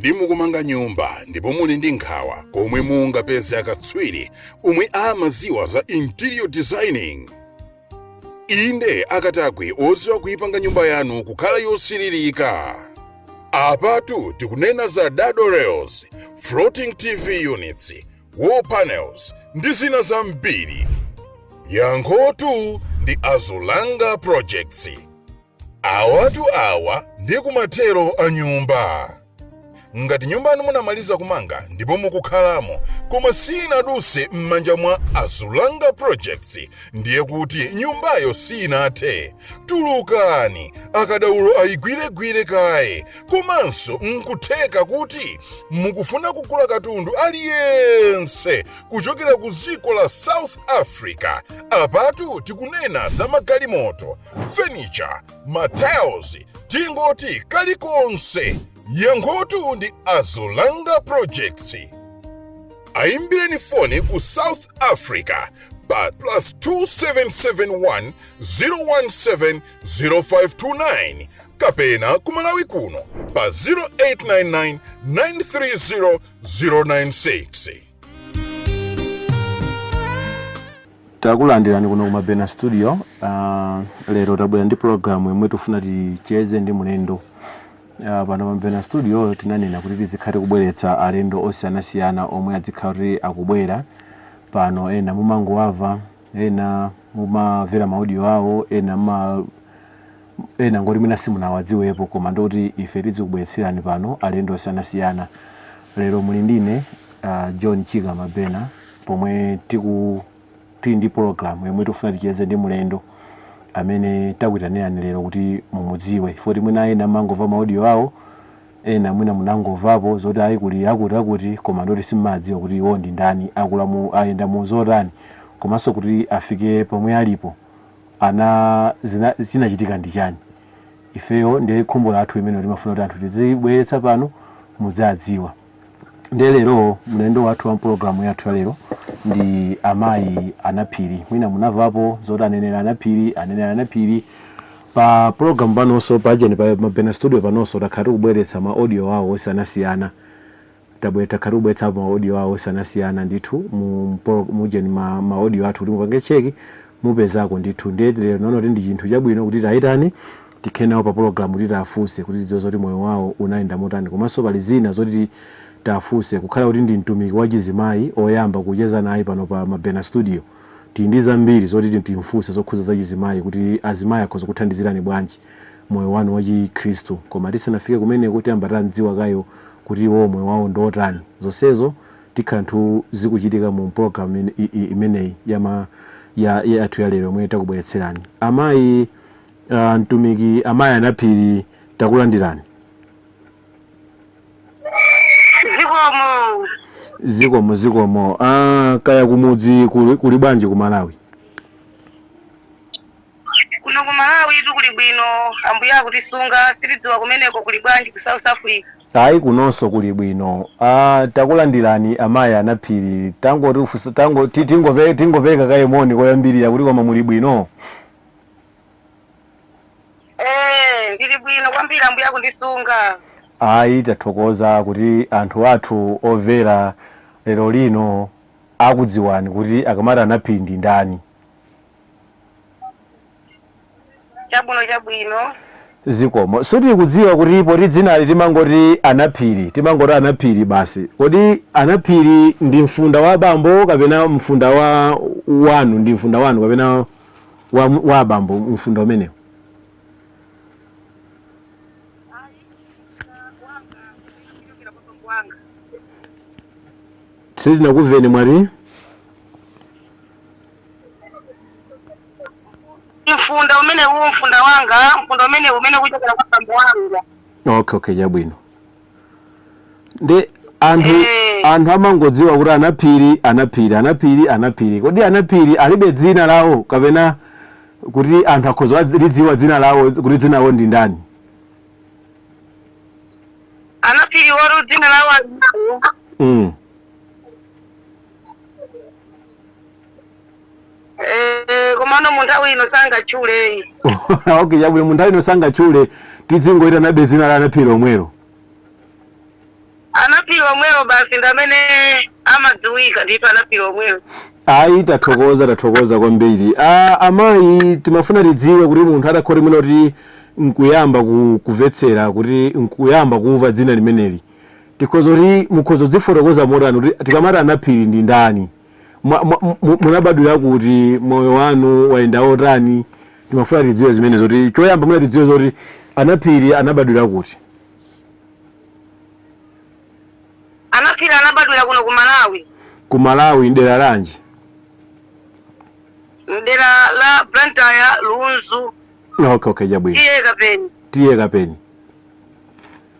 Kodi mukumanga nyumba ndipo muli ndi nkhawa komwe mungapeze akatswiri omwe amaziwa za interior designing? Inde, akatakwe oziwa kuipanga nyumba yanu kukhala yosiririka. Apatu tikunena za dado rails, floating TV units, wall panels ndi zina zambiri. Yankhotu ndi Azulanga Projects. Awatu awa ndi kumathero a nyumba. Ngati nyumba yanu munamaliza kumanga ndipo mukukhalamo koma sinaduse m'manja mwa Azulanga Projects, ndiye kuti nyumbayo sinathe. Tulukani, akadaulo ayigwiregwire kaye. Komanso nkutheka kuti mukufuna kugula katundu aliyense kuchokera ku dziko la South Africa. Apatu tikunena za magalimoto, furniture, matiles, tingoti kalikonse. Yankhotu ndi Azulanga Projects. Ayimbireni foni ku South Africa pa +2771 017 0529 kapena ku Malawi kuno pa 0899 930 096. Takulandirani kuno ku Mabena Studio. Lero tabwera ndi program yomwe tifuna ticheze ndi mlendo. Pano pa Mabena Studio tinanena kuti tizikhala tikubweretsa alendo osiyanasiyana omwe adzikhala kuti akubwera pano. Ena mumangowava, ena mumamvera ma audio awo, ena ngoti mwina simunawadziwepo, koma ndoti ife tizikubweretserani pano alendo osiyanasiyana. Lero muli ndine John Chika Mabena, pomwe tili ndi program yomwe tifuna ticheze ndi mlendo amene takuitanirani lero kuti mumudziwe, foti mwina ena mangomva ma audio awo, ena mwina munangomvapo zoti ayi kuli akuti akuti, koma ndoti simmadziwa kuti iwo ndi ndani, akula mu ayenda mu zotani, komanso kuti afike pomwe alipo ana zinachitika ndi chani. Ifeyo ndiye khumbo lathu limene timafuna kuti anthu tizibweretsa pano mudzadziwa. Ndiye lero mlendo wathu wa programu yathu ya lero ndi amayi Anaphiri. Mwina munamvapo zoti anenera Anaphiri, anenera Anaphiri pa program panonso pajeni pa Mabena Studio panonso takhala tikubweretsa ma audio awo osiyanasiyana. Takhala tikubweretsa ma audio awo osiyanasiyana ndithu mujeni ma audio athu kuti mupange check mupezako ndithu. Ndiye lero naona kuti ndi chinthu chabwino kuti tayitane tikhale nawo pa program kuti tafunse kuti tidziwe zoti moyo wawo unayenda motani, komanso pali zina zoti tafunse. Kukhala kuti ndi mtumiki wa chizimayi oyamba kucheza naye pano pa Mabena Studio, tili ndi zambiri zoti timfunse zokhuza za chizimayi, kuti azimayi akhoza kuthandizirani bwanji moyo wanu wa chikhristu. Koma tisanafike kumeneko tiyamba tamdziwa kayo kuti iwo moyo wawo ndi otani. Zonsezo tikhala nthu zikuchitika mu program imeneyi yathu ya lero yomwe takubweretserani. Amayi, mtumiki amayi Anaphiri, takulandirani. Zikomo. Zikomo, zikomo. Kaya kumudzi kuli bwanji ku Malawi? Kuno ku Malawi kuli bwino, Ambuye akutisunga. Sitidziwa kumeneko kuli bwanji ku South Africa. Ayi, kunonso kuli bwino. Takulandirani amayi Anaphiri. Tango tingopereka kaye moni koyambirira kuti koma muli bwino? Eh, ndili bwino kwambiri, Ambuye akundisunga. Ayi, tathokoza kuti anthu athu omvera lero lino akudziwani kuti akamati Anaphiri ndi ndani. Chabwino, chabwino. Zikomo. Sitili kudziwa kuti poti dzinali timangoti Anaphiri, timangoti Anaphiri basi, kodi Anaphiri ndi mfunda wa abambo kapena mfunda wa wanu? Ndi mfunda wanu kapena wa abambo mfunda umenewu? Wanga kuchokera kwa bambo wanga. Sitinakumveni, mwati? Mfunda umene uwu mfunda wanga, mfunda umene kuchokera kwa bambo wanga. Okay, chabwino. Ndi anthu Eh. anthu amangodziwa kuti Anaphiri, Anaphiri, Anaphiri, Anaphiri. Kodi Anaphiri alibe dzina lawo, kapena kuti anthu akhoza lidziwa dzina lawo kuti dzina lawo ndi ndani? Anaphiri woru dzina lawo alinawo. Eh, komano mu nthawi ino sangatchule. Okay, chabwino. Mu nthawi ino sangatchule, tidzingoitanabe dzina la Anaphiri omwero. Anaphiri omwewo basi ndi amene amadziwika ndithu, Anaphiri omwewo. Ayi, tathokoza, tathokoza kwambiri. Amayi, timafuna tidziwe kuti munthu atakhoti mwina kuti nkuyamba kumvetsera, kuti nkuyamba kumva dzina limeneli, tikhoza kuti mukhoza kudzifotokoza motani, kuti tikamati Anaphiri ndi ndani? Munabadwira kuti? Moyo wanu wayenda otani? Timafuna tidziwe zimenezo, kuti choyamba mwina tidziwe zoti Anaphiri anabadwira kuti. Anaphiri anabadwira kuno ku Malawi. Ku Malawi, dera lanji? Mdera la Blantyre, Lunzu. Okay, chabwino. Tiye Kapeni. Tiye Kapeni.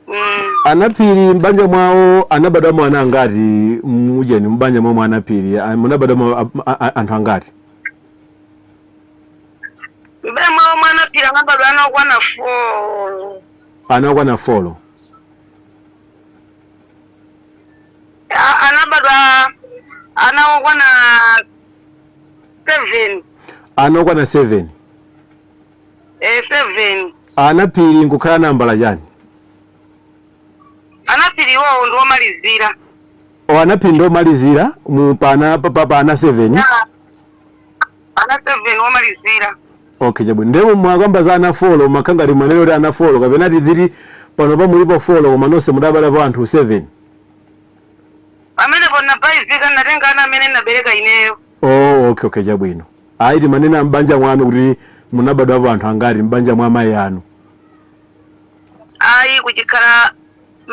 Mm. Anaphiri m'banja mwawo anabadwamo ana angati? Mujeni, m'banja mwawo Anaphiri munabadwamo anthu angati? M'banja mwawo mwa Anaphiri anabadwa ana okwana 4. Ana okwana 4? Anabadwa ana okwana 7. Ana okwana 7? Eh, 7. Anaphiri nkukhala nambala chani? Anaphiri iwowo ndi omalizira. O, Anaphiri ndi omalizira mu pana pa ana 7? Ya. Ana 7, omalizira. Okay, chabwino. Ndemo mwakamba za ana 4, makhangati mwanene kuti ana 4, kapena tiziti pano pamulipo 4 koma nonse mudabalapo anthu 7? Pamenepo nabayizika, natenga ana amene nabereka ineyo. Oh, okay, chabwino. Ayi, timanena m'banja mwanu kuti munabadwapo anthu angati m'banja mwa amayi anu. Ayi, kuchikhala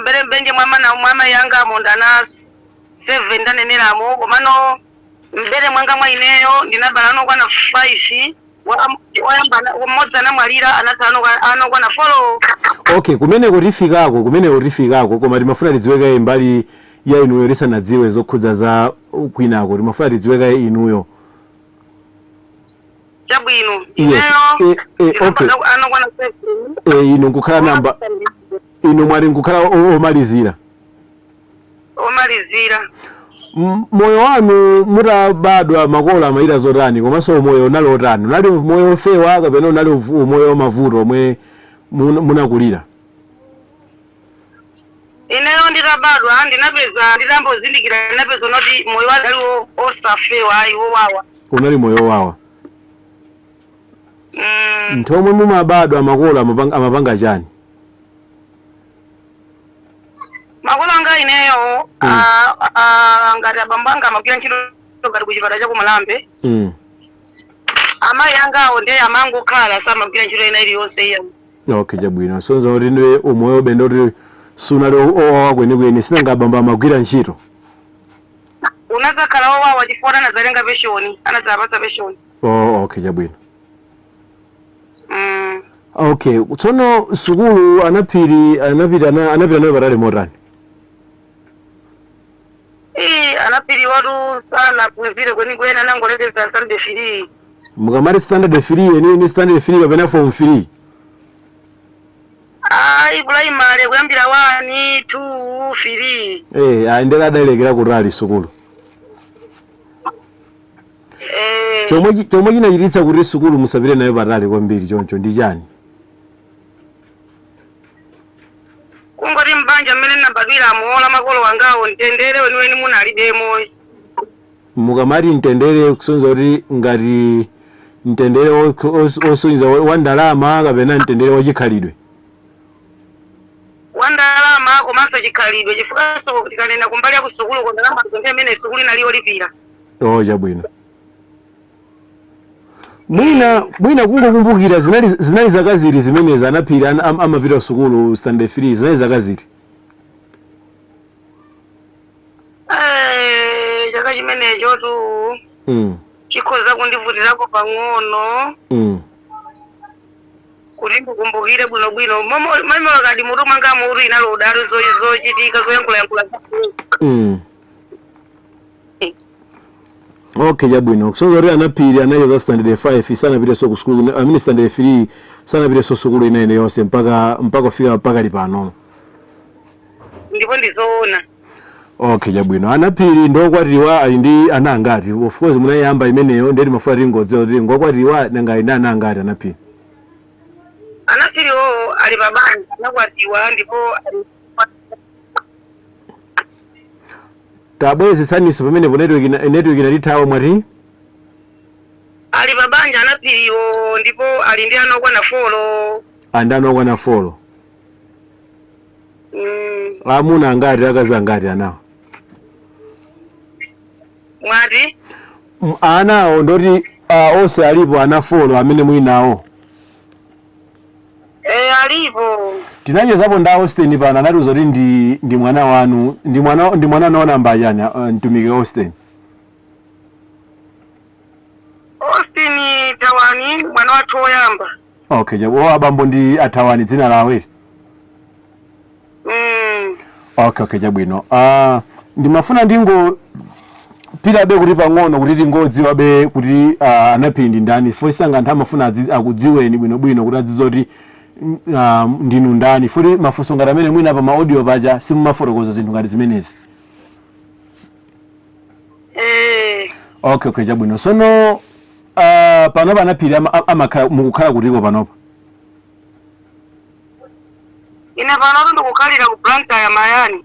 mbere mbenje mwamana mwa yanga amo ndana 7 ndaneneramo, komano mbere mwanga mwa ineyo ndinabala anokwana 5. Woyamba mmodzi anamwalira, anatha anokwana 4. Okay, kumeneko tifikako, kumeneko tifikako, koma timafuna tidziwekaye mbali ya inuyo tisanadziwe zokhudza za kwinako. Timafuna tidziwekaye inuyo. Chabwino. Yes. Ineyo Okay. anokwana 7. E, inu nkukhala namba, inu mwati nkukhala omalizira? Omalizira. Moyo wanu mutabadwa, makolo amayita zotani, komanso moyo unali otani? Unali moyo ofewa kapena unali moyo wamavuto omwe munakulira? Ineyo nditabadwa ndinapeza, nditambozindikira ndinapeza noti moyo wanu aliwo osafewa, ayi, wowawa. Unali moyo wawa? Mm. Nthomwe mumabadwa makolo amapanga chani? Makolo anga ineyo, ngati abambo anga amagwira ntchito ngati kuchipatala cha kumalambe. Amayi angawo ndiye amangokhala, samagwira ntchito ina iliyonse iya. Okay, chabwino. Sonza kuti ndiwe umoyo bende kuti sunali owawa kwenikweni, sinanga abambo amagwira ntchito. Unadzakhala wowawa chifukwa anadzatenga penshoni, anadzapatsa penshoni. Oh, okay, chabwino. Mm. Okay, tsono sukulu Anaphiri anapita anapita nayo patali motani? Ii, Anaphiri watu sanaphunzire kwenikweni, anangolekeza standard 3. Mukamati standard 3, eni ni standard 3 kapena form 3? Ayi, primary, kuyambira 1, 2, 3. Eh, ayi, ndere adalekera kutali sukulu. Eh. Chomwe chinachititsa kuti sukulu musapite nayo patali kwambiri choncho ndi chani? Kungoti mbanja mmene ndinabadwiramo la makolo wangawo mtendere weniweni munalibemo. Mukamati mtendere, kusonyeza kuti ngati mtendere osonyeza wa ndalama kapena mtendere wachikhalidwe? Wa ndalama komanso chikhalidwe, chifukwanso tikanena kumbali ya kusukulu ko ndalama zonse imene sukulu inali yolipira. Oh, chabwino. Mwina kungokumbukira, zinali zaka ziti zimenezi Anaphiri amapita sukulu standard 3? Zinali zaka ziti? Eh, chaka chimenecho tu chikhoza kundivutirako pang'ono kuti ndikumbukire bwinobwino. Memory card mutu mwanga mutu inalo udali zochitika zoyankhulayankhula. Okay, chabwino. So zoti Anaphiri anacheza standard 5, sanapitenso ku sukulu, I mean standard 3, sanapitenso sukulu ina ine yonse mpaka kufika mpaka lipano. Ndipo ndizoona. Okay, chabwino. Anaphiri ndokwatiwa, ali ndi ana angati? Of course munayamba imeneyo, ndeti mafuna tingodziwa kuti ngokwatiwa, nanga ali ndi ana angati Anaphiri? Anaphiriwo ali pabanja, anakwatiwa ndipo ali Tabwezetsaniso pamenepo, network inatithawa. Mwati? Ali pa banja anaphiriwo, ndipo ali ndi ana okwana 4. Andani okwana 4? Amuna angati, akazi angati anawo? Mwati? Anawo ndoti onse alipo ana 4 amene muli nawo? Eh, alipo. Tinachezapo ndi Austin pano, anatiuza kuti ndi mwana wanu, ndi mwana naona chani, mtumiki Austin? Austin Tawani, mwana wathu woyamba. Okay, chabo abambo ndi athawani dzina lawo ili? Mm. Okay, chabwino. Ndimafuna ndingo pitabe kuti pang'ono kuti tingodziwa be kuti anaphiri ndi ndani, fosanga anthu amafuna akudziweni bwinobwino kuti adziwe kuti ndinu ndani, futi mafunso ngati amene mwina pa ma audio paja simumafotokoza zinthu ngati zimenezi. Eh. Okay, chabwino. Sono panopa anaphiri amakhala, mukukhala kutiko panopa? Ine panopo ndikukhalira ku Blantyre, Mayani.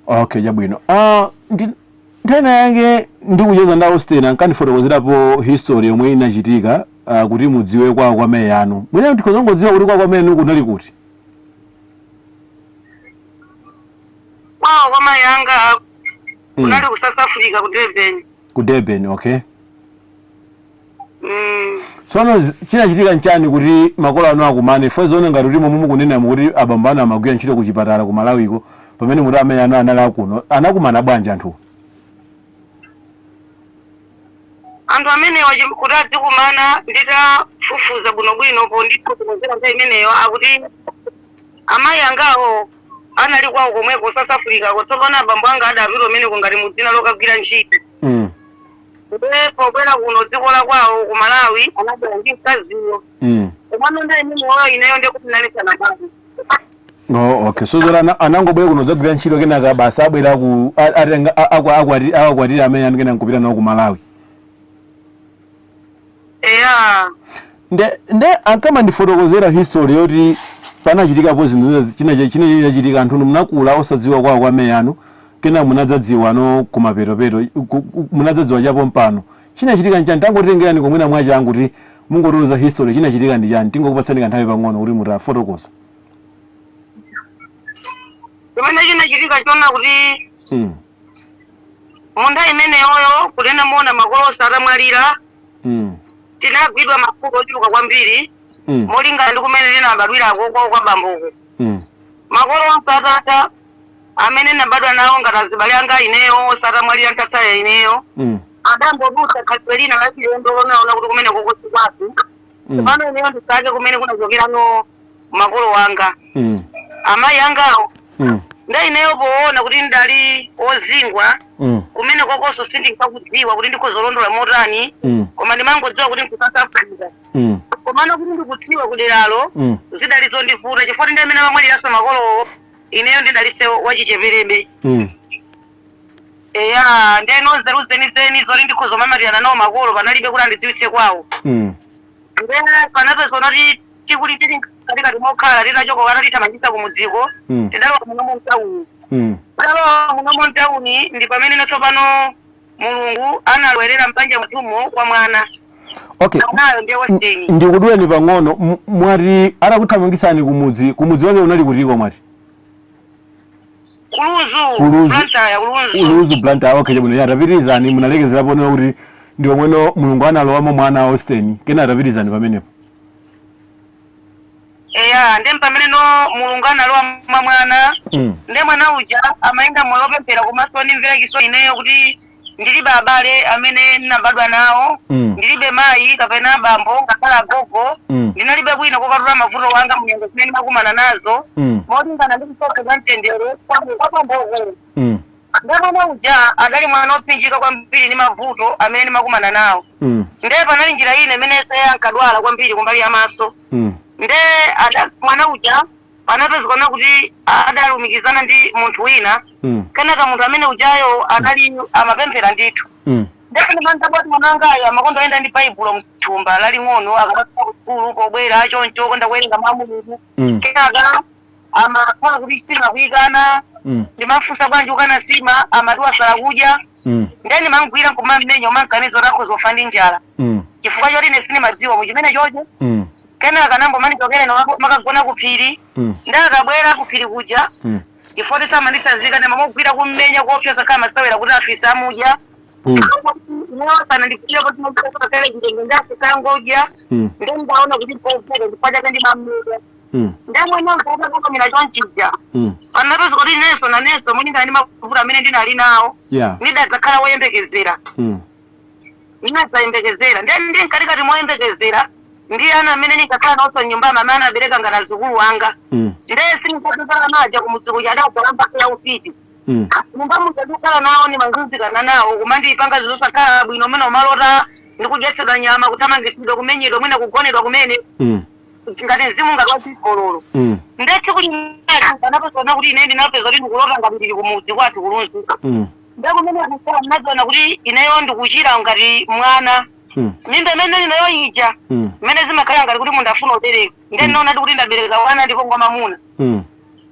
Okay, chabwino. Nthena yake ndikucheza ndi Austin, ankandifotokozerapo history yomwe inachitika kuti mudziwe kwawo kwa mayi anu. Mwina ndikhozongodziwa kuti kwawo kwa mayi anu kunali kuti? Kwawo kwa mayi anga kunali ku South Africa, ku Durban. Ku Durban, okay. Mm. Tsono chinachitika nchani kuti makolo anu akumane? Fo zoona ngati kuti momwe mukunena kuti abambo anu amagwira ntchito ku chipatala ku Malawiko, pamene muti amayi anu anali akuno, anakumana bwanji anthu? Anthu amenewa kuti adzikumana, nditafufuza bwinobwino po ndikukonzera nthawi imeneyo, akuti amayi angawo anali kwawo komweko South Africa ko. Tsopano abambo anga adapita umeneko ngati mudzina lokagwira ntchito. Nde pobwera kuno dziko la kwawo ku Malawi, anabwera ndi mkaziyo. Komano nthawi imeneyo ineyo ndekuti ndinali baba. Oh, okay. So zora anangobwera kuno dzagwira ntchito, kenaka basi abwera ku atenga akwatira amene anu, kenaka nkupita nawo ku Malawi? Eya. Nde ankamandifotokozera history yoti panachitikapo zinthu china chinachitika, anthu munakula osadziwa kwawo kwa amayi anu, kena munadzadziwa no kumapetopeto, munadzadziwa chapo mpano. Chinachitika nchani? Tangotengerani komwena mwachangu kuti mungotiuza history, chinachitika ndi chani? Tingokupatsani kanthawi pang'ono kuti mutafotokoza. Chimene chinachitika chona kuti mu nthawi imeneyoyo, kunena moona, makolo atamwalira, tinagwidwa mafuko ochuluka kwambiri molingana ndi kumene tinabadwirako kwawo kwa bamboko. Makolo onse atata amene nabadwa nawo ngati azibale anga ineyo osatamwalira ntatsaya ineyo, adambodutsa khalidwe lina la chilendo lonaona kuti kumene kokosi kwathu. Pano ineyo ndisake kumene kunachokerano makolo anga, amayi angawo. Nda ineyo poona kuti ndali ozingwa, kumene kokoso sindinkakudziwa kuti ndikhozolondola motani, koma ndimangodziwa kuti nku South Africa. Komano kuti ndikudziwa kuderalo, zidali zondivuta chifukwa ndi amene amamwaliranso makolowo ineyo ndidalise wachicheperebe. Eya, ndeno nzeru zenizeni zoti ndikhozomamatirana nawo makolo panalibe kuti andidziwitse kwawo. Nde panapeza unati tikuli tili katikati mokhala, titachoka atithamangitsa kumudziko, tidalowa munomo mtawuni. Tidalowa munomo mtawuni, ndi pamene tsopano Mulungu analwerera mbanja mwathumo kwa mwana. Mwanayo ndiye Western. Ndikuduleni pang'ono. Mwati atakuthamangitsani kumudzi, kumudzi wake unali kutiko mwati? Kuluzu. Kuluzu. Blantyre, Kuluzu. Uluzu, Blantyre. Okay, chabwino, yatapitirizani. Munalekezerapo nena kuti ndi omweno Mulungu analowamo mwana Austin, kena atapitirizani pamenepo. Eya, ndi pamene no Mulungu analowa mwa mwana. Nde mwana uja amayenda moyo wopemphera, komanso ndimvera chisoni ineyo kuti ndilibe abale amene ndinabadwa nawo, ndilibe mayi kapena bambo ngakhale agogo. Ndinalibe bwino kokatula mavuto wanga munyengo zimene ndimakumana nazo molingana ndi kusowa kwa mtendere kwa bamboko. Nde mwana uja adali mwana wopsinjika kwambiri ndi mavuto amene ndimakumana nawo. Nde panali njira ina imene se ankadwala kwambiri kumbali ya maso. Nde mwana uja panapezekana kuti adalumikizana ndi munthu wina. Kenaka munthu amene ujayo adali amapemphera ndithu. Ndee mwana wangayo amakonda oyenda ndi Baibulo mthumba laling'ono, akamapita ku sukulu, pobwera choncho, konda kuwerenga mawu a Mulungu. Kenaka Amakhala kuti sima kuyikana. Ndimafunsa bwanji ukana sima, amati wasala kudya. Ndiye ndimamugwira nkumamenya, umankanizo lakho zofa ndi njala, chifukwa choti ine sindimadziwa muchimene chocho. Kenaka nambomanichokera makagona kuphiri. Ndakabwera kuphiri kuja, chifukwa tisamandisazika, ndimamugwira kummenya kuopseza khala masewera kuti afisa amudya. Kana ndikuya kuti mokele chitenge ndafisangodya. Ndiye ndaona kuti mpofere, chifukwa chake ndimamenya. Ndamwene nkakamira chonchija, panapeza kuti inenso nanenso mwini ndi mavuto amene ndinali nawo, ndidadzakhala woyembekezera. Ndinadzayembekezera, ndiye ndi mkatikati moyembekezera ndi ana amene ndinkakhala nawonso mnyumbamo, amene anabereka ngati azukulu anga. Ndiye sindikapezana naja kumudzi kuja, adadzalamba ya ufiti. Nyumba muja ndikukhala nawo, ndimazunzikana nawo, kumandipanga zosakhala bwino, umene umalota ndikudyetsedwa nyama, kuthamangitsidwa, kumenyedwa, mwina kugonedwa kumene, ngati mzimu ngati wachigololo. Ndethu kuti anapezana kuti ine ndinapeza kuti ndikulota ngati ndili kumudzi kwathu kulunzi. Ndakumene kukhala ndinadziona kuti ineyo ndikuchira ngati mwana. Mimba imene ndinayo ija, mmene zimakhala ngati kuti munthu afuna ubereka, ndiye ndinaona kuti ndabereka wana ndipo ngwamamuna.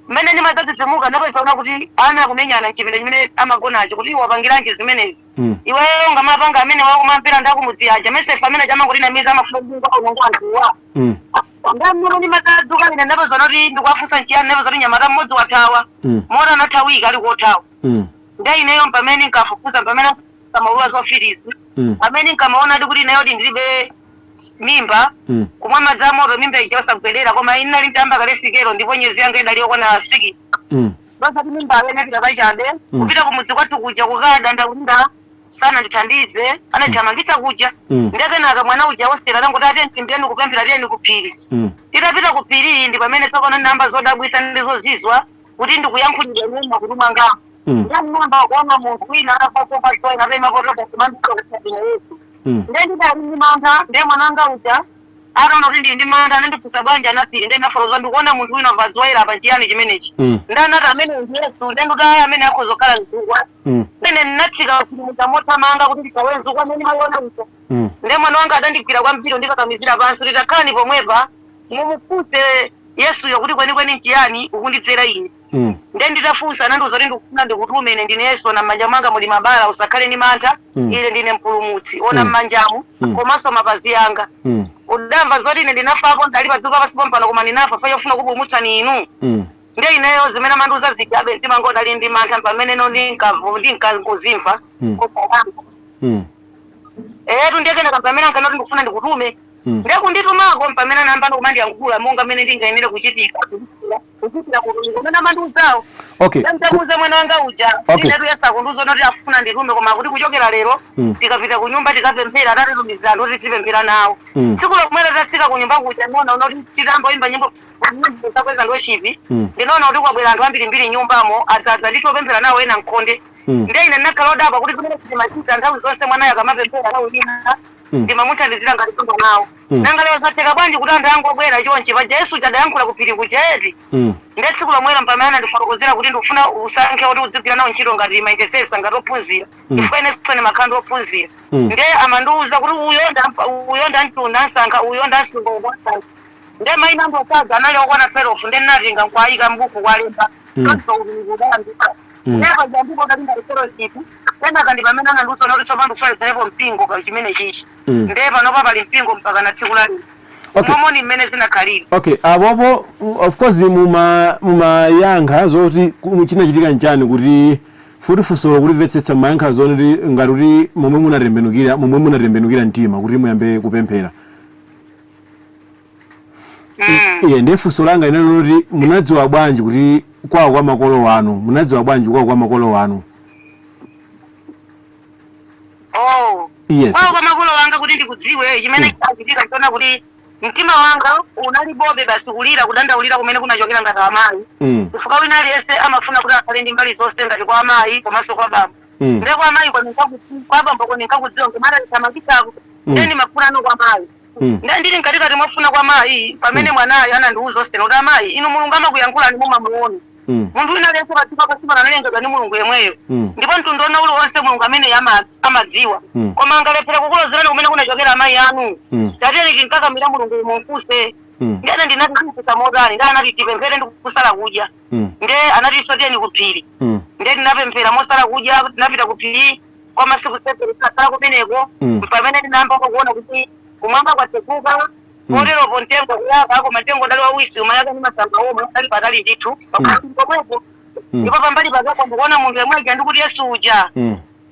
Mmene ndimadzadzidzimuka, ndapezana kuti ana akumenyana mchipinda chimene amagonacho, kuti iwe wapangiranji zimenezi? Iweyo ngamapanga amene wakumampera ndakumudzi aja mesefa amene achamanguti namiza amafuna kubunga unongo anthuwa. Ndamene ndimadzuka ine, ndapezana kuti ndikuwafunsa nchiyani, ndapeza kuti nyamata mmodzi wathawa. Mota anathawika, ali kothawa. Ndiye ineyo pamene nkafufuza, pamene kamaulula zofirizi, pamene nkamaona kuti ineyo ndilibe mimba, kumwa madzi amoto mimba ija osagwedera, koma inali ntamba kale sikelo, ndipo nyezi yanga idali yokwana 6. Basati mimba inapita pachabe. Kupita kumudzi kwathu kuja kukadanda kulinda, sanandithandize, anathamangitsa kuja. Ndekenaka mwana uja wosera nangoti ateni timbiyeni kupemphera, tiyeni kuphiri. Titapita kuphiri, ndi pamene tsopano namba zodabwitsa ndizozizwa kuti ndikuyankhulidwa nena kuti mwanga. Ndamnamba kuona munthu wina atafasofasoina ataimakotokasimandisaaine Yesu. Ndiye ndidali ndi mantha. Ndiye mwananga uja ataona kuti ndili ndi mantha, anandifunsa bwanji anaphiri. Ndiye nafotokoza, ndikuona munthu wina vazoyera apa, chiyani chimenechi? Ndanati amene ndi Yesu. Ndiye ndikuti ayi, amene akhoza kukhala mzukwa. Ine ndinatsika muja mothamanga kuti ndikawe mzukwa amene mayiona uja. Ndiye mwana wanga adandigwira kwambiri, ndikakamizira pansi kuti takhalani pomwepa, mumufunse Yesuyo kuti kwenikweni nchiyani ukundidzera ine. Ndiye nditafunsa, anandiwuza kuti ndikufuna ndikutume, ine ndine Yesu, ona m'manja mwanga muli mabala, usakhale ndi mantha. Ine ndine mpulumutsi, ona m'manjamu komanso mapazi anga. Udamva zoti ine ndinafapo, ndali pa dziko lapansi pompano, koma ndinafa fa yofuna kupulumutsani inu. Ndiye ineyo zimene amandiuza zijabe, mtima wanga udali ndi mantha, pamene no ndinkangozimva kosalamba. Etu, ndiye kenaka pamene ankanoti ndikufuna ndikutume, ndiye kunditumako pamene anayamba kumandiyankhula monga mmene ndingayenere kuchitika kuchitira kutumika umene amandiuzawo. Ndamuuza mwana wanga uja. Inetu Yesu akundiuza kuti afuna nditume, koma kuti kuchokera lero tikapita ku nyumba tikapemphera, atatitumizira anthu kuti tizipemphera nawo. Tsiku lomwelo tatsika ku nyumba kuja, ndinaona kuti titamboimba nyimbo zakweza worship, ndinaona kuti kwabwera anthu ambirimbiri nyumbamo, adzadza ndithu opemphera nawo ena mkhonde. Ndiye ine ndinakhala odabwa kuti zimene timachita nthawi zonse, mwanayo akamapemphera nthawi ina ndimamuthandizira ngati pemba nawo, nanga lero zatheka bwanji kuti anthu angobwera chonchi? Paja Yesu chadayankhula kuphiri kuja eti? Ndiye tsiku lomwelo pamene anandifotokozera kuti ndikufuna usankhe kuti udzigwira nawo ntchito ngati ma intercessor, ngati ophunzira, chifukwa ine sone makhala ndi ophunzira. Ndiye amandiuza kuti uyo uyo ndansankha, uyo ndansunga, uyo ndansankha. Ndiye mayina anthu osadza anali okwana 12. Ndiye ndinatenga nkwayika mbuku kwalemba. Udayambika. Ndiye paja ndipo ndali ngati fellowship. Kenaka ndi pamene anandiuza kuti tsopano ndikufuna likhalepo mpingo pa chimene chichi. Ndiye panopa pali mpingo mpaka na tsiku la lero. Momoni mmene zinakhalira. Okay, apopo of course mumayankha zoti chinachitika nchani, kuti futi funsolo kulimvetsetsa, mumayankha zoti ngati kuti momwe munatembenukira mtima kuti muyambe kupemphera. Iye ndiye funso langa inali loti munadziwa bwanji kuti kwawo kwa makolo wanu, munadziwa bwanji kwawo kwa makolo wanu? Oh. Yes. Kwawo kwa makolo wanga kuti ndikudziwe, chimene chachitika nchona kuti mtima wanga unali bobe basi, kulira, kudandaulira kumene kunachokera ngati amayi, chifukwa wina aliyense amafuna kuti akhale ndi mbali zonse, ngati kwa amayi komanso kwa bambo. Ndiye kwa amayi kwa bambo kweninkakudziwa, nkumata ndithamangitsako. Ndiye ndimafuna ano kwa mayi. Ndiye ndili mkatikati mwafuna kwa mayi, pamene mwanayo anandiuza osena kuti, amayi inu, Mulungu amakuyankhulani, mumamuona. Munthu wina aliyense padziko pansi pano analengedwa ndi Mulungu yemweyo, ndipo mtundu ona uliwonse Mulungu amene amadziwa. Koma angalephera kukulozerani kumene kunachokera amayi anu? Tatiyeni tinkakamira Mulungu mumfunse. Ndi ane ndinati motani, ndi anati tipemphere ndi kusala kudya. Nde anati soteni kuphiri. Nde ndinapemphera mosala kudya, tinapita kuphiri kwa masiku 7 tikakhala kumeneko. Pamene ndinayamba kuona kuti kumwamba kwatseguka, poteropo mtengo kuyaka, koma mtengo ndali wawisi, umayaka ndi masamba omwe ali patali ndithu pomwepo. Ndipo pambali pakepo ndikuona munthu yemweja, ndikuti Yesu uja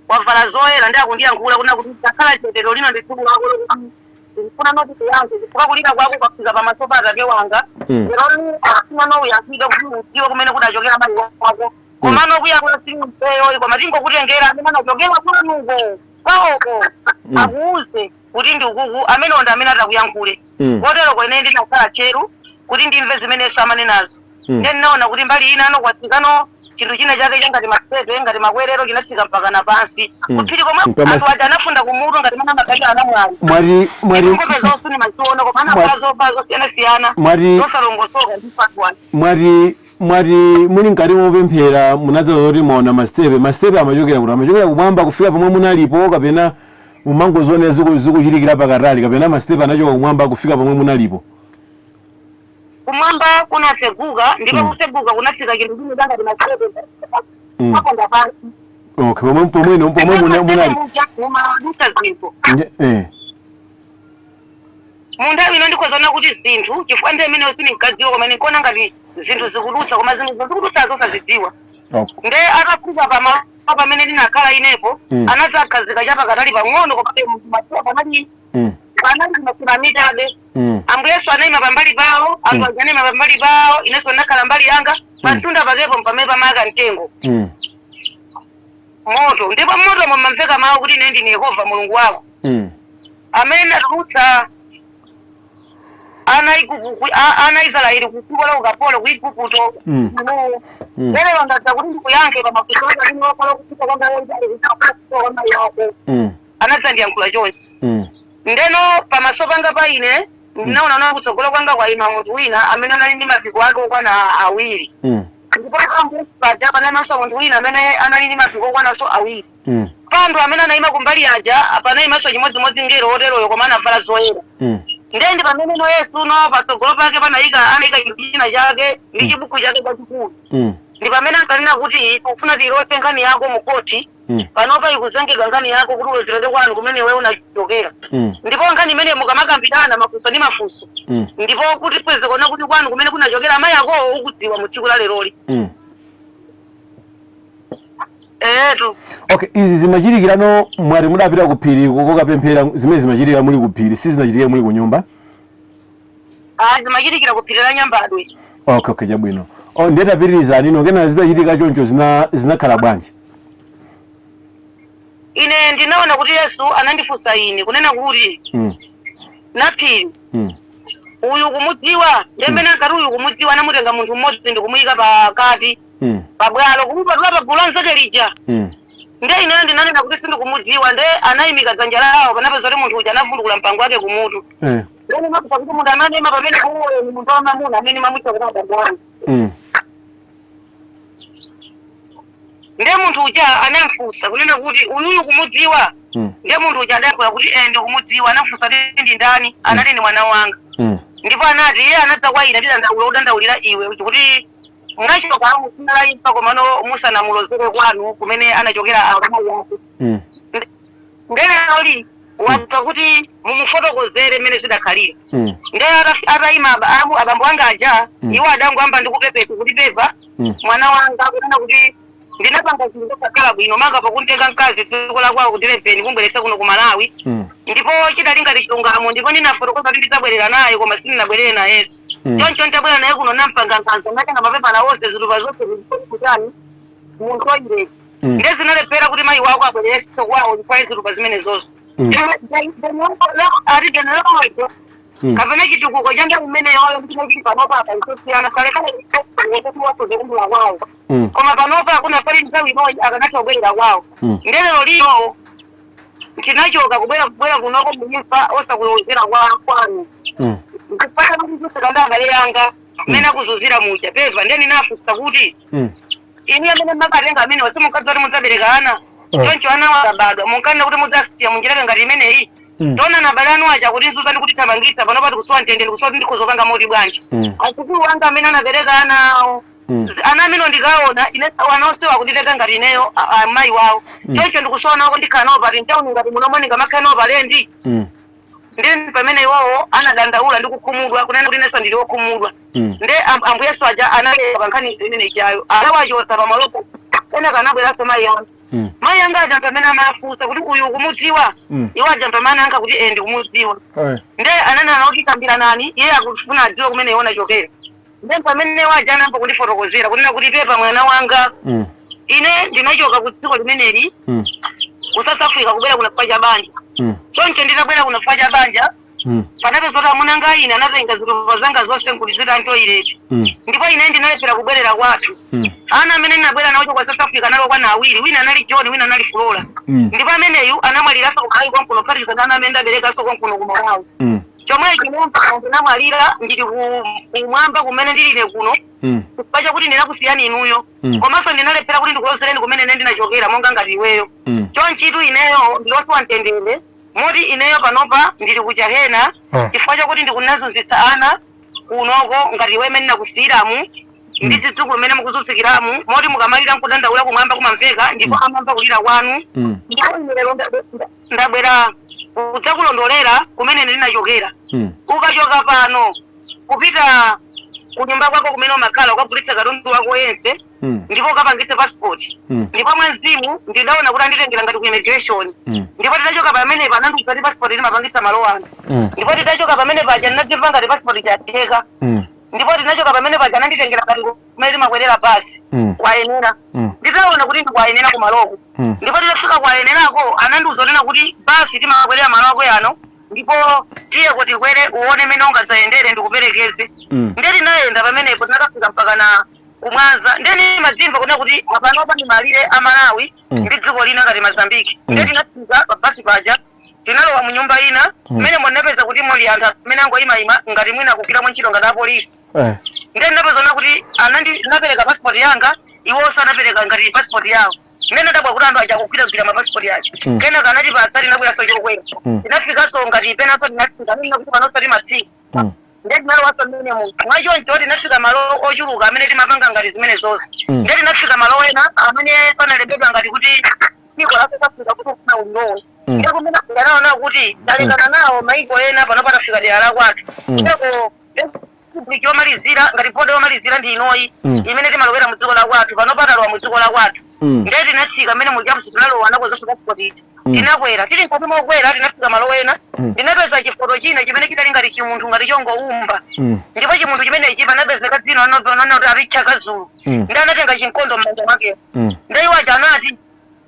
wavala zoyera, ndi akundiyankhula kuna kuti takhala chete, lino ndi tsiku lako lokuti ndikufuna noti kuyankhe, chifukwa kulira kwako kwafika pamaso pa Atate wanga. Lero akufuna nouyankhike kuti udziwe kumene kudachokera mayi wako, komano kuyankhula siimpeyo, koma tingokutengera amene anachokera kwanuko kwawoko akuuze kuti ndi ukuku, amene onda amene atakuyankhule. Kotero kwene ndinakhala tcheru kuti ndimve zimene Yesu amanenazo. Ndiye ndinaona kuti mbali ina ano kwatsikano chinthu china chake changati masitepe, ngati makwerero, chinatsika mpaka na pansi kuphiri komwe. Anthu aja anafunda kumutu ngati mana magalira anamwali. Mwati Nkhope zonse ndimaziona, koma anavala zovala zosiyanasiyana zosalongosoka ndi fatwani. Mwati muli mkati mopemphera munadza zoti mwaona masitepe. Masitepe amachokera kuti? Amachokera kumwamba kufika pomwe munalipo, kapena mumangoziona zikuchitikira pakatali, kapena masitepe anachoka kumwamba kufika pomwe munalipo? Kumwamba kunatseguka, ndipo kutseguka kunatsika chinthu chine changati masitepe aponda pansi. Okay, pomwe munali Mumadutsa zinthu. Nje. Mu nthawi ino ndikhozana kuti zinthu, chifukwa ndi imeneyo sindinkadziwa, koma ndinkuona ngati zinthu zikudutsa, koma zinthu zikudutsa zosazidziwa. Nde atafika pamalo pamene ndinakhala inepo, anadzakhazika chapakatali pang'ono, komabe masiwa panali panali makilamitabe. Ambuye Yesu anayima pambali pawo, anthu aja anayima pambali pawo, inenso ndinakhala mbali yanga. Pamtunda pakepo pamene pamayaka mtengo moto, ndipo moto momamveka mawu kuti ine ndine Yehova Mulungu wako amene atulutsa ana ana Israeli ku dziko la ukapolo ku Igupto. Lero ndadza kuti ndikuyankhe pamafunso ako amene wakhala kupita kwanga kwa mayi wako. Anadzandiyankhula chonchi. Ndeno pamaso panga pa ine ndinaona na kutsogolo kwanga kwayima munthu wina amene anali ndi mapiko ake okwana awiri. Ndipo pambuyo paja panayimanso munthu wina amene anali ndi mapiko okwananso awiri. Pa anthu amene anayima kumbali aja panayimanso chimodzimodzi ngelo woteroyo, koma anavala zoyera. Ndendi pamene no Yesu no patsogolo pake panayika anayika chinthu china chake ndi chibuku chake chachikulu. Ndi pamene ankanena kuti tikufuna tilotse nkhani yako mu koti. Panopa ikuzengedwa nkhani yako kuti ulozereke kwanu kumene iwe unachokera. Ndipo nkhani imene mukamakambirana mafunso ndi mafunso, ndipo kuti pweze kuona kuti kwanu kumene kunachokera amayi akowo ukudziwa mu tsiku la leroli. Etu. Okay, izi zimachitikirano mwati mudapita ku phiri kokapemphera. Zimene zimachitikira muli ku phiri, sizinachitikire muli ku nyumba? Ah, zimachitikira ku phiri la Nyambadwe. Okay, chabwino. Oh, ndiye tapitirizani ino kena zitachitika choncho zinakhala bwanji? Ine ndinaona kuti Yesu anandifunsa ine kunena kuti, "Naphiri, uyu kumudziwa?" Ndemene ankati uyu kumudziwa, anamutenga munthu mmodzi ndikumuyika pakati pabwalo, kumupatula pagulu anzake lija. Nde ineyo ndinanena kuti sindikumudziwa. Nde anayimika dzanja lawo, panapeza kuti munthu uja anavundukula mpango wake kumutu. Ndene makuta kuti munthu amene anayima pamene uyo ni munthu wamamuna amene mamutcha kuti abambo anga. Nde munthu uja anamfunsa kunena kuti, "Uyuyu kumudziwa?" Nde munthu uja adayankhula kuti, "Eh, ndikumudziwa." Anamfunsa kuti, "Ndi ndani?" Anati, "Ndi mwana wanga." Ndipo anati, "Iye anadza kwa ine ndidandaula udandaulira iwe kuti munachoka mudzina la imfa, komano musanamulozere kwanu kumene anachokera amayi ake. Ndeloli wadza kuti mumufotokozere mmene zidakhalira." Nde atayima abambo anga aja, iwo adangoyamba ndikupepesa kuti, "Pepa mwana wanga, kunena kuti ndinapanga zinthu zosakhala bwino, manga pakuntenga mkazi dziko la kwawo kutilembeni kumbweretsa kuno ku Malawi, ndipo chidali ngati chilungamo, ndipo ndinafotokoza kuti ndidzabwerera naye, koma sindinabwerere nayenso. Choncho nditabwera naye kuno nampanga nkhanza, natenga mapepala onse, zitupa zonse kutani munthu oyirechi. Nde zinalephera kuti mayi wako abwererenso kwawo chifukwa zitupa zimenezozo." Ati generalojo kapena chitukuko cha nthawi imeneyoyo ndi chimene chili panopa apa nchosiyana. Kalekale wasoze kumbula kwawo, koma panopa kunafali nthawi inoyi akanatha kubwerera kwawo. Ndelero lino tinachoka kubwera kunoko muimfa osakulozera kwa kwanu, nkupata kuti zosekanda abale yanga mmene akuzunzira muja, pepa." Ndeni nafunsa kuti, "Inu amene makatenga amene wase, munkadza kuti mudzabereka ana, choncho ana wakabadwa munkanena kuti mudzasiya munjira ngati imeneyi?" Tona na abale anu aja kutizunza ndi kutithamangitsa, panopa tikusowa mtendere, ndikusowa kuti ndikhoza kupanga moti bwanji. Adzukulu wanga amene anabereka ana awo, ana amene ndikaona ine ana onsewa akunditenga ngati ineyo amayi wawo. Choncho ndikusowa nawo ndikhala nawo pati mtawuni ngati munomwe ndingamakhala nawo palendi. Ndi pamene iwowo anadandaula ndi kukhumudwa, kunena kuti inenso ndili wokhumudwa. Nde ambuyesu aja analeka pa nkhani imene ijayo, anawachotsa pamalopo. Kenaka anabweranso mayi anga. Mayi anga aja pamene amafunsa kuti uyu ukumudziwa, iwo aja pamene anayankha kuti ee, ndikumudziwa. Nde ananena kuti kambiranani, iye akufuna adziwe kumene iwo anachokera. Nde pamene waja anayamba kundifotokozera kunena kuti pepa mwana wanga, ine ndinachoka ku dziko limeneli, ku South Africa, kubwera kuno chifukwa cha banja. Choncho nditabwera kuno chifukwa cha banja, panapeza kuti amuna anga ine anatenga zitupa zanga zonse nkutizita mtoilet, ndipo ine ndinalephera kubwerera kwathu. Ana amene ndinabwera nawo kwa South Africa anali okwana awiri, wina anali John, wina anali Flora. Ndipo ameneyu anamwaliranso ku konkuno, kuphatikiza ndi ana amene ndaberekanso konkuno ku Malawi. Chomwecho ndinamwalira ndili kumwamba kumene ndilile kuno, chifukwa chakuti ndinakusiyani inuyo, komanso ndinalephera kuti ndikulozereni kumene ine ndinachokera monga ngati iweyo. Chonchitu ineyo ndilosowa mtendere, moti ineyo panopa ndili ku jahena, chifukwa chakuti ndikunazunzitsa ana kunoko ngati iwe imene ndinakusiyiramu ndi zidzukulu mmene mukuzunzikiramu, moti mukamalira nkudandaula kumwamba kumamveka, ndipo amamva kulira kwanu. Ndipo ine lero ndabwera kudzakulondolera kumene ndinachokera. Ukachoka pano kupita kunyumba kwako kumene umakhala, ukagulitsa katundu wako yense, ndipo ukapangitse passport. Ndipo mwa mzimu ndidaona kuti anditengera ngati ku immigration. Ndipo titachoka pamenepo anandiuza kuti passport timapangitsa malo ano. Ndipo titachoka pamene paja ndinadzimva ngati passport chatheka. Ndipo tinachoka pamene paja ananditengera ngati kumene timakwerera basi, kwayenera. Nditaona kuti ndikwayenera kumaloko. Ndipo titafika kwayenerako anandiuza kunena kuti basi timakwerera malo ako yano, ndipo tiyeko tikwere uone mene ungadzayendere ndikuperekeze. Ndiye tinayenda pamenepo, tinakafika mpaka na kumwanza. Ndiye ndimadzimva kunena kuti apanopa ndi malire a Malawi ndi dziko lina ngati Mozambique. Ndiye tinafika pa basi paja, tinalowa mu nyumba ina mmene ndinapeza kuti muli anthu amene angoyimayima ngati mwina akugwiramo ntchito ngati apolisi. Ndiye ndinapeza ona kuti ndinapereka passport yanga, iwonso anapereka ngati passport yawo. Mmene ndadabwa kuti anthu aja akugwiragwira mapasipoti aja. Kenaka anatipatsa, tinabweranso chokwera. Tinafikanso ngati penanso tinatsika, amene kuti panonso timatsika. Ndiye tinalowanso mmene mu mwachoncho tinafika malo ochuluka amene timapanga ngati zimene zonse. Ndiye tinafika malo ena amene panalembedwa ngati kuti dziko la South Africa kuti ufuna ulilowe. Ndiye kumene ndanaona kuti talekana nawo maiko ena, pano patafika dera la kwathu. Ndeko bridge yomalizira ngati border yomalizira ndi inoyi imene timalowera mu dziko la kwathu. Pano patalowa mu dziko la kwathu. Ndiye tinatsika mmene mujamusi, tinalowa nakozanso passport ija. Tinakwera, tili mkati mokwera tinafika malo ena. Ndinapeza chifoto china chimene chidali ngati chimunthu ngati chongoumba. Ndipo chimunthu chimenechi panapezeka dzina nona kuti Aricha Kazulu. Ndi anatenga chinkondo m'manja mwake. Ndiye iwo aja anati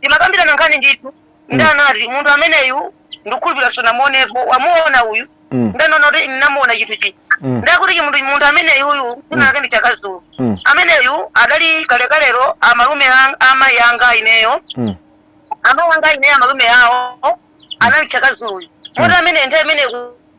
timakambirana nkhani ndithu. Ndi anati munthu ameneyu ndikukhulupirira sunamuonepo, wamuona uyu? Ndanaona kuti ndinamuona chinthu chi. Ndakuti chimunthu, munthu ameneyuyu dzina lake ndi Chakazulu. Ameneyu adali kalekalero amalume amayi anga ineyo. Amayi anga ineyo, amalume awo anali Chakazuluyu, moti amene nthawi imene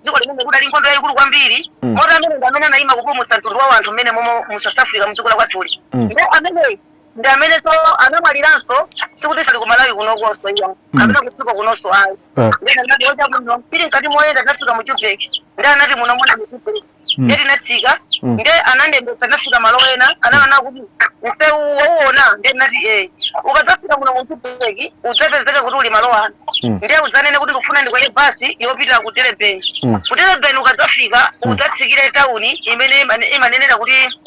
dziko limene kudali nkhondo yayikulu kwambiri, moti amene ndi amene anayima kupulumutsa mtundu wa anthu mmene momo mu South Africa, mu dziko la kwathuli. Ndi ameneyu ndi amene so anamwaliranso, sikuti sali ku Malawi kunokonso iya, kapena kudziko kunonso ayi. Ndiye anati ochabwino, tili mkati moyenda tinafika mu Joburg. Ndi anati muno mona mu Joburg. Ndiye tinatsika. Ndiye anandiyendetsa, tinafika malo ena, anaona kuti msewu wauona. Ndiye ndinati eh, ukadzafika muno mu Joburg udzapezeka kuti uli malo ano. Ndiye udzanene kuti ndikufuna ndikwere basi yopita ku Durban. Ku Durban ukadzafika udzatsikire tawuni imene imanenera kuti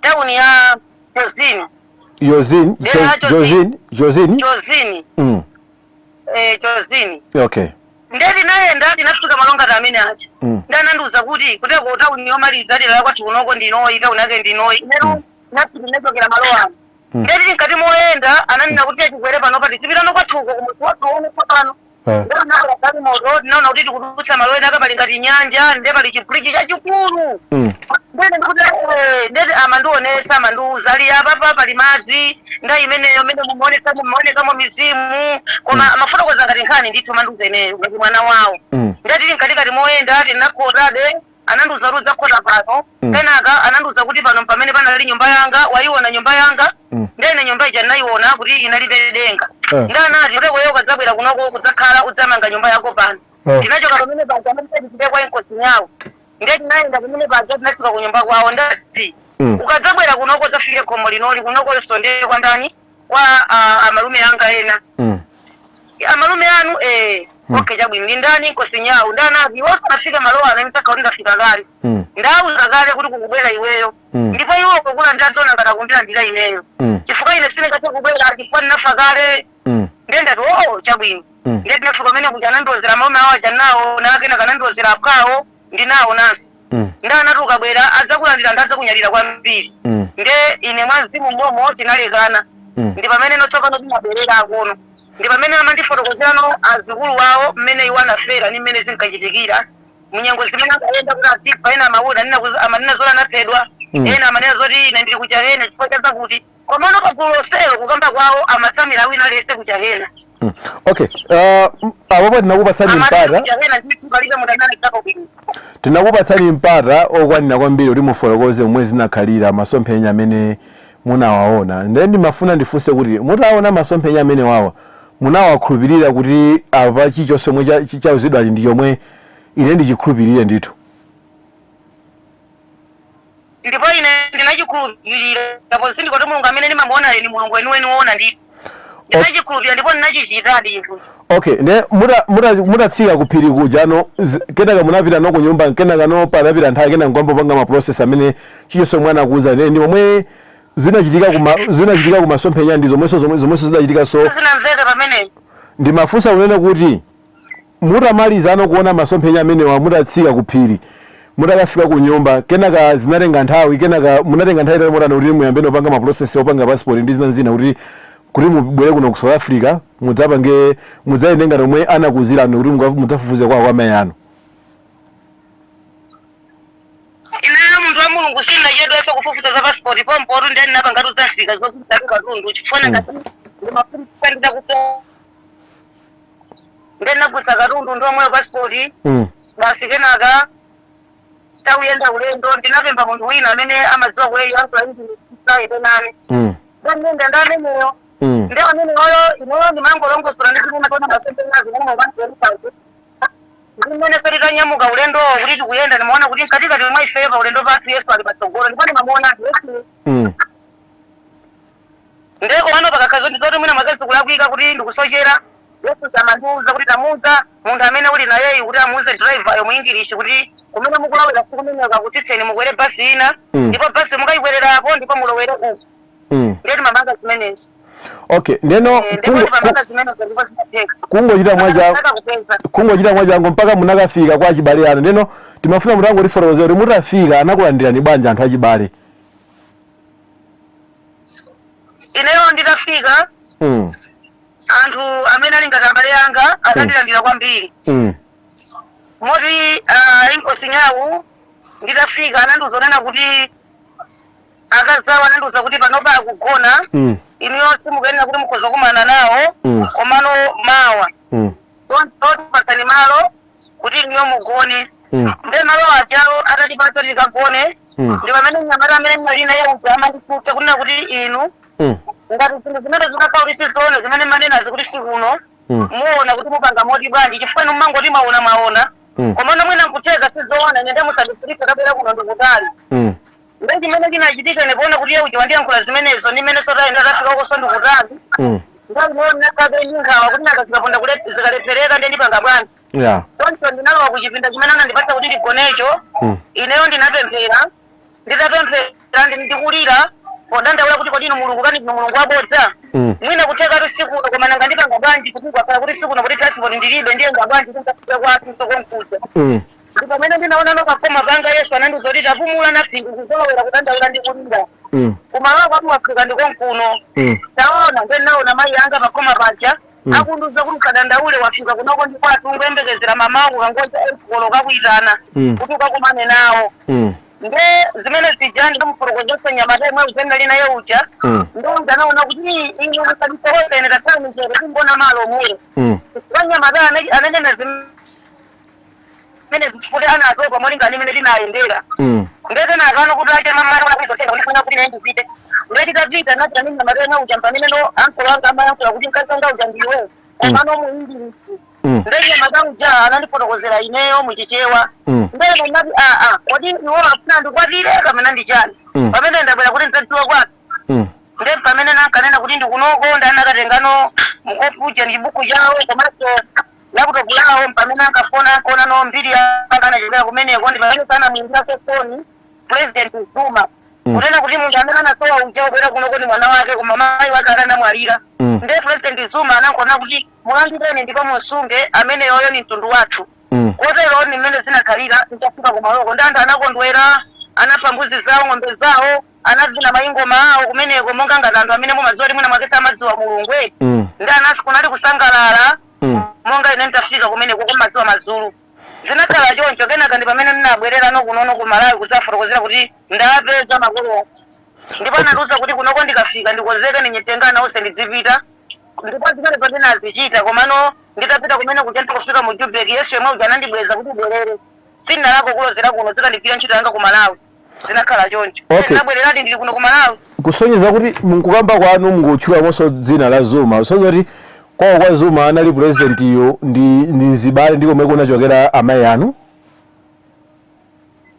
tawuni ya Jozini. Yozini. Dera la Jozini, Jozini. Jozini. Eh, Jozini. Ndiye tinayenda, tinafika malo ngati amene aja. Ndi anandiuza kuti kuteko tawuni yomaliza dera la kwathu kunoko ndinoyi, tawuni yake ndinoyi. Inetu nati tinachokera malo ano. Ndiye tili mkati moyenda ananena kuti tikwere panopa tizipitano kwathuko kumudzi wathu one pano. Ndiye tinabwera galimoto, tinaona kuti tikudutsa malo ena akapali ngati nyanja, ndiye pali chibridge chachikulu. Ndiye ndikuti ndeti amandionetsa, amandiuza ali apapa pali madzi nda imeneyo mene mumaonetsamo mumaonekamo mizimu, koma amafotokoza ngati nkhani ndithu, amandiuza ineyo ngati mwana wawo. Ndiye tili mkatikati moyenda tinakhotabe, anandiuza kuti udzakhota pano. Kenaka anandiuza kuti pano pamene panali nyumba yanga, wayiona nyumba yanga? Ndiye ine nyumba ija ndinayiona kuti inalibe denga. Ndi anati kuti iweyo ukadzabwera kunoko kudzakhala udzamanga nyumba yako pano. Tinachoka pamene paja, amene tipite kwa inkosi yawo, ndiye tinayenda pamene paja, tinafika ku nyumba kwawo. Ndati, "Ukadzabwera kunoko, dzafike khomo linoli kunoko, sonde kwa ndani, kwa amalume anga ena." "Amalume anu?" "Eh." "Okay, chabwino, ndi ndani?" "Nkosi nyawo." Ndanapi osanafika malo ano, mtaka kuti ndafika kale. Ndawuza kale kuti kukubwera iweyo. Ndipo iwo kukula ndadzona ngati akundilandira ineyo, chifukwa ine sindingathe kubwera chifukwa ndinafa kale. Ndiye ndati, "Oh, chabwino." Ndiye tinafika pamene kuja, anandozera amalume awo aja nawo nakena, kanandozera apkawo ndinawo nanso. Ndanati ukabwera adzakulandira, ndadzakunyadira kwambiri. Nde ine mwa mzimu momo tinalekana. Ndi pamene notsopano timabwerera kuno, ndi pamene amandifotokozerano azikulu wawo mmene iwo anafera ndi mmene zinkachitikira munyengo zimene akayenda kuti azifa. Ena amawona amanena zoti anaphedwa. Ena amanena zoti ine ndili kuchahena chifukwa chazakuti, komano pagulu lonselo kukamba kwawo amatsamira wina aliyense kuchahena. Okay, apopo tinakupatsani Amati mpata. kuchahena ndithu palibe munthu amene anachitako bwino. Tinakupatsani mpata okwanira kwambiri kuti mufotokoze momwe zinakhalira masomphenya amene munawaona. Ndiye ndimafuna ndifunse kuti mutaona masomphenya amene wawa, munawakhulupirira kuti apa chilichonse chomwe chauzidwachi ndi chomwe ine ndichikhulupirire ndithu? Ndipo ine ndinachikhulupirira pozindikoti Mulungu amene ndimamuona ine ni Mulungu weniweni woona ndithu. Ndinachikhulupirira ndipo ndinachichitadi chinthucho. Okay, ne mutatsika ku phiri kuja no, kenaka munapita no ku nyumba, kenaka no panapita nthawi, kenaka nkwamba ma process amene chilichonse omwe anakuuza ne ndi momwe zinachitika ku masomphenya ndi zomwenso zomwenso zinachitika so. Zinamveka pamene. Ndimafunsa kunena kuti mutamaliza ano kuona masomphenya amenewa, mutatsika ku phiri, mutakafika ku nyumba, kenaka zinatenga nthawi, kenaka munatenga nthawi itali motani kuti muyambe nopanga ma process opanga passport ndi zina zina kuti mubwere kuno ku South Africa, mudzapange, mudzayende ngati omwe anakuuzirani kuti mudzafufuze kwa amayi anu? Ineyo, munthu wa Mulungu, sindinachedwenso kufufuza za passport pompoto. Ndiye ndinapangatu zafika zositatu katundu chifukwa ngati ndimafuna nditakufa, ndiye ndinagulitsa katundu ndi omweyo passport. Basi, kenaka takuyenda ulendo, ndinapempha munthu wina amene amadziwa kuyankhula English nane. Ndiyenda ndi ameneyo. Ndi ameneyoyo ineyo ndimangolongosola ndi zimene zona masomphenya zimene mubandierisazi ndi mmene so titanyamuka ulendowo kuti tikuyenda, ndimaona kuti mkatikati mwa ifeyo pa ulendo pathu Yesu ali patsogolo, ndipo ndimamuona Yesu. Ndiye komano pakakhazo ndi zoti mwina mwakazi kulakwika kuti ndikusochera, Yesu samandiuza kuti tamuuza munthu amene uli nayeyu kuti amuuze driver yo mu English kuti kumene mukulowera sikumene, kakutsitseni mukwere basi ina. Ndipo basi mukayikwererapo ndipo mulowere uku. Ndiye timamanga zimenezo. Okay, ndeno Ndipo timamanga zimenezo ndipo zimatheka. Kungochita mwacha Kupeza. Kungochita mwachangu mpaka munakafika kwa achibale anu. Ndeno timafuna mutangotifotokozera kuti mutafika anakulandirani bwanji anthu achibale? Ineyo nditafika, anthu amene ali ngati abale anga anandilandira kwambiri. Moti inkosi nyawu nditafika anandiuza kunena kuti akazawo anandiuza kuti panopa akugona. Inuyo simukuyenera kuti mukhoza kumana nawo. Komano mawa totipatsani malo kuti inuyo mugone. Nde malo ajawo atatipatsa tikagone, ndi pamene mnyamata amene ndinali naye uja amanditsutsa kunena kuti inu, ngati zinthu zimene zikakhala kuti sizoona zimene manenazi kuti sikuno, muona kuti mupanga moti bwanji, chifukwa inu mmangoti mwaona mwaona, komano mwina nkutheka sizoona. Ine nde musandifulitse, tabwera kuno ndikutali. Nde chimene chinachitika, ine kuona kuti iye uja wandiyankhula zimenezo ndi mmene sotayenda tafika ukoso ndikutali, ndalinoona ndi nkhawa kuti nanga zikaponda zikalephereka nde ndipanga bwanji? Choncho ndinalowa kuchipinda chimene anandipatsa kuti ndigonecho. Ineyo ndinapemphera. Nditapemphera ndikulira podandaula kuti kodi inu Mulungu, kani inu Mulungu wabodza? Mwina kutheka sikuno, koma nanga ndipanga bwanji kuti kwakhala kuti sikuno, kuti transport ndilibe, ndiyenda bwanji kuti ndikafika kwathu sokonkuja? Ndi pamene ndinaona nokakoma panga Yesu anandiuza kuti tapumula na phindu kuzolowera kudandaula ndi kulira. Kumalowa kwatu wafika ndikonkuno. Taona, ndenaona mayi anga pakoma paja. Akundiuza kuti usadandaule, wafika kunoko ndi kwathu, ungoyembekezera mamaku kangoja 8 koloko kakuitana kuti ukakumane nawo. Nde zimene zija ndamufotokozesa nyamata imwe uja ndali naye uja. Ndo uja anaona kuti ine usadisokose, ine takhala michere timbona malo omweyo. Wanyamata ananena zimene zichifukwa anatopa molingana imene tinayendera. Ndete nakano kuti ache mamara ona kuizotenga ndifuna kuti ine ndipite. Nde titapita napita ndi nyamata imwe uja, pamene no ankolo anga amayankhula kuti mkazi wanga uja ndiwe, komano mu English. Nde mnyamata uja anandifotokozera ineyo muchichewa. Ndene ndinati, aa, kodi iwo afuna ndikwatire kapena ndi chani? Pamene ndabwera kuti ndidzadziwa kwake. Nde pamene nankanena kuti ndikunoko, ndanakatengano mkopuja ndi buku yawo komanso laptop yawo. Pamene ankafona ankaona no mbiri yanga anachokera kumeneko, ndi pamene sanamuimbiraso foni President Zuma kunena kuti munthu amene anasowa uja ubwera kunoko ndi mwana wake, koma mayi wake atanamwalira. Nde President Zuma anankona kuti mulandireni ndipo musunge amene yoyo ni mtundu wathu. Kotero ni mmene zinakhalira. Nditafika kumaloko ndi anthu anakondwera, anapha mbuzi zawo, ng'ombe zawo, anavina maingoma awo kumeneko, monga ngati anthu amene mumadziwa kuti mwina mwake samadziwa Mulungu eti. Ndi anasi kunali kusangalala. Monga ine nditafika kumeneko kumadziwa mazulu, zinakhala choncho. Kenaka ndi pamene ndinabwerera no kunono ku Malawi kudzafotokozera kuti ndapeza makolo athu, ndipo anandiwuza kuti kunoko ndikafika ndikonzeke ndinyitengana onse ndidzipita, ndipo zimene ndinazichita. Komano nditapita kumene kuja, ndikufika mu Jubek, Yesu yemwe uja anandibweza kuti ubwerere, sindinalako kulozera kuno, zikandigwira ntchito yanga ku Malawi. Zinakhala choncho. Ndinabwereradi, ndili kuno ku Malawi. Kusonyeza kuti mukukamba kwanu mukutchulamonso dzina la Zuma, kusonyeza kuti kwawo kwa Zuma anali president iyo ndi mzibale ndi komwe kunachokera amayi anu.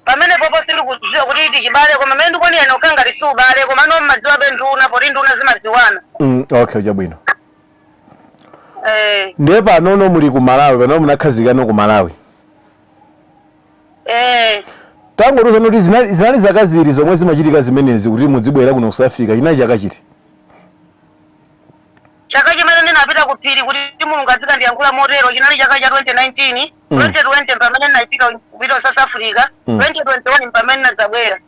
Pamene popo sindikudziwa kuti iti chibale, koma mmene ndikuonera nokha ngati si ubale, koma no mmadziwabe nduna, poti nduna zimadziwana. Okay, chabwino. Eh. Ndiye panono muli ku Malawi, panono munakhazikano ku Malawi? Eh. Tangotiuzani kuti zinali zaka zili zomwe zimachitika zimenezi kuti mudzibwera kuno ku South Africa, chinali chaka chiti? Chaka chimene ndinapita ku phiri kuti Mulungu azikandiyankhula motero chinali chaka cha 2019. 2020 pamene ndinapita kupita ku South Africa. 2021 pamene ndinadzabwera.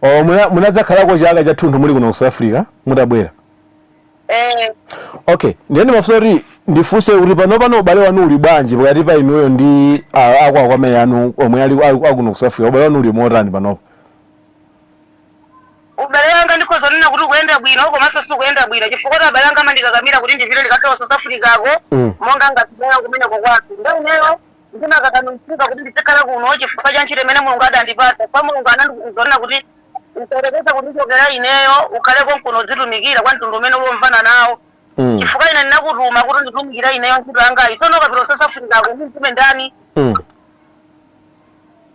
Oh, munadzakhalako chaka chathunthu muli kuno ku South Africa mutabwera? Eh. Okay, ndiye ndimafunsa kuti ndifunse kuti pano ubale wanu uli bwanji pakati pa inuyo ndi akwawo amayi anu omwe ali akuno ku South Africa? Ubale wanu uli motani panopo? Ubale wanga ndikhoza kunena kuti ukuyenda bwino komanso sukuyenda bwino, chifukwa kuti abale anga amandikakamira kuti ndipite ndikakhale ku South Africako monga ngatileyo kumeneko kwathu. Ndo ineyo ndimakakamizika kuti ndizikhala kuno chifukwa cha ntchito imene Mulungu adandipatsa. Pa Mulungu anandiuzonena kuti usayerekeza kundichokera ineyo, ukhaleko nkuno, udzitumikira kwa mtundu umene ulomvana nawo, chifukwa ine ndinakutuma kuti nditumikira ineyo ntchito yangayi. Tsono ukapita ku South Africako ndimtume ndani?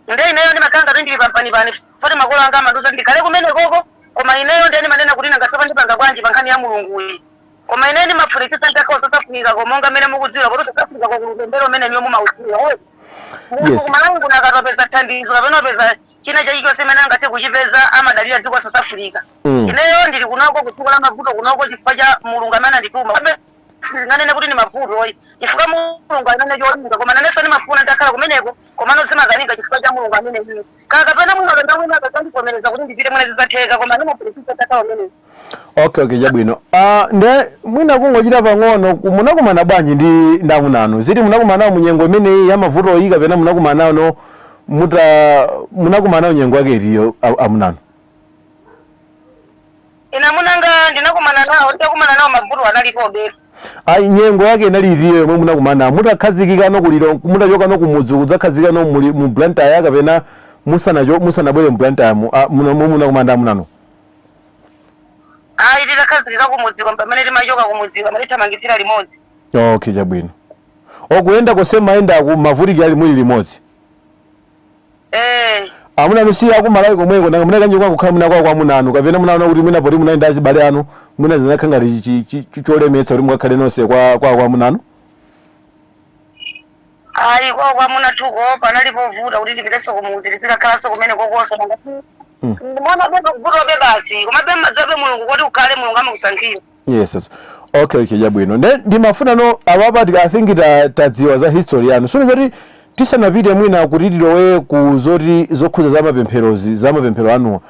Nde ineyo ndimakhala ngati ndili pampanipani, poti makolo anga amandiuza kuti ndikhale kumenekoko, koma ineyo ndiye ndimanena kuti nanga tsopano ndipanga bwanji pa nkhani ya Mulunguyi? Koma ineyo ndimafunitsitsa nditakhala South Africa ko, monga mmene mukudziwa kuti South Africa ko kulupembero umene niyo mumaudziwa. Munthu kumalawi kuno akatopeza thandizo kapena upeza china chalichonse imene angathe kuchipeza, amadalira dziko la South Africa. Ineyo ndili kunoko ku dziko la mavuto kunoko chifukwa cha Mulungu amene andituma. Sindinganene kuti ndi mavuto oyi, chifukwa Mulungu anene cholinga, koma nanenso ndimafuna ndakhala kumeneko, komano zimakanika chifukwa cha Mulungu amene iye kaka kapena mwina kapena mwina akadzandivomereza kuti ndipite, mwina zidzatheka, koma ndimafunitsitsa ndakhala kumeneko. Okay, chabwino. Nde mwina kungochita pang'ono, munakumana bwanji ndi amunanu? Ziti munakumana nawo munyengo imeneyi ya mavuto iyi, kapena munakumana nawo no muta munakumana nawo nyengo yake itiyo amunanu? Ine amunanga ndinakumana nawo, nditakumana nawo mavuto analipobe. Ayi, nyengo yake inali itiyo yomwe munakumana nawo? Mutakhazikika no kuliro, mutachoka no kumudzi kudzakhazika no muli mu Blantyre, kapena musanabwere mu Blantyre munakumana ndi amunanu? Ayi, titakhazikika kumudziko, pamene timachoka kumudziko amatithamangitsira limodzi. Okay, chabwino. Okuyenda konse mayendaku mavutikira ali muli limodzi? Eh. Amuna misiya akumalawi komweko, nanga munakanji kukhala mwina kwawo kwa amunanu, kapena munaona kuti mwina poti munali ndi azibale anu, mwina zinakhala ngati cholemetsa kuti mukakhale nonse kwa amunanu? Ayi, kwawo kwamuna tuko panali povuta kuti ndipitenso kumudzi tizikakhalanso kumene kokoso. Ndimaona be kuvutobe basi, koma be mmadzabe Mulungu kuti ukhale Mulungu amakusankhira. Yes. Okay, chabwino. Ne ndimafuna no apapa I think tadziwa za history yanu. Sono zoti tisanapite mwina kuti tilowe ku zoti zokhuza za mapempherozi, za mapemphero anuwa,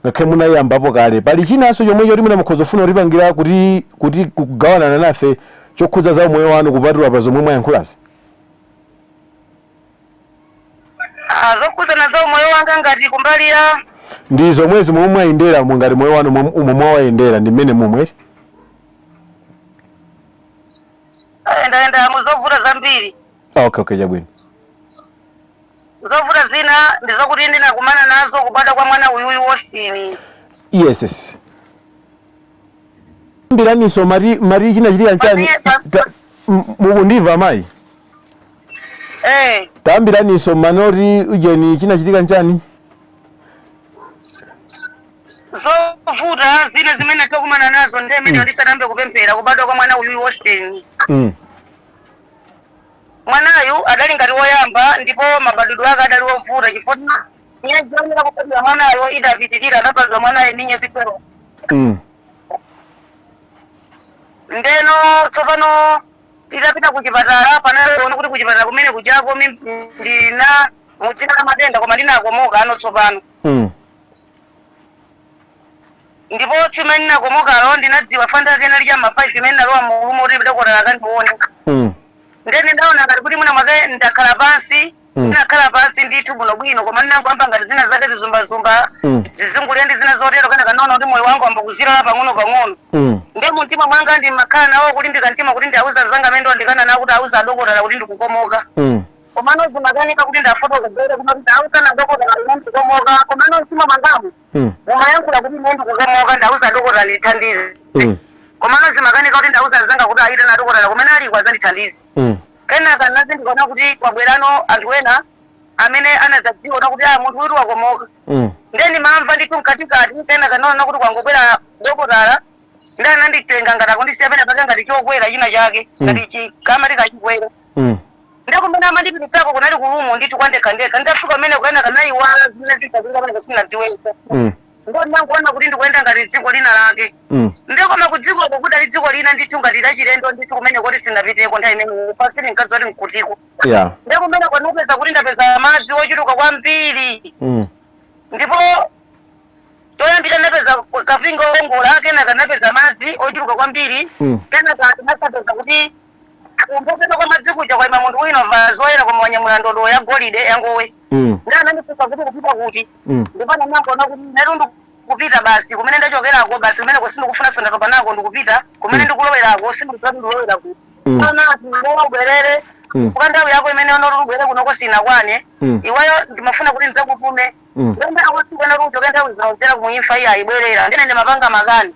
ngakhale munayambapo kale, pali chinanso chomwe choti mwina mukhoza kufuna kutipangira kuti kugawanana nafe chokhudza za umoyo wanu kupatula pa zomwe mwayankhulazi? Ah, zokhudzana za umoyo wanga ngati kumbali ya Ndi zomwezi momwe mwayendera, ngati moyo wanu umwe mwawayendera ndi mmene mumwe. Ayendayenda muzovuta zambiri. Okay, chabwino. Zovuta zina ndizokuti ndinakumana nazo kubadwa kwa mwana uyuyu Austin. Yes, mbiraniso mati chinachitika nchani? Mukundimva mayi? Eh. Tayambiraninso manoti ujeni chinachitika nchani? Zovuta zina zimene takumana nazo ndi imene ndisanambe kupemphera kubadwa kwa mwana uyu Washington. Mwanayu adali ngati woyamba, ndipo mabadwidwe ake adali wovuta chifukwa miyezi yoyera kubadwa mwanayo idapitirira, anabadwa mwanayo ndi miyezi 12. Ndeno tsopano titapita kuchipatala, panaliona kuti kuchipatala kumene kujako ndina mudzina la matenda, koma ndinakomoka ano tsopano. Ndipo chimene ndinakomokalo ndinadziwa fanda ake nali chama 5 imene nalowa mulumo kuti dokotala akandione. Ndene ndaona ngati kuti mwina mwake ndakhala pansi. Ndinakhala pansi ndithu bwinobwino, koma ndinangoyamba ngati zina zake zizumbazumba, zizungulira ndi zina zotero. Kana kanaona kuti moyo wangu wamba kuzilala pang'ono pang'ono. Nde mumtima mwanga ndimakhala nawo kulimbika mtima kuti ndiauza zanga amene ndondikana nawo kuti auza adokotala kuti ndikukomoka. Komano zimakanika kuti ndafotokozere kuti ndauza nadokotala ine ndikukomoka, komano mtima mwangamu mumayankhula kuti ine ndikukomoka, ndauza adokotala ndithandize. Komano zimakanika kuti ndauza zanga kuti aite nadokotala kumene aliko azandithandize. Kenaka nazi ndikaona kuti kwabwerano anthu ena amene anadzadziwa kuti a munthu uyu wakomoka. Ndeni mamva ndithu mkatikati. Kenaka naona kuti kwangobwera dokotala, ndi ananditenga ngati akundisiya pena pake ngati chokwera china chake, ngati chikama tikachikwera. Ndi kumene amandipititsako kunali kulumu ndithu kwandekhandekha. Nditafika kumene kenaka nayiwala zimene zinkachitika pamene sinadziwesa. Ndo ndinangoona kuti ndikuyenda ngati dziko lina lake. Ndikoma ku dzikoko kudali dziko lina ndithu ngati lachilendo ndithu kumene kuti sinapiteko nthawi imeneyo pasili mkazi wati nkutiko. Ndikumene kwanapeza kuti ndapeza madzi ochuluka kwambiri. Ndipo toyambira ndapeza kapinga ongola, kenaka ndapeza madzi ochuluka kwambiri. Kenaka ndinasapeza kuti kumbukira kwa madzi kuja kwaima munthu wina wavala zoyera koma wanyamula ndodo ya golide yangowe. Ndi anandifunsa kuti kupita kuti? Ndipo nanangoona kuti netu ndikupita basi kumene ndachokerako, basi kumene sindikufunanso, ndatopa nako, ndikupita kumene ndikulowerako, sindikuti ndilowera kuti. Anati ngowa ubwerere kuka nthawi yako imene unoti ubwere kunoko sinakwane. Iweyo ndimafuna kuti ndidzakutume. Ndende akusikana kuti uchoke nthawi zinaodzera kumuimfa iye ayibwerera. Ndine ndimapanga makani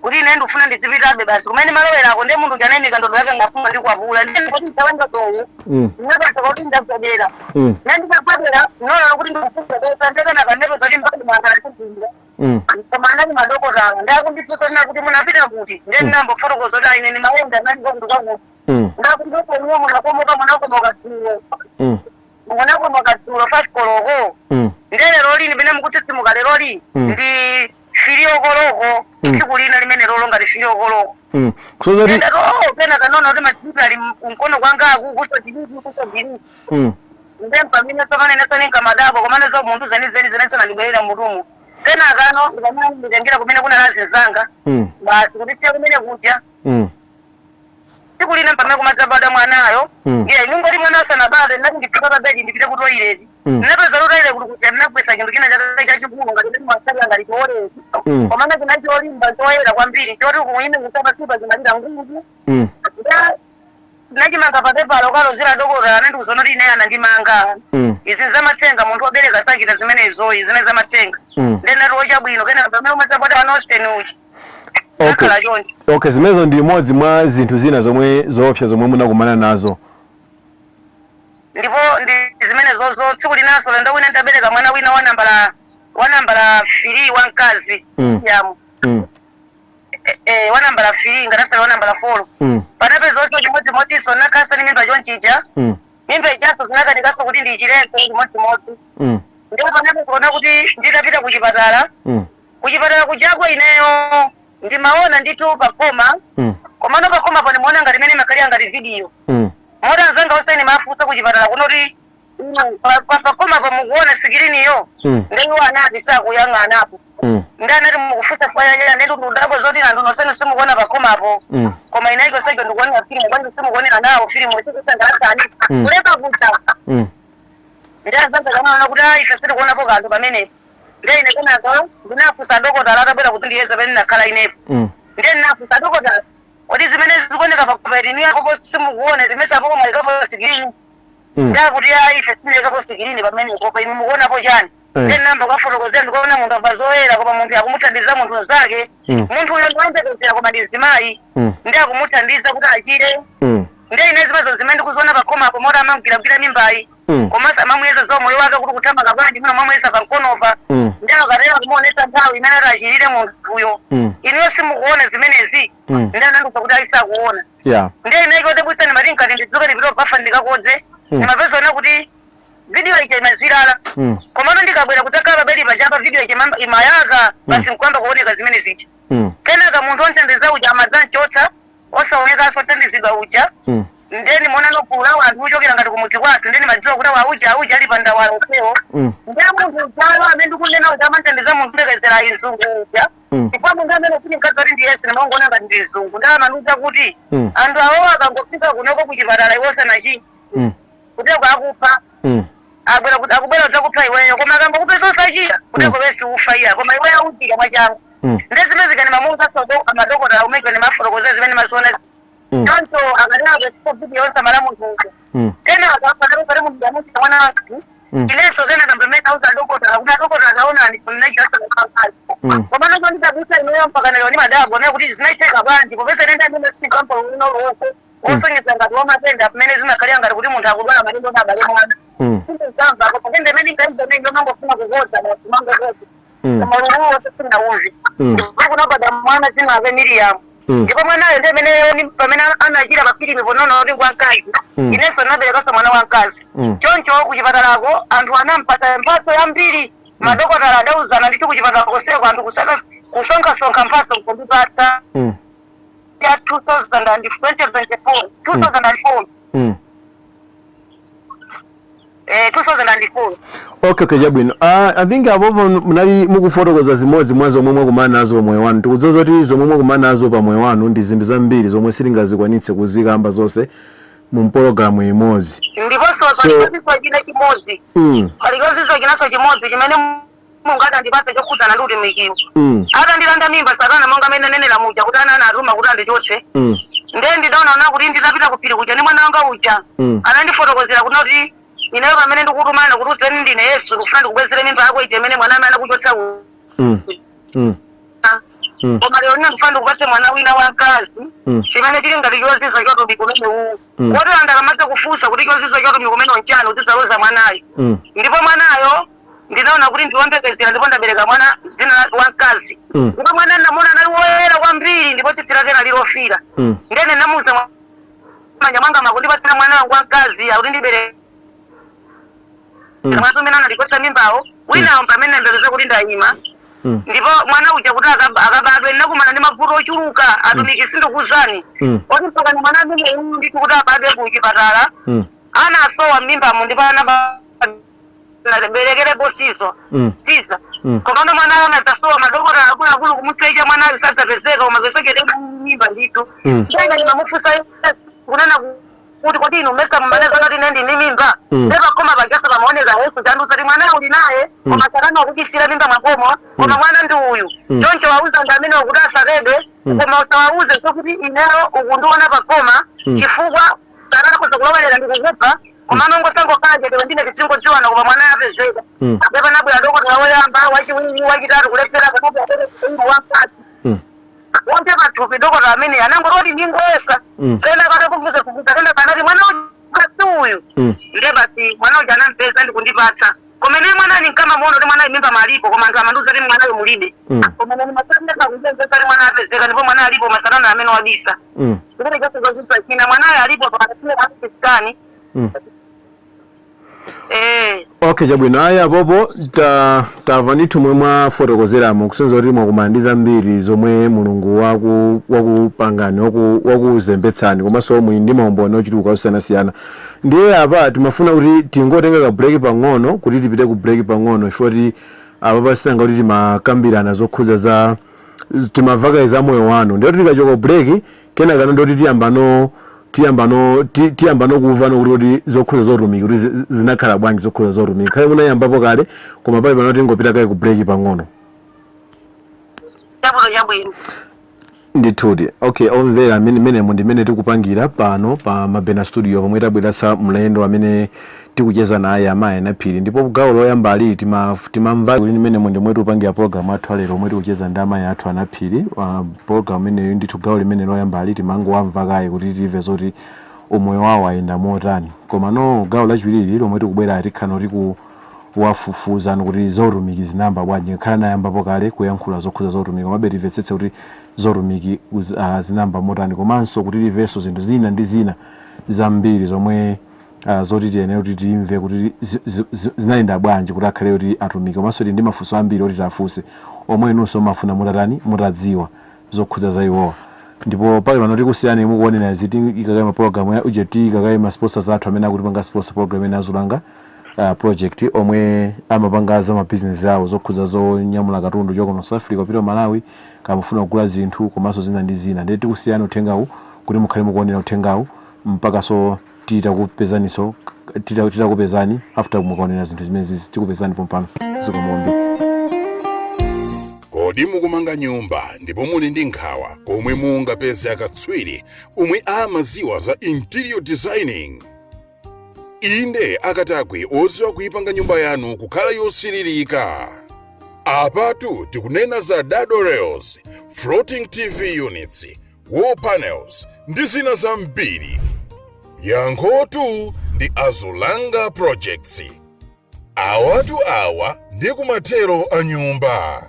kuti ine ndikufuna ndizipitabe basi kumene malowerako. Ndiye munthu anayimika ndodo yake ngafuna ndikwapula, ndiye ndikuti nditawe ndodoyo. Ndinapasa kuti ndagwadera. Nendikagwadera ndinoona kuti ndikufuna ndekenaka ndepeza kuti mbali mwanga alikugwira. Koma anali madokotala ndakundifunsa na kuti munapita kuti? Ndiye ndinambofotokoza kuti ine ndimayenda naliko kuti kwakuti. Ndakundifunsa, munakomoka, munakomoka dzulo? Munakomoka dzulo 5 koloko. Ndiye lero lini pene mukutsitsimuka leroli? Ndi 3 o'clock. Tsiku lina limene lolo ngati 3 o'clock. Kusonyeza kuti Ndati oh, pena kanoona kuti madripi ali kumkono kwangaku kuso chiliki kuso chiliki. Nde pamene tsopano inenso ninkamadabwa, komano za munthu zenizeni zenenso nandibwerera mutumu. Kenakano ndikamene nditengera kumene kunali azinzanga. Basi kundisiya kumene kuja. Tsiku lina pamene kumadzabadwa mwanayo, iye ningoti mwana asanabadwe ndinati ndifika pa bedi ndipite ku toilet. Ndinapeza kuti toilet kuti kuja ndinagwetsa chinthu china chake chachikulu ngati ndi masali ngati chiolezi. Komano china cholimba choyera kwambiri choti kuine kusapasipa chimalira nguvu. Ndinachimanga papepala ukalozera dokotala anandiuza kuti ine anandimanga. Izi zamatsenga, munthu wobereka sachita zimenezoyi, zimene zamatsenga. Ndenati wochabwino. Kenaka pamene umadzabadwa mwana Austin uchi nakhala choncho. Okay, zimenezo ndi imodzi mwa zinthu zina zomwe zoopsa zomwe munakumana nazo. Ndipo ndi zimene zozo. Tsiku linanso lendo wina ndabereka mwana wina wa nambala 3 wamkazi. Yamu. Wa nambala 3 ngatasala wa nambala 4. Panapeza onso chimodzimodzinso nakhaso ndi mimba chonchija. Mimba ijaso zinakanikanso kuti ndichilenso chimodzimodzi. Ndipo panapeza kuona kuti nditapita kuchipatala, kuchipatala kujako ineyo ndimaona ndithu pakoma. Komano pakoma pano ndimaona ngati imene imakhalira ngati video. Moti anzanga onse ndimafunsa kuchipatala kunoti pakoma pamukuona screen-iyo? Ndiwo anati sakuyang'anapo. Ndi anati mukufunsa fayaya ndetu ndudabo zoti anthu nonsenu simukuona pakomapo. Koma inaiko sejo ndikuonera filimu, kwanji simukuonera nawo filimu sikusangalasani kuleka kuta. Ndi anzanga kanaona kuti ayi, ife sitikuonapo kanthu pamenepo. Ndiye ine kenaka ndinafunsa dokotala atabwera kuti ndiyeza pamene nakhala inepo. Ndiye ndinafunsa dokotala kuti zimene zikuoneka pakopeti apopo simukuona zimene apopo mwayikapo screen? Ndakuti ayi, ife sinayikapo screen pamenepo, inu mukuonapo chani? Ndiye namba kafotokozera ndikuona munthu ava zoyera koma munthu akumuthandiza munthu nzake. Munthu uyo ndiwayembekezera koma ndi mzimayi. Ndi akumuthandiza kuti achire. Ndiye ine zimezo zimene ndikuziona pakhomapo moti amamgwiragwira mimbayi, komanso amamuyeza za moyo wake kuti kuthamanga bwanji, mwina mwamuyeza pamkonopa, ndi akatera kumuonetsa nthawi imene atachirire munthuyo. Inuyo simukuona zimenezi? Ndi anandiuza kuti ayisakuona. Ndiye ine chodabwitsa ndimati nkati ndidzuke ndipite kubafa ndikakodze, ndimapeza ona kuti video ija imazilala. Komano ndikabwera kudzakhala pabedi pajapa, video ija imayaka basi, nkwamba kuoneka zimene zija. Kenaka munthu onthandiza uja amadzanchotsa, osaonekanso othandizidwa uja. Ndeni mona nogulu la anthu uchokera ngati kumudzi kwathu, ndeni madziwa kuti auja auja ali pandawala okhewo. Ndiye munthu ujayo amene ndikunena uja amanthandiza munthu ulekezera mzungu uja, chifukwa munthu amene kuti mkazi ati ndi Yesu, ndimangoona ngati ndi mzungu, ndi amandiuza kuti anthu awo akangofika kunoko kuchipatala iwo sanachi kuteko akupha, abwera kuti akubwera kudzakupha iweyo, koma akangokupeza usachira kuteko wesi ufa iya, koma iweyo uchira mwachangu. Ndi zimene zikani mamuuza amadokotala umene mafotokoza zimene maziona. Choncho akati akwesipo video yonse amala munthu uja. Kenaka panapepare munthu amuchita mwana wake. Inenso kenaka pamene auza adokotala kuti adokotala akaonani kunachaaakazi. Komano chondidabwitsa ineyo mpaka lero ndi madabwa naye kuti zinaitheka bwanji, popeza ine ndamene sikampa uno wosonyeza ngati wamatenda pamene zimakhalira ngati kuti munthu akudwala matenda oti abale mwana. Sindizamva koma ndemene ingaizonenge mangofuna kukodza basi mangokodza, koma luluwo sindinauzi. Ndipo kunabada mwana dzina ake Miriam. Ndipo mwanayo ndi ameneyo pamene anachira pa filimu ponaona kuti ngwamkazi. Inenso naberekanso mwana wamkazi. Choncho kuchipatalako anthu anampatsa mphatso yambiri. Madokotala adauzana ndithu kuchipatala koseko, anthu kusaka kusonkhasonkha mphatso kundipatsa ya 2024, 2004. 2004. Okay, chabwino. I think apopo munali mukufotokoza zimodzi mwa zomwe mwakumana nazo pamoyo wanu. Tikudziwa zoti zomwe mwakumana nazo pamoyo wanu ndi zinthu zambiri zomwe sitingazikwanitse kuzikamba zonse mu pologalamu imodzi. Ndiponso palikonso china chimodzi, palikonso chinanso chimodzi chimene Mulungu atandipatsa chokhudzana ndi utumikiwo. Atandilanda mimba Satana, monga amene anenera muja kuti ana anatuma kuti andichotse, ndiye ndidaona kuti nditapita ku phiri kuja ndi mwana wanga uja, anandifotokozera kuti ineyo pamene ndikutumana kuti udzeni ndine Yesu, ndikufuna ndikubwezere mimba yako ija imene mwana amene anakuchotsa koma lero ine ndikufuna ndikupatse mwana wina wamkazi, chimene chili ngati chozizwa chotumiki umene uwu, koti anthu akamadza kufunsa kuti chozizwa chotumiki umene nchani, uzidzaloza mwanayo. Ndipo mwanayo ndinaona kuti ndiwombekezera, ndipo ndabereka mwana dzina wamkazi. Ndipo mwana namuona anali woyera kwambiri, ndipo tsitsi lake nali lofira. Ndene namuuza manja mwanga makundipatsira mwana wangu wamkazi akuti ndibereke mwana umene anandichotsa mimbawo winawo pamene ndapeza kuti ndayima. Ndipo mwana uja kuti akabadwe ndinakumana ndi mavuto ochuluka, atumiki, sindikuzani, oti mpaka ni mwana amene uyu ndithu kuti abadwe ku chipatala, ana asowa m'mimbamo, ndipo ana berekerepo sizo siza. Komano mwana anadzasowa, madokotala akuluakulu kumutsecha, mwanayo sadzapezeka, koma pesokere mimba ndithu. Ndena ndimamufunsa kunena kuti kodi inu mesa mumaneza kuti ine ndine mimba? Ndepakoma pajaso pamaoneka Yesu chandusa kuti mwana uli naye, koma Satana akubisira mimba mwakomo, koma mwana ndi uyu. Choncho wauza ndi amene wakuti asakebe, koma usawauze zokuti ineyo ukundiona pakoma, chifukwa Satana kuza kulowelera ndikukupha, koma nongosangokhala chete, ndine tidzingodziwana, koma mwana apezeka. Apepa nabwera dokotala woyamba, wachiwiri, wachitatu, kulephera. Panabwera wamkazi wonse pathupi. Dokotala amene anangoti ndingoyesa, kena katakufuza kufuza, kena kanati mwana uyu uyu. Ndiye basi mwana uja anampeza ndikundipatsa. Koma ine mwana ninkamamuona kuti mwana mimba malipo, koma anthu amandiuza kuti mwanayo mulibe. Koma nani masana kakuzenzesa mwana apezeka, ndipo mwana alipo, masatana amene wabisa. Chimene chasozazisa china, mwanayo alipo pakatine akusikani. Okay, chabwino. Ayi, apopo tamva ndithu mwe mwafotokozeramo, kusonyeza kuti mwakumana ndi zambiri zomwe Mulungu wakupangani, wakuzembetsani, komanso muli ndi maumboni ochuluka osiyanasiyana. Ndiye apa timafuna kuti tingotenga ka break pang'ono, kuti tipite ku break pang'ono, chifukwa kuti apa pasitanga kuti timakambirana zokhudza za timavaka za moyo wanu. Ndiye kuti tikachoka ku break, kenakano ndoti tiyambano kumva nokuti kuti zokhudza zotumiki kuti zinakhala bwanji zokhudza zotumiki. Khale munayambapo kale, koma pali pano tingopita kaye ku break pang'ono. Chabwino, chabwino. Ndithudi. Okay, omvera, menemo ndimene tikupangira pano pa Mabena Studio, pomwe tabweretsa mlendo amene tikucheza naye, amayi Anaphiri. Ndipo gawo loyamba ali timamva kuti menemo ndimwe tikupangira program athu alero, omwe tikucheza ndi amayi athu Anaphiri. Program imeneyo ndithu, gawo limene loyamba ali timangowamva kaye kuti timve zoti Umoyo wawo ayenda motani? Koma no gawo lachiwiri lomwe tikubwera tikhano tikuwafufuzani kuti zautumiki zinayamba bwanji. Ngakhale anayambapo kale kuyankhula zokhuza zautumiki, komabe timvetsetse kuti zautumiki zinayamba motani, komanso kuti timvenso zinthu zina ndi zina zambiri zomwe zoti tiyenera kuti timve kuti zinayenda bwanji kuti akhale kuti atumiki. Komanso tili ndi mafunso ambiri oti tiafunse omwe inunso mafuna mutatani, mutadziwa zokhudza za iwowa. Ndipo pali pano tikusiyani mukuonera izi, ikakaye ma program ya UJT, ikakaye ma sponsors athu amene akutipanga sponsor program imene, Azulanga Project, omwe amapanga za mabizinesi awo zokhudza zonyamula katundu choka ku South Africa kupita ku Malawi, kamufuna kugula zinthu komanso zina ndi zina. Ndiye tikusiyani uthengawu kuti mukhale mukuonera uthengawu mpaka so titakupezaniso, titakupezani after mukaonera zinthu zimene zizi. Tikupezani pompano. Zikomo. Kodi mukumanga nyumba ndipo muli ndi nkhawa komwe mungapeze akatswiri omwe amaziwa za interior designing? Inde, akatakwe oziwa kuyipanga nyumba yanu kukhala yosiririka. Apatu tikunena za dado rails, floating TV units, wall panels ndi zina zambiri. Yankhotu ndi Azulanga Projects. Awatu awa ndi kumathero a nyumba.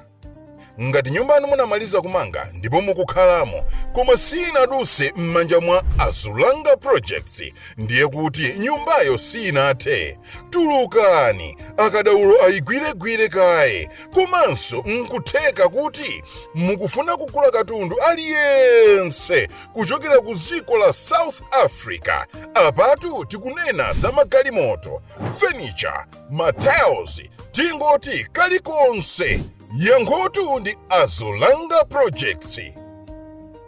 Ngati nyumba yanu munamaliza kumanga ndipo mukukhalamo, koma sinaduse m'manja mwa Azulanga Projects, ndiye kuti nyumbayo sinathe. Tulukani, akadaulo ayigwiregwire kaye. Komanso nkutheka kuti mukufuna kugula katundu aliyense kuchokera ku dziko la South Africa. Apatu tikunena za magalimoto, furniture, matiles, tingoti kalikonse. Yankhotu ndi Azulanga Projects.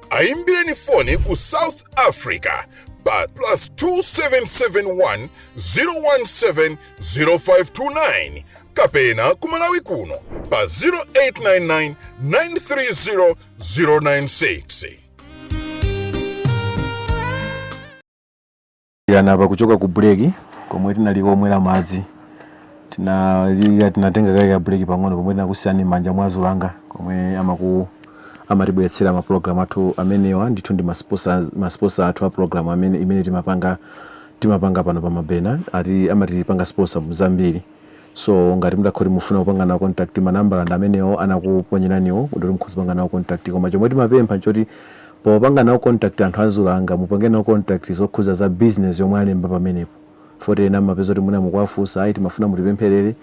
Ayimbireni foni ku South Africa pa +2771 017 0529 kapena ku Malawi kuno pa 0899 930 096. Yanapa kuchoka ku break komwe tinali komwera madzi, tinalika tinatenga kale ka break pang'ono pomwe tinakusiyani m'manja mwa Azulanga komwe amatibweretsera ma program athu amenewa. Ndithu ndi ma sponsor athu a program amene imene timapanga pano pa Mabena. Ati amatipanga sponsor zambiri. So ngati mudakhoti mufuna kupanga nawo contact, manambala ndi amenewo anakuponyeraniwo kuti mukhoza kupanga nawo contact. Koma chomwe timapempha nchoti popanga nawo contact anthu Azulanga, mupange nawo contact zokhuza za business yomwe alemba pamenepo. Foti ena mapeza kuti mwina mukuwafunsa, "Ayi, timafuna mutipempherere,"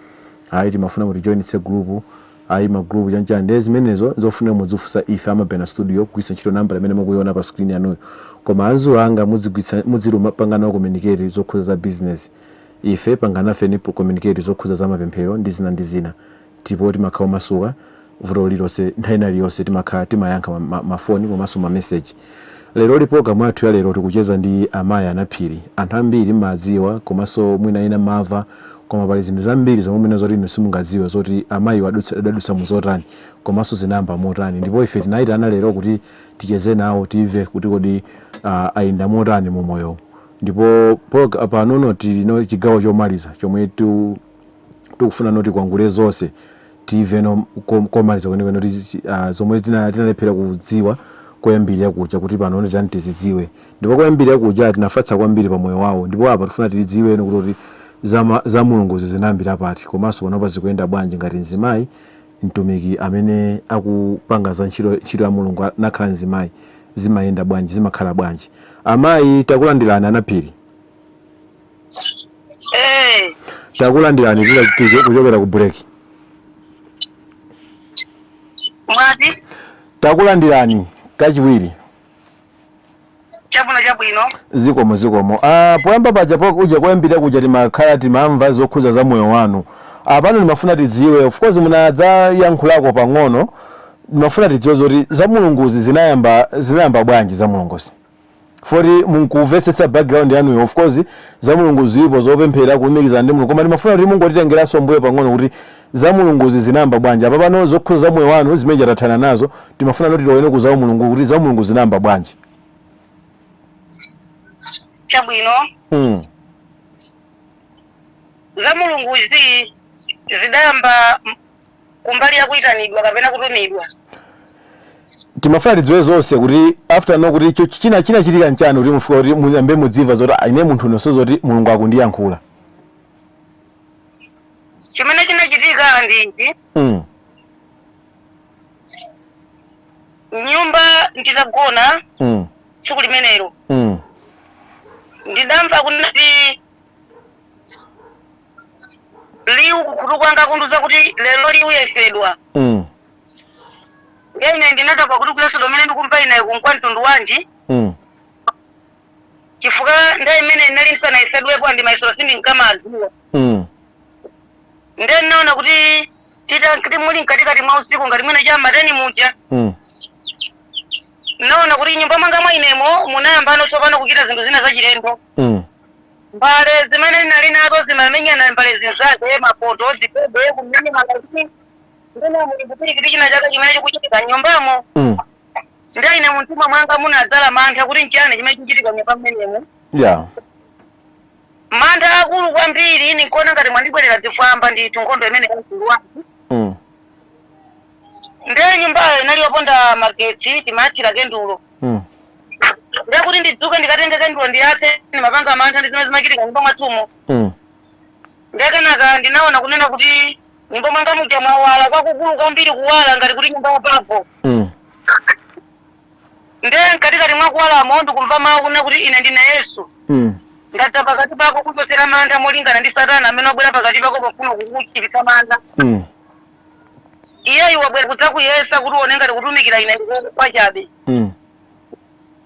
"Ayi, timafuna mutijoinitse group," "Ayi, ma group chanchani." Ndiye zimenezo zofunika mudzifunsa ife Amabena Studio kugwiritsa ntchito nambala imene mukuiona pa screen yanuyo. Koma Azulanga muzigwiritsa muziluma nawo communicate zokhuza za business. Ife panganafe ni communicate zokhuza za mapemphero ndi zina ndi zina. Tipo timakhala omasuka, vuto lililonse nthawi ina iliyonse timakhala timayankha mafoni komanso ma message. Lero li program yathu ya lero tikucheza ndi amayi Anaphiri. Anthu ambiri mmadziwa komanso mwina ena mava, koma pali zinthu zambiri zomwe mwina zoti inu simungadziwe zoti amayi adutsa muzotani komanso zinayamba motani. Ndipo ife tinayitana lero kuti ticheze nawo, timve kuti kodi ayenda motani mu moyo. Ndipo panono tino chigawo chomaliza chomwe tikufuna noti kwangule zonse, timve no komaliza kwenikweni kuti zomwe tinalephera kudziwa koyambirira kuja, kuti pano tani tizidziwe. Ndipo koyambirira kuja tinafatsa kwambiri pa moyo wawo, ndipo apa tifuna tidziwe no kuti za Mulunguzi zinayambira pati, komanso panopa zikuyenda bwanji ngati mzimayi mtumiki amene akupanga za ntchito ya Mulungu nakhala mzimayi, zimayenda bwanji, zimakhala bwanji. Amayi, takulandirani, Anaphiri. Eh. Takulandirani kuchokera ku break. Mwati? Takulandirani kachiwiri. Chabwino, chabwino. Zikomo, zikomo. Poyamba paja kuja koyambira kuja timakhala timamva zokhuza za moyo wanu. Pano ndimafuna tidziwe, of course munadzayankhulako pang'ono, ndimafuna tidziwe zoti za Mulunguzi zinayamba bwanji za Mulunguzi, foti munkumvetsetsa background yanuyo. Of course za Mulungu zilipo, zopemphera, kulumikizana ndi Mulungu, koma ndimafuna kuti mungotitengeranso mbuyo pang'ono kuti za Mulunguzi zinayamba bwanji. Apa pano zokhuza za moyo wanu zimene tathana nazo, timafuna kuti tione ku za Mulungu kuti za Mulungu zinayamba bwanji. Chabwino. Za Mulunguzi zidayamba kumbali ya kuyitanidwa kapena kutumidwa. Timafuna tidziwe zonse kuti after no kuti china chinachitika nchani kuti mufika kuti muyambe mudzimva zoti, "Ah, ine munthu nonso zoti Mulungu akundiyankhula." Chimene chinachitika ndi nyumba nditagona tsiku limenelo, ndidamva kunati liwu kukhutu kwanga kundiuza kuti lero liuyesedwa. Ine ndinadabwa kuti kuyesedwa umene ndikumva ine kunkwa mtundu wanji, chifukwa nthawi imene inali ndisanayesedwepo andi mayesero sindinkamadziwa. Ndiye ndinaona kuti tita kuti muli mkatikati mwa usiku, ngati mwina cha ma 10 muja, naona kuti nyumba mwanga mwa inemo munayambano tsopano kuchita zinthu zina zachilendo. Mbale zimene ndinali nazo zimamenyana mbale zinzake, mapoto, zipebe kumene mangati ndina muli kupirikiti china chake chimene chikuchitika nyumbamo. Ndiye ine mumtima mwanga munadzala mantha kuti nchiyani chimene chikuchitika nyumba mmenemo. Mantha akulu kwambiri, ninkuona ngati mwandibwerera zifwamba ndithu, nkhondo imene mtundu wake. Ndiye nyumbayo inali yoponda magetsi, timayatsira kendulo. Ndiye kuti ndidzuke ndikatenge kendulo ndiyatse, ndimapanga mantha ndi zimene zimachitika nyumba mwathumo. Ndiye kenaka ndinaona kunena kuti nyumba mwanga muja mwawala kwakukulu kwambiri, kuwala ngati kuti nyumba yapapo. Ndiye mkatikati mwa kuwalamo ndikumva mawu kunena kuti ine ndine Yesu, ndadza pakati pako kuchotsera mantha molingana ndi Satana amene wabwera pakati pako pofuna kukuchititsa mantha. Iyeyu wabwera kudzakuyesa kuti uone ngati kutumikira ine ndikwachabe.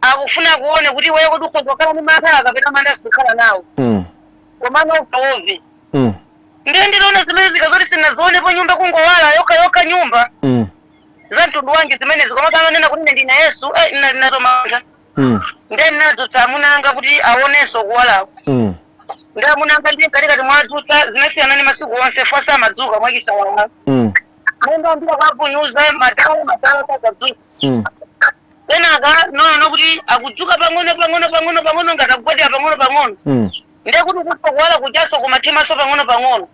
Akufuna kuone kuti iweyo kuti ukhoza kukhala ndi mantha kapena mantha sikukhala nawo, komano usaope. Ndiye ndinaona zimene zikazoti sinazionepo, nyumba kungowala yokha yokha, nyumba za mtundu wanji zimenezi? Koma kamanena kuti ine ndine Yesu, ndinali nazo mantha. Ndiye ndinadzutsa amuna anga kuti aonenso kuwalako. Ndi amuna anga ndiye mkatikati mwadzutsa, zinasiyana ndi masiku onse fasa amadzuka mwachisawawa. Nendambira kwapunyuza matala matala sakadzuka. Kenaka noona kuti akudzuka pang'ono pang'ono pang'ono pang'ono, ngati akugwadira pang'ono pang'ono. Ndiye kuti kufa kuwala kuchaso kumathimaso pang'ono pang'ono.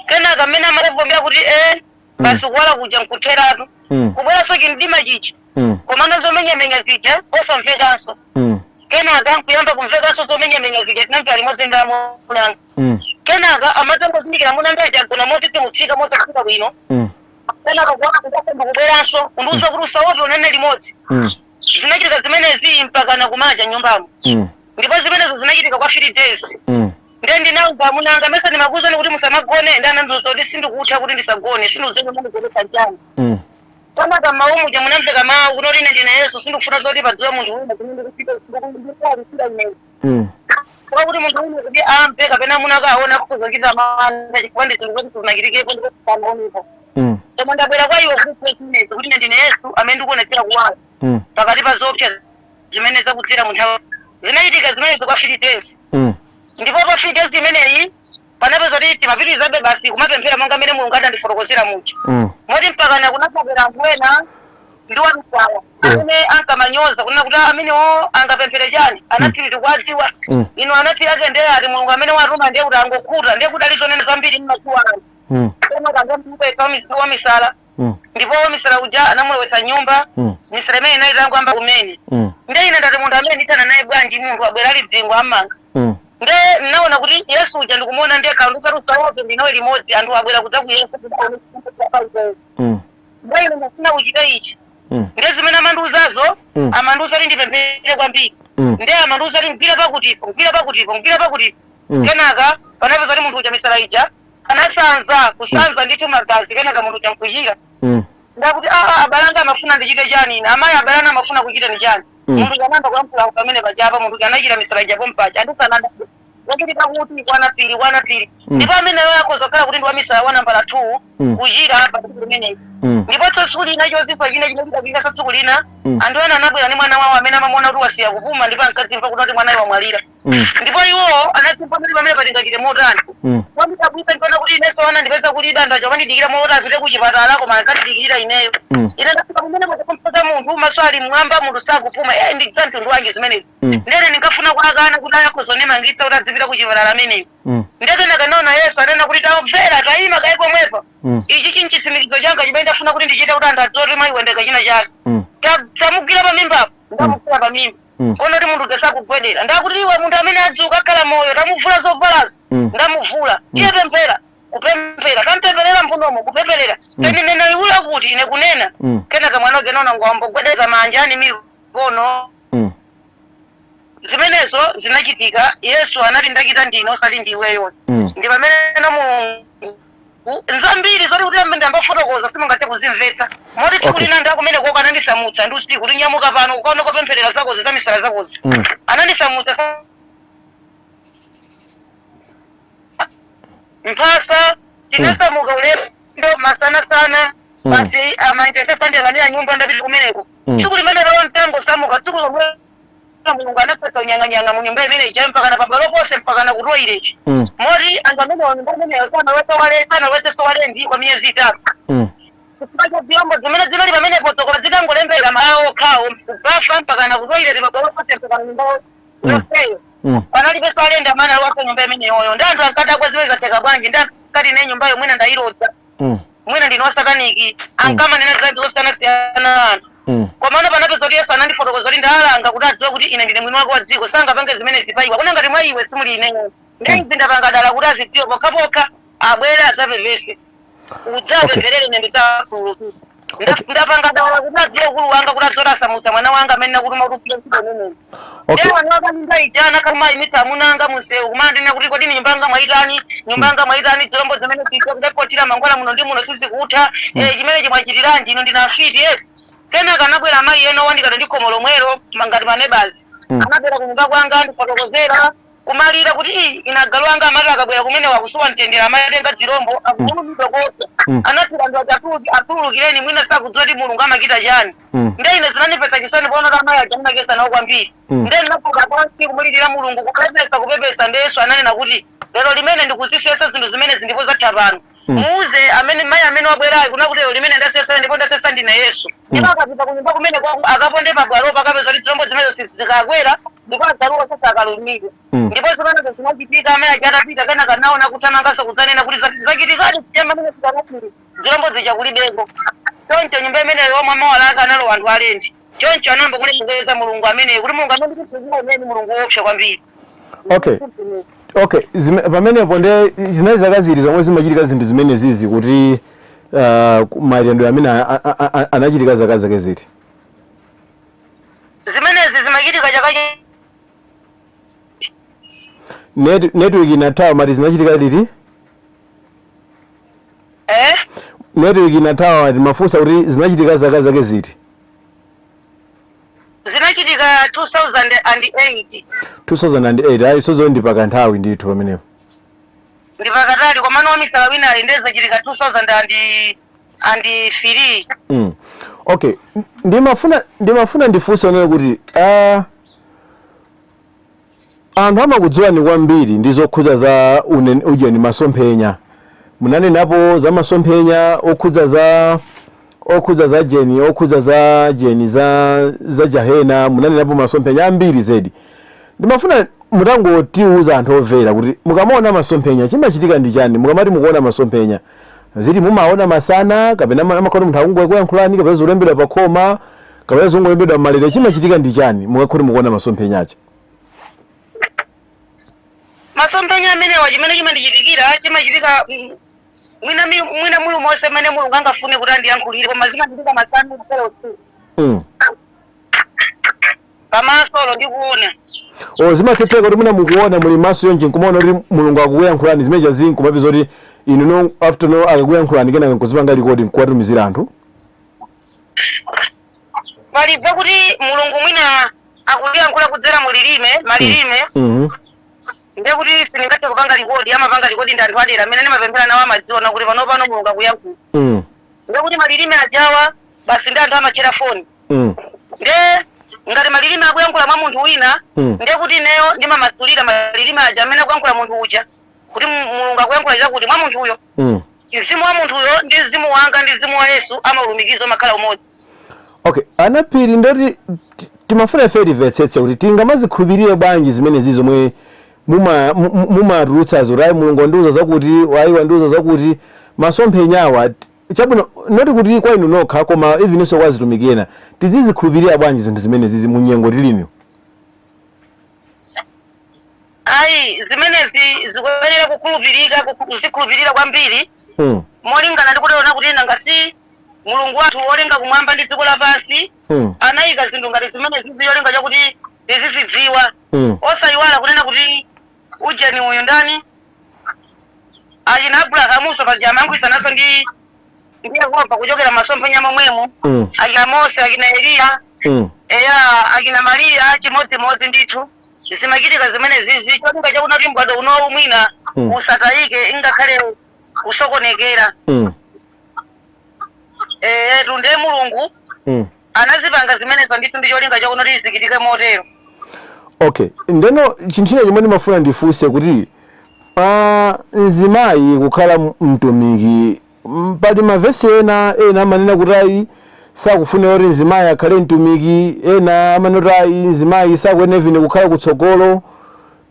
Kenaka mmene amatavombera kuti basi, kuwala kuja nkutheratu, kubweranso chimdima chicha, komano zomenyamenya zija osamvekanso. Kenaka nkuyamba kumvekanso zomenyamenya zija, tinamva limodzi ndi amunanga. Kenaka amatangozindikira amunanga aja agona modzidzimutsika, mosafika bwino. Kenaka kuwala kuchaso ndikubweranso kundiuza kuti usaope, unene limodzi. Zinachitika zimenezi mpaka nakumacha nyumbamo. Ndipo zimenezo zinachitika kwa 3 days. Ndiye ndinauza amunanga, "Mesa ndimakuwuzani kuti musamagone?" Ndi anandiuza kuti sindikutha kuti ndisagone, sindiuzeni mundigonetsa mchani. Kenaka mawu muja munamveka mawu kuti ine ndine Yesu, sindikufuna zoti padziwe munthu wina zimene ndikuchita, ndikuwalisira ineyo, kuti munthu wina kuti amve kapena amuna akaona akhoza kuchita mantha, chifukwa ndi zinthu zoti sizinachitikepo ndipo sanaonepo. Koma ndabwera kwa iwe kuti zimenezi, kuti ine ndine Yesu amene ndikuonetsera kuwala pakati pa zoopsa zimene zakudzera mu nthawi. Zinachitika zimenezi kwa 3 days. Ndipo pa 3 days imeneyi panapeza kuti timapitirizabe basi kumapemphera monga mmene Mulungu adandifotokozera muja, moti mpakana kunachokera anthu ena ndi wamisala amene ankamanyoza kunena kuti, "Ah, amenewo angapemphere chani? Anaphiri tikuwadziwa." Inu, anaphiri ake ndiye ati Mulungu amene watuma ndiye kuti angokhuta, ndiye kuti ali zonena zambiri mmadziwa anthu. Koma kangamupetsa wamisala. Ndipo wamisala uja anamulowetsa nyumba. Misala imene inali itangwamba kumene. Ndiye ine ndati, munthu amene ndithana naye bwanji? Munthu abwera ali dzingo amanga. Nde naona kuti Yesu uja ndikumuona ndekha, ndisati usaope, ndinawe limodzi, anthu abwera kudza kuyesa kuti aone chifukwa. Ndiye ine ndafuna kuchita ichi. Ndiye zimene amandiuzazo, amandiuza kuti ndipemphere kwambiri. Ndiye amandiuza kuti mgwira pakutipo, mgwira pakutipo, mgwira pakutipo. Kenaka panapeza kuti munthu uja misala ija anasanza, kusanza ndithu magazi. Kenaka munthu uja nkuchira. Ndakuti, aa, abalanga amafuna ndichite chani ine? Amayi, abalana amafuna kuchita ni chani? Munthu uja anayamba kuyankhula pamene pachapa, munthu uja anachira misala ija pompacha, andisanada zochitika kuti kwana phiri, kwana phiri. Ndipo ameneyo akhoza kukhala kuti ndi wamisala wa nambala 2 kuchira pa tsiku limeneyi. Ndiponso tsiku lina chozizwa china chimene chidachitika tsiku lina, anthu ena anabwera ndi mwana wawo amene amamuona kuti wasiya kupuma, ndipo ankadzimva kuti mwanayo wamwalira. Ndipo iwowo anadzimva kuti pamene patingachite motani? Wandidabwitsa ndiona kuti inenso ana ndipeza kulibe, anthu aja amandidikira moti apite kuchipatala, koma ankandidikirira ineyo. Ine ndafika kumene kumpeza munthu maso ali mmwamba, munthu sakupuma. Ndi za mtundu wanji zimenezi? Ndene ndinkafuna kuakana kuti ayakhoza mangitsa kuti adzipita kuchipatala ameneyo. Ndiye kenaka ndaona Yesu anena kuti tamvera, tayima kaye pomwepo. Ichi chinchitsimikizo changa chimene ndafuna kuti ndichite kuti anthu adziwe kuti mayi wendeka china chake. Tamugwira pamimbapo, ndamugwira pamimba. Kona kuti munthu tesakugwedera, ndakuti iwe munthu amene adzuka akhala moyo, tamuvula zovalazo. Ndamuvula. Iye pemphera, kupemphera, tampempherera mphunomo, kupempherera. Ene nena iwula kuti ine kunena. Kenaka mwana wake nona ngwambogwedeza manja ani mikono. Zimenezo zinachitika. Yesu anati ndachita ndine osati ndiweyo. Ndi pamene Mulungu nzambiri zoti kuti amene ndambafotokoza simungathe kuzimvetsa, moti tsiku lina ndakumene koka anandisamutsa ndi usiku kuti nyamuka pano ukaona kopempherera zakozi za misala zakozi. Anandisamutsa mphasa, tinasamuka ulendo masanasana. Basi amaintercessor nyumba, ndapita kumeneko. Tsiku limene lero mtango samuka, tsiku lomwe Mulungu anapatsa unyang'anyang'a mu nyumba imene ija mpakana pabwalo ponse mpakana ku toilet. Moti anthu amene nyumba imeneyo sanalowetsenso walendi kwa miyezi 3. Chifukwa cha zilombo zimene zinali pamenepo, tsokola zitangolembera malo okhawo kubafa mpakana ku toilet, pabwalo ponse mpakana nyumba yonseyo. Panalibenso alendo amene alowatsa nyumba imeneyoyo, ndi anthu ankadabwa zimene zatheka bwanji, ndi ankati ine nyumbayo mwina ndayilodza, mwina ndine wasataniki, ankamanena zinthu zosiyanasiyana anthu. Komano panapeza kuti Yesu anandifotokoza kuti ndalanga kuti adziwe kuti ine ndine mwini wake wa dziko, sangapange zimene zipaiwa kuna ngati mwa iwe simuli ineyo. Ndi ndapanga dala kuti azidziwe pokhapokha abwere adzapepese, udzapempherere ine ndidzakhululukira. Ndapanga dala kuti adziwe ukulu wanga, kuti adziwe kuti asamutsa mwana wanga amene nakutuma kuti upite ntchito imeneyi. Ndiye wanu wakaminda ija anakamayimitsa amuna anga munsewu kumandina kuti kodi nyumba yanga mwayitani, nyumba yanga mwayitani, zilombo zimene zija kudapotira mankhwala muno ndi muno sizikutha. Chimene chimwachitiranji ino ndina afiti, yes. Kenaka anabwera amayi ena owandikana ndi khomo lomwelo ngati manebazi. Anabwera kunyumba kwanga, ndifotokozera kumalira kuti ii ina agalu anga amati akabwera kumene wakusowa mtendere amatenga zilombo akulumidwa kosa. Anathira anthu aja atulukireni, mwina sakudziwa kuti Mulungu amachita chani. Nde ine zinandipetsa chisoni poona kuti amayi aja ndinakesa nawo kwambiri. Nde ndinafuka pansi kumulirira Mulungu, kupepesa, kupepesa. Nde Yesu ananena kuti lero limene ndikuzisesa zinthu zimenezi ndipo zatha pano. Muuze amene mayi amene wabwerayo kuna kuti lero limene ndasesa ndipo ndasesa ndine Yesu. Ndipo akapita kunyumba kumene kwako akaponde pabwalopo akapeza kuti zilombo zimenezo sizikakwera ndipo agaluwo sakalumidwe. Ndipo zimenezo zinachitika amayi aja atapita. Kenaka naona kuthamanganso kudzanena kuti zachitikadi chiyamamene zikanapiri zilombo zija kulibeko. Choncho nyumba imeneyo omwe mawalaka analowa anthu alendi. Choncho anayamba kulemekeza Mulungu ameneyo kuti Mulungu amene ndikukhulupirira ineni Mulungu woopsa kwambiri. Okay, pamenepo nde zinali zaka ziti zomwe zimachitika zinthu zimene zizi kuti mayendedwe amene anachitika zaka zake ziti? Zimenezi zimachitika chaka Network inathawa, mati zinachitika liti? Eh? Network inathawa, mati mafunsa kuti zinachitika zaka zake ziti? Zinachitika 2008. 2008, ayi, sozo ndi pakanthawi ndithu pamenepo. Ndi pakatali, komano wamisala wina ali nde zachitika 2003. Okay, ndimafuna ndifunse onene kuti anthu amakudziwani kwambiri ndi zokhudza za ujeni masomphenya. Munanenapo za masomphenya okhudza za jeni, okhudza za jeni za jahena, munanenapo masomphenya ambiri zedi. Ndimafuna mutangotiuza anthu omvera kuti mukamaona masomphenya chimachitika ndi chani? Mukamati mukuona masomphenya ziti mumaona masana kapena amakhala munthu akungokuyankhulani kapena zolembedwa pa khoma kapena zongolembedwa m'malere, chimachitika ndi chani mukakhoti mukuona masomphenyacha? Masomphenya amenewa chimene chimandichitikira chimachitika mwina muli monse mmene Mulungu angafune kuti andiyankhulire, koma zimachitika masana kukhala usiku. Pamasolo ndikuona. O, zimathetheka kuti mwina mukuona muli maso yonje nkumaona kuti Mulungu akukuyankhulani zimene chazi, nkumapeza kuti inu no after no akakuyankhulani kenaka nkuzipanga record nkuwatumizira anthu? Palibve kuti Mulungu mwina akuyankhula kudzera mu lilime, malilime. Ndiye kuti sindingathe kupanga record, amapanga record ndi anthu adera amene ndimapemphera nawo, amadziona kuti pano pano Mulungu akuyankhula. Ndiye kuti malilime ajawa basi ndi anthu amatchera foni. Nde ngati malilime akuyankhula mwa munthu wina, ndiye kuti ineyo ndimamasulira malilime aja amene akuyankhula munthu uja kuti Mulungu akuyankhula chakuti mwa munthuyo. Mzimu wa munthuyo ndi mzimu wanga ndi mzimu wa Yesu amaulumikiza, umakhala umodzi. Okay, anaphiri, ndoti timafuna ife timvetsetse kuti tingamazikhulupirire bwanji zimenezi zomwe Mumatulutsazo kuti ayi, Mulungu wandiuza zakuti, ayi, wandiuza zakuti. Masomphenyawa, chabwino, not kuti kwa inu nokha, koma evenso kwa azitumiki ena, tizizikhulupirira bwanji zinthu zimene zizi munyengo tilimo? Ayi, zimenezi zikuyenera kukhulupirika, kuzikhulupirira kwambiri, molingana ndi kutiona kuti nangasi Mulungu wathu wolenga kumwamba ndi dziko lapansi anayika zinthu ngati zimene zizi, yolenga chakuti tizizidziwa. Osayiwala kunena kuti ujeni uyu ndani, achina Abrahamuso paja amayankhulitsanaso ndi Yehova kuchokera masomphenya momwemo. Achina Mose, achina Eliya, eya, achina Mariya, chimodzimodzi ndithu zimachitika zimene zizi, cholinga chakuti kuti mbadwo unowu mwina usatayike, ingakhale kusokonekera. Tunde Mulungu anazipanga zimenezo ndithu ndi cholinga chakuti zichitike motero. Okay, ndeno chinthu china chomwe ndimafuna ndifunse kuti pa mzimayi kukhala mtumiki, pali mavesi ena amanena kuti ayi, sakufuna kuti mzimayi akhale mtumiki, ena amanena kuti ayi, mzimayi sakuyenera even kukhala kutsogolo.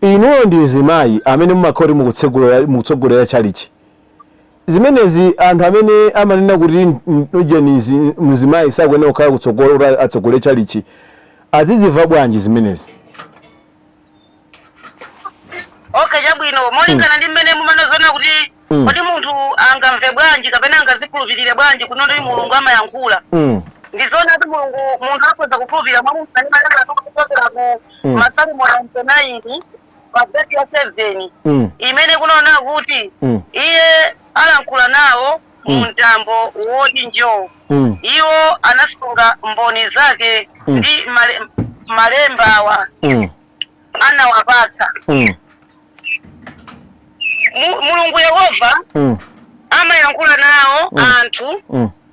Inuyo ndi mzimayi amene mumakhala kuti mukutsogolera chalichi. Zimenezi, anthu amene amanena kuti ujeni mzimayi sakuyenera kukhala kutsogolo kuti atsogolere chalichi, azizimva bwanji zimenezi? Okay, chabwino, molingana ndi mmene mumanozona kuti kodi munthu angamve bwanji kapena angazikhulupirire bwanji kunoti Mulungu amayankhula, ndizoona kuti Mulungu, munthu akhoza kukhulupirira mwa munthu kuchokera ku Masalimo 99 pa vesi ya 7, imene kunaona kuti iye alankhula nawo mu mtambo woti njoo, iwo anasunga mboni zake ndi malembawa anawapatsa. Mulungu Yehova amayankhula nawo anthu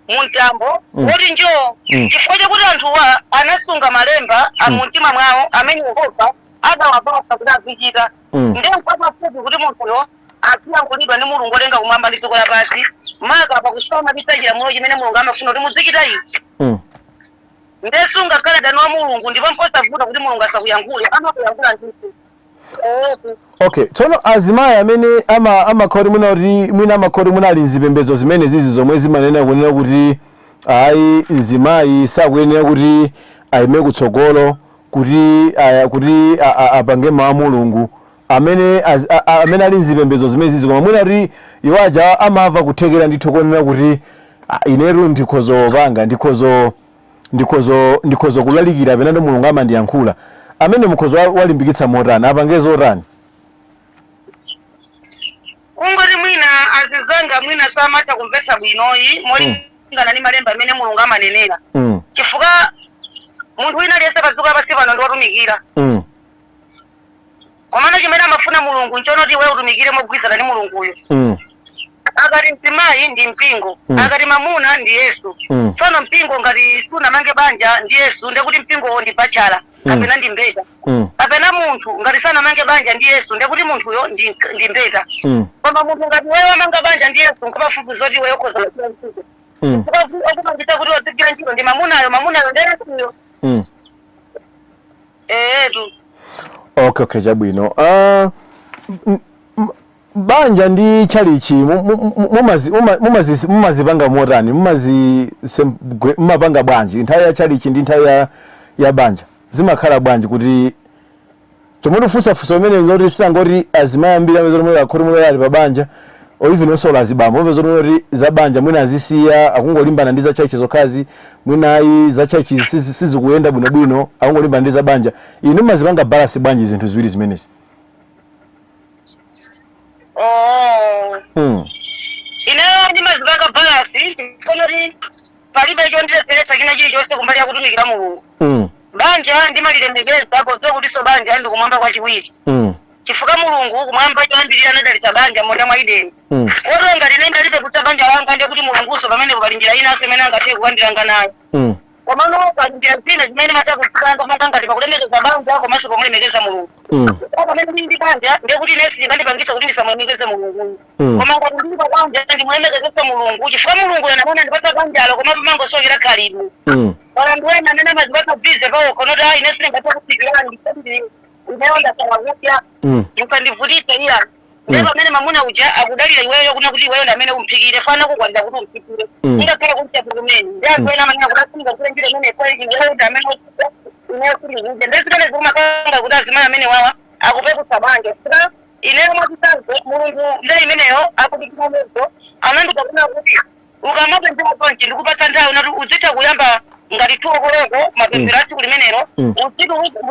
mu mtambo woti njoo, chifukwa chakuti anthuwa anasunga malemba a mumtima mwawo amene Yehova adawapatsa kuti azichita. Ndiye nkwapafupi kuti munthuyo aziyankhulidwa ndi Mulungu olenga kumwamba ndi dziko lapansi, maka pakusamalitsa chilamulo chimene Mulungu amafuna kuti muzichita izi. Ndiye sungakhale dani wa Mulungu, ndipo mposavuta kuti Mulungu asakuyankhule, amakuyankhula ndithu. Okay, tsono azimayi amene amakhala kuti mwina kuti mwina amakhala kuti mwina ali mzipembedzo zimene zizi zomwe zimanena kunena kuti ayi, mzimayi sakuyenera kuti ayime kutsogolo kuti aya, kuti apange mawu a Mulungu, amene amene ali mzipembedzo zimene zizi, koma mwina kuti iwo aja amamva kuthekera ndithu konena kuti, "Ah, inetu ndikhozopanga, ndikhozo kulalikira pena ndi Mulungu amandiyankhula," amene mukhozo walimbikitsa motani, apange zotani? Kungoti mwina azizanga mwina samatha kumvetsa bwinoyi molingana ndi malemba amene Mulungu amanenera, chifukwa munthu wina aliyense pa dziko lapansi pano ndi wotumikira. Komano chimene amafuna Mulungu nchonoti iwe utumikire mogwirizana ndi Mulunguyo. Akati mzimayi ndi mpingo, akati mamuna ndi Yesu. Tsono mpingo ngati sunamange banja ndi Yesu, ndekuti mpingowo ndi bachelor kapena ndi mbeta. Kapena munthu ngati sanamange banja ndi Yesu, ndekuti munthuyo ndi mbeta. Koma munthu ngati wewe wamanga banja ndi Yesu, nkapafupi zoti iweyo ukhoza kugwira ntchito, okupangitsa kuti wazigwira ntchito ndi mamunayo, mamunayo ndi Yesuyo. Eetu. Okay, chabwino. Banja ndi chalichi mumazipanga motani? Mumapanga bwanji nthawi ya chalichi ndi nthawi ya banja? Zimakhala bwanji? Kuti chomwe tifunsafunsa umene ngoti sangoti azimayi ambiri amene zomwe akhoti mwe ali pa banja or even osola azibambo omwe zomwe kuti za banja mwina azisiya, akungolimbana ndi za chalichi zokhazi, mwina ayi, za chalichi sizikuyenda bwinobwino, akungolimbana ndi za banja. Inu mumazipanga balance bwanji zinthu ziwiri zimenezi? Oh. Ineyo ndimazipanga balance kuti palibe chondilepheretsa china chilichonse kumbali ya kutumikira Mulungu. Banja ndimalilemekeza podziwa kutinso banja ndi kumwamba kwachiwiri, chifukwa Mulungu kumwamba choyambirira anadalitsa banja munda mwa Ideni. Kotero ngati ine ndalipeputsa banja langa, ndiye kuti Mulunguso pamenepo pali njira inanso imene angathe kukandiranga nayo. Komano pali njira zina zimene matha kuzipanga, monga ngati pakulemekeza banja komanso pomulemekeza Mulungu. Pamene ndili ndi banja, ndiye kuti ine sindingandipangitsa kuti ndisamulemekeze Mulunguyo. Koma ngati ndili pa banja, ndimulemekezenso Mulungu, chifukwa Mulungu yena amene andipatsa banjalo, koma pamangosokera khalidwe. Pala anthu ena amene amazipatsa busy pawokha noti ayi, ine sindingathe kufikirani ndisati Ineyo ndasala kudya, musandivutitse iya. Ndiye pamene mamuna uja akudalira iweyo kuna kuti iweyo ndamene umphikire, fana kukwalira kuti umphikire, ingakhale kuti kumene. Ndi anthu ena amanena kuti afunika kule njira imene kwaiji iweyo ndamene ineyo sindikudya. Ndiye zimene zikumakanga kuti azimayi amene wawa akupeputsa banja. Sika ineyo mwachitsanzo, Mulungu ndiye imeneyo akutikianezo anandikakuna kuti ukamapemphera chonchi, ndikupatsa nthawi nati uzitha kuyamba ngati 2 o'clock mapemphero a tsiku limenelo,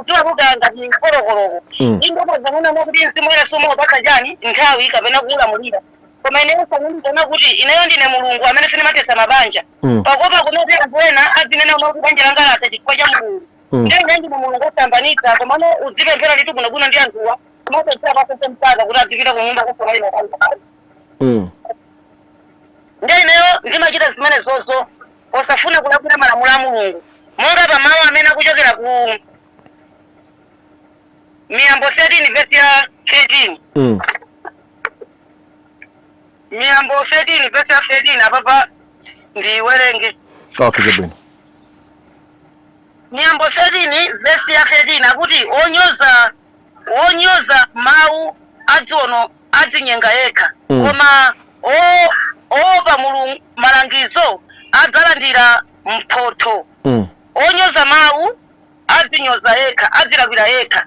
uziwaluka ngati 4 o'clock. Indopozanena kuti mzimu woyera sumawupatsa chani nthawi kapena kuulamulira, koma ineyo sanandikana kuti ineyo ndine Mulungu amene sindimathetsa mabanja, pakopa kunoti anthu ena azinena kuti banja langa latha chifukwa cha Mulungu. Ndiye ine ndine Mulungu osambanitsa, komano uzipemphera ndithu bwinobwino ndi anthuwa, kumapemphera pasese mpaka kuti azipita ku nyumba kusomalira banja. Ndiye ineyo ndimachita zimene zozo posafuna kulakwira malamulo a Mulungu, monga pa mawu amene akuchokera ku Miyambo 13 vesi ya 13. Miyambo 13 vesi ya 13, apapa ndiwerenge. Okay, chabwino. Miyambo 13 vesi ya 13 akuti, Wonyoza mawu adziono adzinyenga yekha, koma oopa Mulungu malangizo adzalandira mphotho. Onyoza mawu adzinyoza yekha, adzilakwira yekha,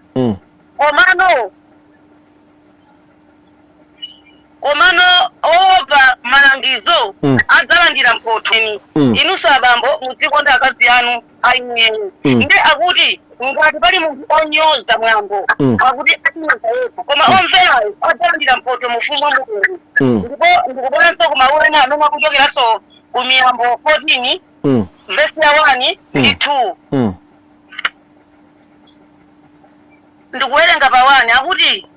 komano oopa malangizo adzalandira mphotho. Inunso abambo, mudzikonda akazi anu ayinyeni. Ndi akuti ngati pali munthu onyoza mwambo, akuti adzinyoza yekha, koma omverayo adzalandira mphotho mu ufumu wa Mulungu. Ndipo ndikubweranso ku mawu ena amene akuchokeranso ku Miyambo 14 vesi ya 1 ndi 2. Ndikuwerenga pa 1, akuti,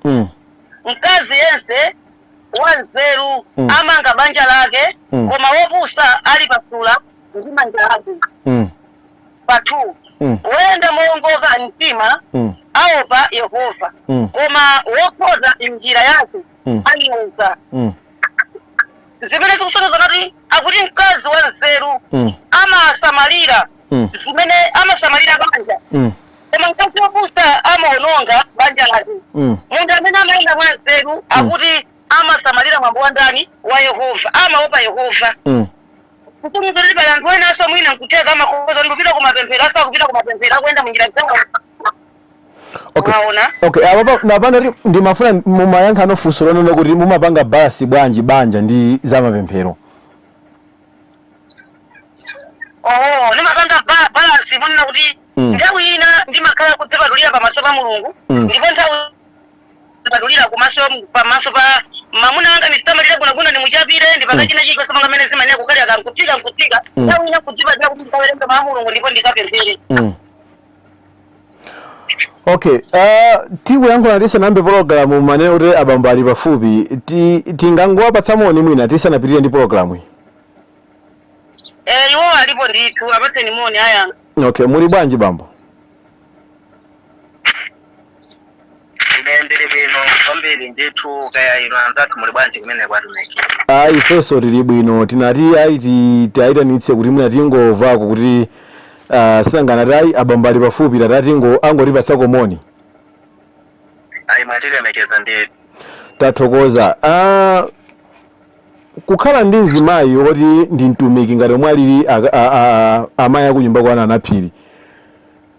"Mkazi yense wanzeru amanga banja lake, koma wopusa alipasula ndi manja ake." Pa 2, "Woyenda mowongoka mtima aopa Yehova, koma wokhoza njira yake anyoza." Zimene zikusonyeza kuti akuti mkazi wanzeru amasamalira zimene amasamalira banja, koma mkazi wopusa amaononga banja lake. Munthu amene amayenda mwanzeru akuti amasamalira mwambo wa ndani? Wa Yehova, amaopa Yehova. Kusonyeza kuti pali anthu enanso mwina nkutheka amakhoza ndikupita kumapemphero, asakupita kumapemphero, akuyenda munjira zawo. Mwaona? Okay, apa napano ndimafuna mumayankhano funso lonena kuti mumapanga balance bwanji banja ndi zamapemphero? Oh, ndimapanga balance monena kuti nthawi ina ndimakhala kudzipatulira pamaso pa Mulungu, ndipo nthawi patulira kumaso pamaso pa mamuna anga, ndisamalire bwinobwino, ndimuchapire, ndipanga china chilichonse monga mmene zimanena kukhalira kankuphika nkuphika. Nthawi ina kudzipatulira kuti ndikawerenga mawu a Mulungu ndipo ndikapemphere. Okay, tikuyankhula tisanayambe pologalamu manena kuti abambo ali pafupi. Tingangowapatsa moni mwina tisanapitirire ndi pologalamu iyi? Eh, iwo alipo ndithu, apatseni moni ayanga. Okay, muli bwanji bambo? Ine ndili bwino kwambiri ndithu, kaya inu anzathu muli bwanji kumene kwatumiki? Ayi, ifenso tili bwino. Tinati ayi, tiayitanitse kuti mwina tingomvako kuti sinanganati ayi, abambo ali pafupi, tatati angotipatsako moni. Ayi, mwatilemekeza ndithu. Tathokoza. Kukhala ndi mzimayi woti ndi mtumiki ngati omwe alili amayi akunyumba kwana anaphiri,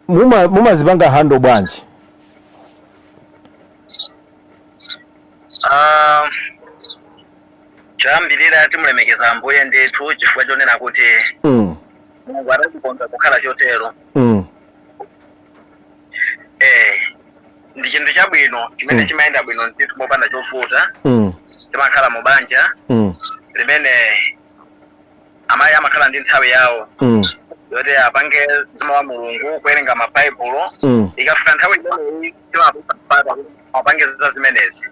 mumazipanga handle bwanji? Ah, choyambirira timulemekeza Ambuye ndithu chifukwa chonena kuti Mulungu adatikonza kukhala chotero. Ndi chinthu chabwino chimene chimayenda bwino ndithu mopanda chovuta. Timakhala mu banja limene amayi amakhala ndi nthawi yawo yoti apange mzimu wa Mulungu, kuwerenga mabaibulo. Ikafika nthawi imeneyi timapasa mpata kuti apange za zimenezi.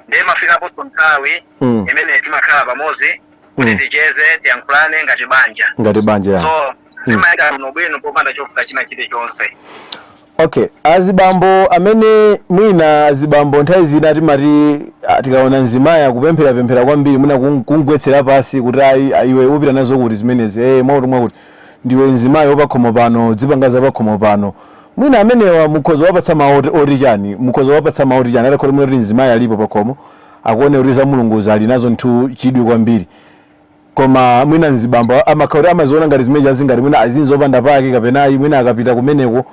Ndiye imafikaponso nthawi imene timakhala pamodzi kuti ticheze, tiyankhulane ngati banja. Ngati banja ya. So zimayenda bwino bwino popanda chovuta china chilichonse. Okay, azibambo amene mwina azibambo nthawi zina timati tikaona mzimayi akupempherapemphera kwambiri, mwina kungwetsera pasi kuti ayi, iwe upita nazo kuti zimenezi, mwakuti mwakuti ndiwe mzimayi wapakhomo pano, dzipanga za pakhomo pano. Mwina amenewa mukhoza wapatsa mawu oti chani? Mukhoza wapatsa mawu oti chani atakhoti mwina kuti mzimayi alipo pakhomo, akuone kuti za Mulungu ali nazo nthu chidwi kwambiri, koma mwina mzibambo amakhala kuti amaziona ngati zimene chazingati mwina azini zopanda pake, kapena ayi, mwina akapita kumeneko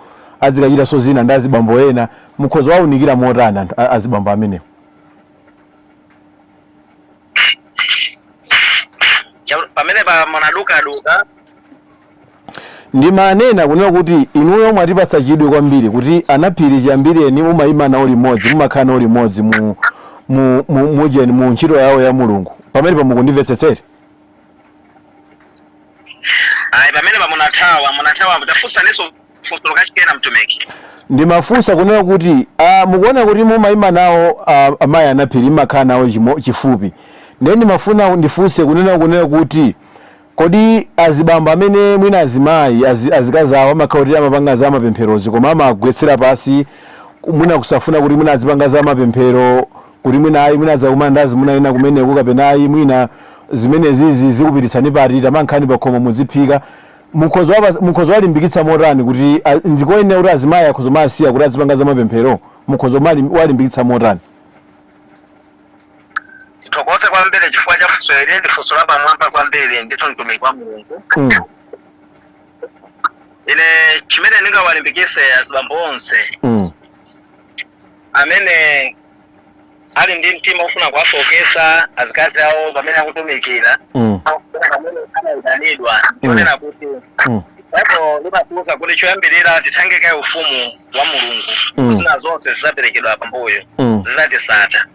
azikachitanso zina ndi azibambo ena? Mukhoza waunikira motani anthu azibambo amenewo? Pamene pa munadukaduka. Ndimanena kunena kuti inuyo mwatipatsa chidwi kwambiri kuti anaphiri chiyambireni mumayima nawo limodzi, mumakhala nawo limodzi mu mujeni mu ntchito yawo ya Mulungu. Pamene pamukundimvetsetsere? Ayi, pamene pa munathawa. Tafunsaninso funso kachikena, mtumiki. Ndimafunsa kunena kuti mukuona kuti mumayima nawo amayi anaphiri, mmakhala nawo chifupi, ndiye ndimafuna ndifunse kunena kuti kodi azibambo amene mwina azimayi azikazi awo amakhala kuti amapanga za mapempherozi, koma amagwetsera pasi, mwina kusafuna kuti mwina azipanga za mapemphero, kuti mwina ayi, mwina adzakumana ndi azimuna ena kumeneko, kapena ayi, mwina zimenezizi zikupititsani pati, tamankhani pakhomo muziphika, mukhoza walimbikitsa motani kuti ndikoyenera kuti azimayi akhoza masiya kuti azipanga za mapemphero? Mukhoza walimbikitsa motani? Tithokoze kwambiri chifukwa cha funso ili. Ndi funso la pamwamba kwambiri ndithu, mtumiki wa Mulungu. Ine chimene ndingawalimbikise azibambo onse amene ali ndi mtima ofuna kuwafokesa azikazi awo pamene akutumikira, pamene anayitanidwa, ndionena kuti Baibulo limatiuza kuti choyambirira tithange kaye ufumu wa Mulungu, zina zonse zidzaperekedwa pambuyo, zidzatisata.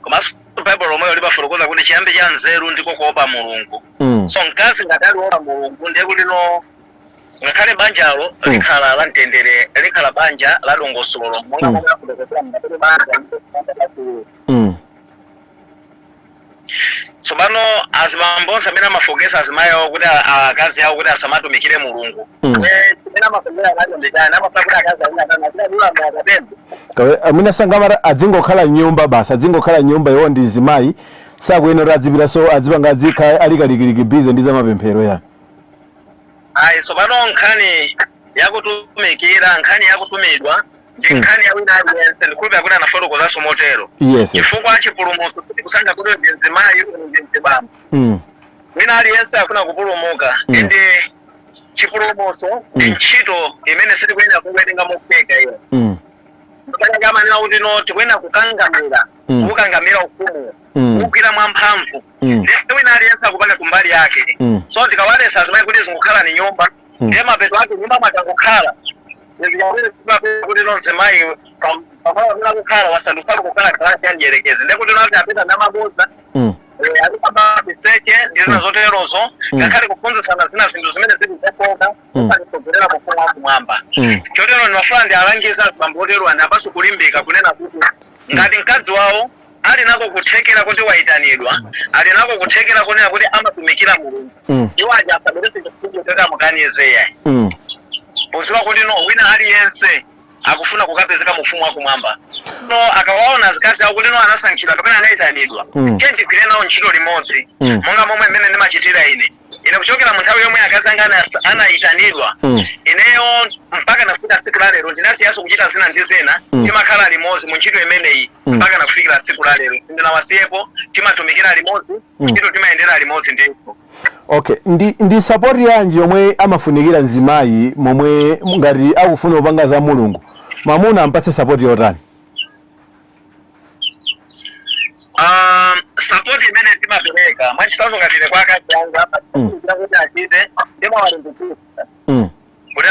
Komanso Baibulo lomweyo limafotokoza kuti chiyambi cha nzeru ndiko kuopa Mulungu. So mkazi ngati ali wopa Mulungu, ndiye kuti no, ngakhale banjalo likhala la mtendere, likhala banja la dongosolo, monga momwe afotokozera mngati banja ndipo banja la Tsopano azibambo onse amene amafokesa azimayi awo kuti akazi awo kuti asamatumikire Mulungu, chimene amafokera nacho ndi chani? Amafuna kuti akazi awina atani? Achitadula akapembe. Amene sangamata adzingokhala nyumba basi, adzingokhala nyumba, iwo ndi zimayi, sakuyenera kuti adzipita, adzipanga, adzikhala ali kalikiliki busy ndi zamapemphero ya. Ayi, tsopano nkhani yakutumikira, nkhani yakutumidwa ndi nkhani ya wina aliyense. Ndikhulupira kuti anafotokozanso motero. Yes. Chifukwa chipulumutso sitikusankha kuti ndi mzimayi, ndi mzibambo. Wina aliyense akufuna kupulumuka. Ndi chipulumutso ndi ntchito imene sitikuyenera kuwerenga mophweka iyo. Kaya amanena kuti no, tikuyenera kukangamira, kukangamira ufumu, kugwira mwamphamvu. Ndi wina aliyense akupanga kumbali yake. So tikawalesa azimayi kuti zingokhala ni nyumba, ndiye mapeto ake nyumba mwatangokhala kuti no, mzimayi pamalo amene akukhala wasandukalo kukhala kalasi ya mdierekezi, ndiye kuti no, apita namaboza, akupamba miseche ndi zina zoterozo, ngakhale kuphunzitsana zina zinthu zimene zili zofoka, osatitsogolera kufumu wakumwamba. Chotero ndimafuna ndi alangiza azibambo otero anthu apaso kulimbika kunena kuti ngati mkazi wawo ali nako kuthekera kuti wayitanidwa, ali nako kuthekera kunena kuti amatumikira Mulungu, iwo aja asabweretse chifukwa choti amukanize iyayi, podziwa kuti no, wina aliyense akufuna kukapezeka mu ufumu wakumwamba. No, akawaona azikazi awo kuti no, anasankhidwa kapena anayitanidwa, tiye tigwire nawo ntchito limodzi, monga momwe mmene ndimachitira ine. Ine kuchokera mu nthawi yomwe akazi anga anayitanidwa, ineyo mpaka nafika tsiku la lero ndinasiyanso kuchita zina ndi zina. Timakhala limodzi mu ntchito imeneyi mpaka nakufikira tsiku la lero, sindinawasiyepo. Timatumikira limodzi, ntchito timayendera limodzi ndithu. Okay, ndi support yanji yomwe amafunikira mzimayi momwe ngati akufuna kupanga za Mulungu? Mwamuna ampatse support yotani? Support imene timapereka, mwachitsanzo ngati ine kwa akazi anga, kuti achite, ndimawalimbikitsa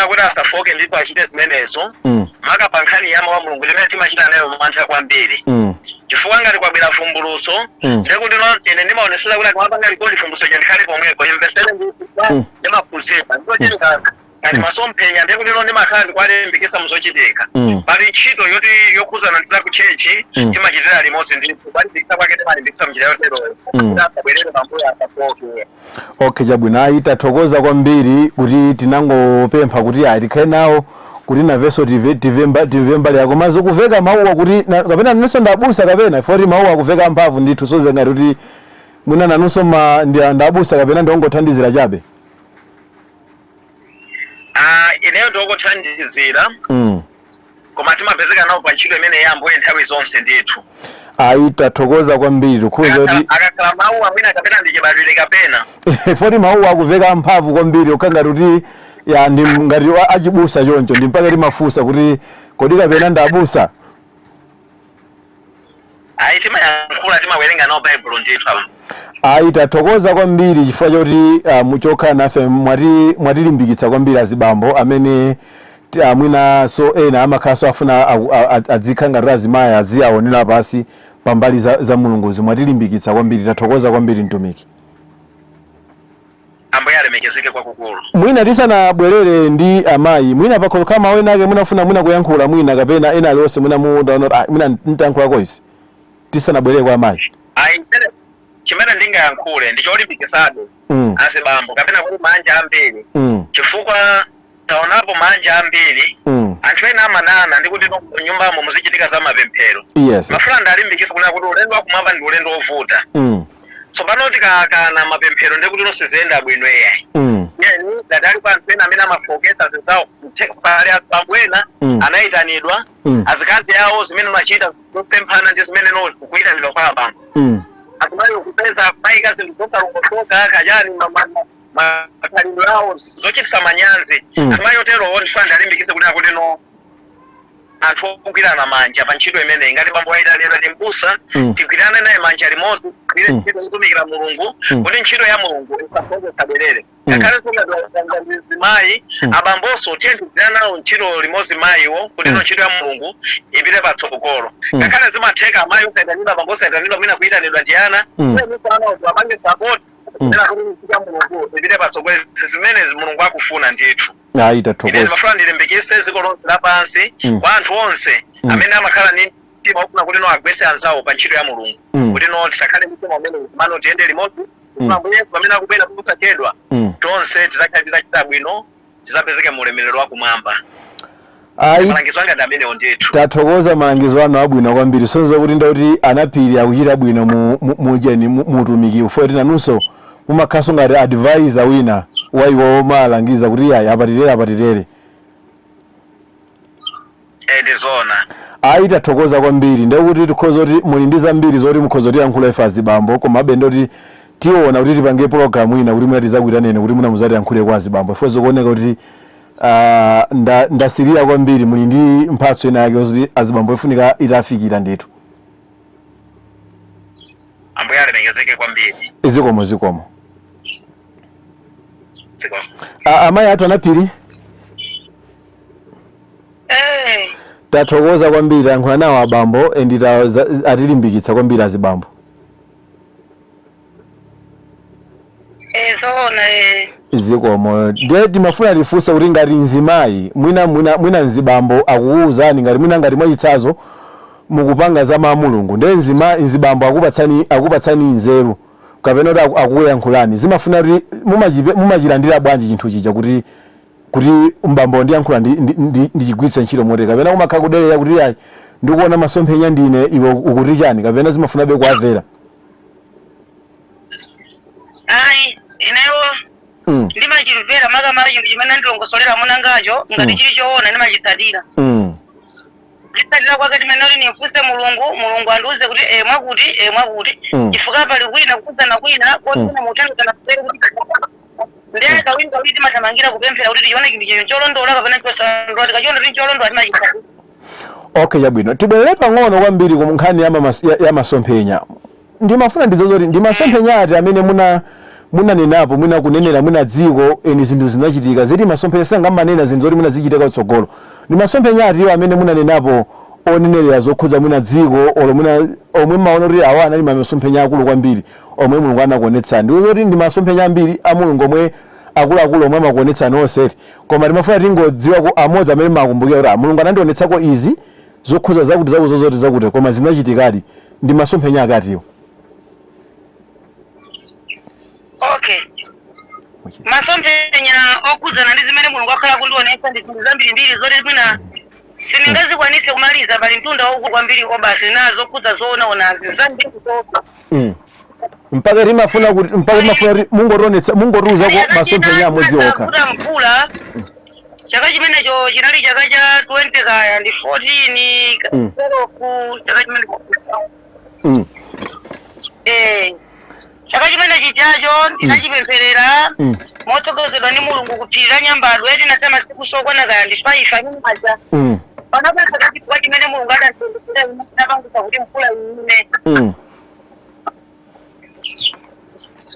kuti asafoke ndipo achite zimenezo, maka pa nkhani ya mawu a Mulungu limene timachita nayo mantha kwambiri, chifukwa ngati kwabwera vumbulutso, ndekuti no, ine ndimaonesera kuti akamapanga record vumbulutso ja, ndikhale pomwepo imvesere ndithu. Ndimaphunzira ndizochitika ngati masomphenya, ndekuti no, ndimakhala ndikuwalimbikitsa muzochitika. Pali ntchito yoti yokhuzana ndi za ku church, timachitira limodzi ndithu. Kuwalimbikitsa kwake timalimbikitsa mnjira yoteroyo kuti asabwerere pambuyo, asafoke. Okay, chabwino. Ayi, tathokoza kwambiri kuti tinangopempha kuti ayi, tikhale nawo kuti navenso timve mbali yako. Mazo kuveka mawuwa kuti kapena nanunso ndabusa, kapena foti mawuwa akuveka mphamvu ndithu, soze ngati kuti mwina nanunso ndabusa kapena ndongothandizira chabe. Ah, ineyo. Ifeyo ndokothandizira, koma timapezeka nawo pa ntchito imene ya Ambuye nthawi zonse ndithu. Ayi, tathokoza kwambiri, kukhuza kuti Akakhala mawu amwina kapena ndichibadwire kapena foti mawu akuveka mphamvu kwambiri, okha ngati kuti ya ndi ngati achibusa choncho, ndi mpaka timafunsa kuti kodi kapena ndabusa? Ayi, timayankhula, timawerenga nawo Baibulo ndithu apa. Ayi, tathokoza kwambiri chifukwa choti muchokhala nafe, mwatilimbikitsa kwambiri azibambo amene mwinanso ena amakhalanso afuna adzikhala ngati azimayi, aziyaonera pasi pambali za Mulunguzi. Mwatilimbikitsa kwambiri, tathokoza kwambiri, mtumiki. Ambuye alemekezeke kwakukulu. Mwina tisanabwerere ndi amayi, mwina pakhoza kama ena ake munafuna mwina kuyankhula, mwina kapena ena aliwonse mwina mudaona kuti, ah, mwina ntayankhulako izi tisanabwerere kwa amayi. Ayi, chimene ndingayankhule ndi cholimbikitsabe azibambo kapena kuti manja ambiri, chifukwa taonapo manja ambiri, anthu ena amanana ndi kuti no nyumbamo muzichitika za mapemphero. Mafuna ndalimbikitsa kunena kuti ulendo wakumwamba ndi ulendo wovuta. Tsopano tikakana mapemphero, ndi kuti nonse ziyenda bwino iyayi. Yeni ngati alipo anthu ena amene amafokesa zinzawo, pali azibambo ena anayitanidwa, azikazi awo zimene machita zosemphana ndi zimene no kuyitanidwa kwa abambo. Azimayi kupeza mayika zinthu zosalongosoka kachani, makhalidwe awo zochitisa manyazi. Azimayi oterowo ndifuna ndalimbikitse kunena kuti no anthu ogwirana manja pa ntchito imeneyi, ngati bambo wayitanidwa ndi mbusa, tigwirane naye manja limodzi, tigwire ntchito yotumikira Mulungu, kuti ntchito ya Mulungu isabwerere. Ngakhalenso ngati zimayi, abambonso tiye tigwirane nawo ntchito limodzi mayiwo, kuti no ntchito ya Mulungu ipite patsogolo. Ngakhale zimatheka amayi osayitanidwa, abambo osayitanidwa, mwina kuyitanidwa ndi ana, tiyeninso anawo apange support kunena kuti ntchito ya Mulungu ipite patsogolo, zimene Mulungu akufuna ndithu. Ayi, Ine tathokoza. ndimafuna ndilimbikitse dziko lonse lapansi, kwa anthu onse amene amakhala ndi mtima ofuna kuti no agwetse anzawo pa ntchito ya Mulungu, kuti no tisakhale mtima umene mano, tiyende limodzi. Ambuye Yesu pamene akubwera posachedwa, tonse tizakhale titachita bwino, tizapezeke mu ulemerero wakumwamba. Ayi. Malangizo anga ndi amenewo ndithu. Tathokoza, malangizo anu abwino kwambiri. Sonza kuti ndauti anapiri akuchita bwino mu mu utumiki, ufo kuti nanunso mumakhalanso ngati advisor wina wa iwo omalangiza kuti ayi, apatitere, apatitere. Eh, ndizoona. Ayi, tathokoza kwambiri. Ndekuti tikhoza kuti muli ndi zambiri zoti mukhoza kutiyankhula ife azibambo, komabe ndoti tiona kuti tipange program ina kuti mwina tizakuitaneni kuti mwina muzatiyankhule kwa azibambo. Ifo zikuoneka kuti ndasirira kwambiri, muli ndi mphatso ina yake kuti azibambo ifunika itafikira ndithu. Ambuye alemekezeke kwambiri. Zikomo, zikomo. Zikomo. Amayi athu anapiri. Eh. Tathokoza kwambiri, tayankhula nawo abambo and atilimbikitsa kwambiri azibambo. Eh, zoona eh. Zikomo. Ndiye timafuna tifunse kuti ngati mzimayi, mwina mzibambo akukuwuzani, ngati mwina ngati mwachitsanzo mukupanga za mawu a Mulungu, ndiye mzibambo akupatsani nzeru kapena kuti akukuyankhulani, zimafuna kuti mumachilandira bwanji chinthu chija, kuti mbambo ndiyankhula ndichigwiritse ntchito motere, kapena kumakhala kuderera kuti ayi, ndikuona masomphenya ndine, iwe ukuti chani, kapena zimafunabe kuwamvera? Ayi, ineyo ndimachimvera, makamaka chinthu chimene andilongosolera munangacho, ngati chili choona ndimachitsatira. Kuchitsatira kwake timene kuti nimfunse Mulungu, Mulungu andiuze kuti e mwakuti, e mwakuti, chifukwa pali kwina kuuzana kwina kofuna muthandizana kuseri kuti ndiye kawiri kawiri timathamangira kupemphera kuti tichione chinthu checho cholondola kapena chosalondola. Tikachiona kuti cholondola, timachitsatira. Okay, chabwino. Tibwerere pang'ono kwambiri ku nkhani ya masomphenya. Ndimafuna ndidziwe kuti ndi masomphenya ati amene munanenapo, mwina kunenera mwina dziko eni zinthu zinachitika ziti. Masomphenya sangamanena zinthu zoti mwina zichitika kutsogolo. Ndi masomphenya atiyo amene munanenapo onenerera zokhudza mwina dziko, olo mwina omwe mmaona kuti awa anali masomphenya akulu kwambiri omwe Mulungu anakuonetsani? Ndikuti ndi masomphenya ambiri a Mulungu omwe akuluakulu omwe amakuonetsani onse, koma timafuna tingodziwako amodzi amene makumbukira kuti, ah, Mulungu anandionetsako izi zokhudza zakuti zakuti zozoti zakuti, koma zinachitikadi. Ndi masomphenya akatiwo? Okay, masomphenya okhudzana ndi zimene Mulungu akhala kundionetsa ndi zinthu zambirimbiri zoti mwina sindingazikwanitse kumaliza, pali mtunda waukulu kwambiri obasi nazo zokhudza zoonaonazi zambiri zoona. Mpaka timafuna kuti mungotionetsa, mungotiuzako masomphenya amodzi okha. Kuta mvula. Chaka chimenecho chinali chaka cha 20 kaya ndi 14 12, chaka chimenecho. Chaka chimenechi chacho ndinachipempherera motsogozedwa ndi Mulungu kuphiri la Nyambadwe. Tinatha masiku sokwana kaya ndi 5 amene aja. Panapeza chifukwa chimene Mulungu adasendekera inapangisa kuti mvula iyime.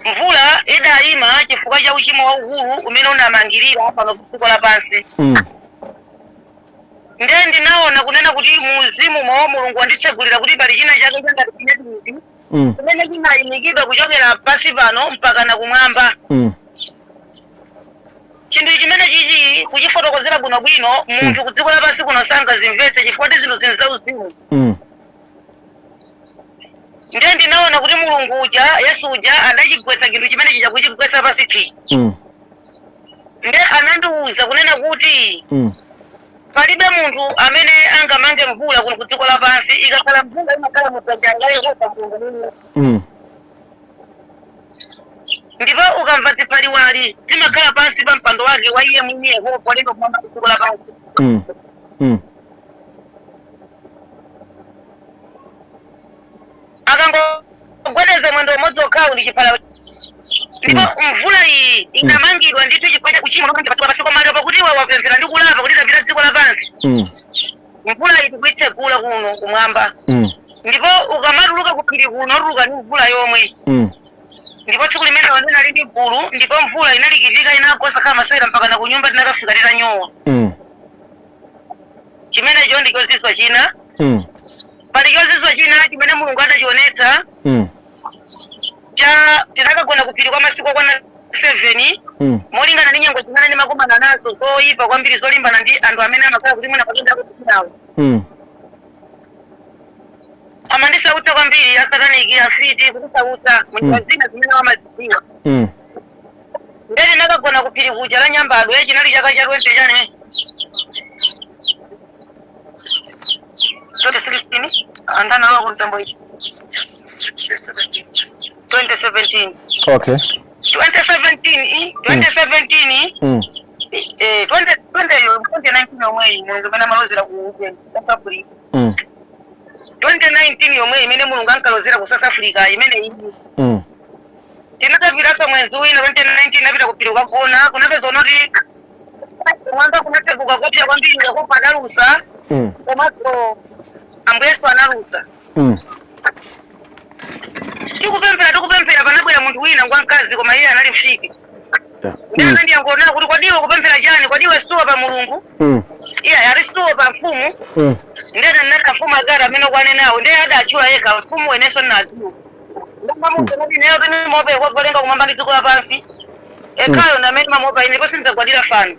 Mvula idayima chifukwa cha uchimo waukulu umene unamangirira pano pa dziko lapansi. Ndiye ndinaona kunena kuti muzimu mwawo Mulungu wanditsegulira kuti pali china chake changati chinetimizi chimene chinayimikidwa kuchokera pasi pano mpaka na kumwamba. Chinthu chimene chichi kuchifotokozera bwinobwino munthu ku dziko lapansi kuno sangazimvetse chifukwa ti zinthu zinthu zauzimu. Ndiye ndinaona kuti Mulungu uja, Yesu uja, adachigwetsa chinthu chimene chija, kuchigwetsa pasi thi. Ndiye anandiwuza kunena kuti palibe munthu amene angamange mvula kuno ku dziko lapansi. Ikakhala mvula imakhala mudzanja la Yehova Mulungu mwini. Ndipo ukamva ziphaliwali zimakhala pansi pa mpando wake wa iye mwini Yehova walenga kumwamba ndi dziko lapansi. Akangogwedeza mwendo umodzi okhawu ndi chiphala. Ndipo mvula iyi inamangidwa ndithu chifukwa cha uchimo pa dziko lapansi, koma pakuti iwe wapemphera ndi kulapa kuti tapita dziko lapansi, mvula iyi tikuitsegula kuno kumwamba. Ndipo ukamatuluka kuphiri kuno utuluka ndi mvula yomwe. Ndipo tsiku limene linali ndi gulu, ndipo mvula inalikitika, inagwa sakhala masewera mpaka na kunyumba tinakafika titanyowa. Chimenecho ndi chozizwa china. Pali chozizwa china chimene Mulungu adachionetsa cha tinakagona kuphiri kwa masiku okwana 7 molingana ndi nyengo zimene ndimakumana nazo zoyipa kwambiri, zolimbana ndi anthu amene amakhala kuti mwina pakenda akunawo amandisautsa kwambiri, asataniki, afiti, kutisautsa munjira zina zimene wamazidziwa. Ndiye tinakagona kuphiri kuja la Nyambadwe, chinali chaka cha 20 chani, 2016, andanalowa kumtambo ichi 2017. 2017, 2017. 20 20 2019 yomweyi Mulungu imene amalozera ku South Africa. 2019 yomweyi imene Mulungu ankalozera ku South Africa imene iyi. Tinakapiranso mwezi wina 2019, napita kuphiri kukagona, kunapeza unoti mwamba kunatseguka kopya kwambiri, Yehova analusa komanso Ambuye Yesu analusa. Tikupemphera, tikupemphera, panabwera munthu wina ngwamkazi, koma iye anali mfiti. Ndiye anandiyankhula kuti, "Kwadiwe kupemphera chani? Kwadiwe suwa pa Mulungu?" Iye ali suwa pa mfumu. Ndiye ndinati, "Mfumu agara amene kwane nawo." Ndiye adatchula yekha mfumu, wenenso nnadziwa. Ndamamuti ineyo tini mopa Yehova olenga kumwamba ndi dziko lapansi, ekhayo ndi amene mamopa ine, ndipo sindidzagwadira fano.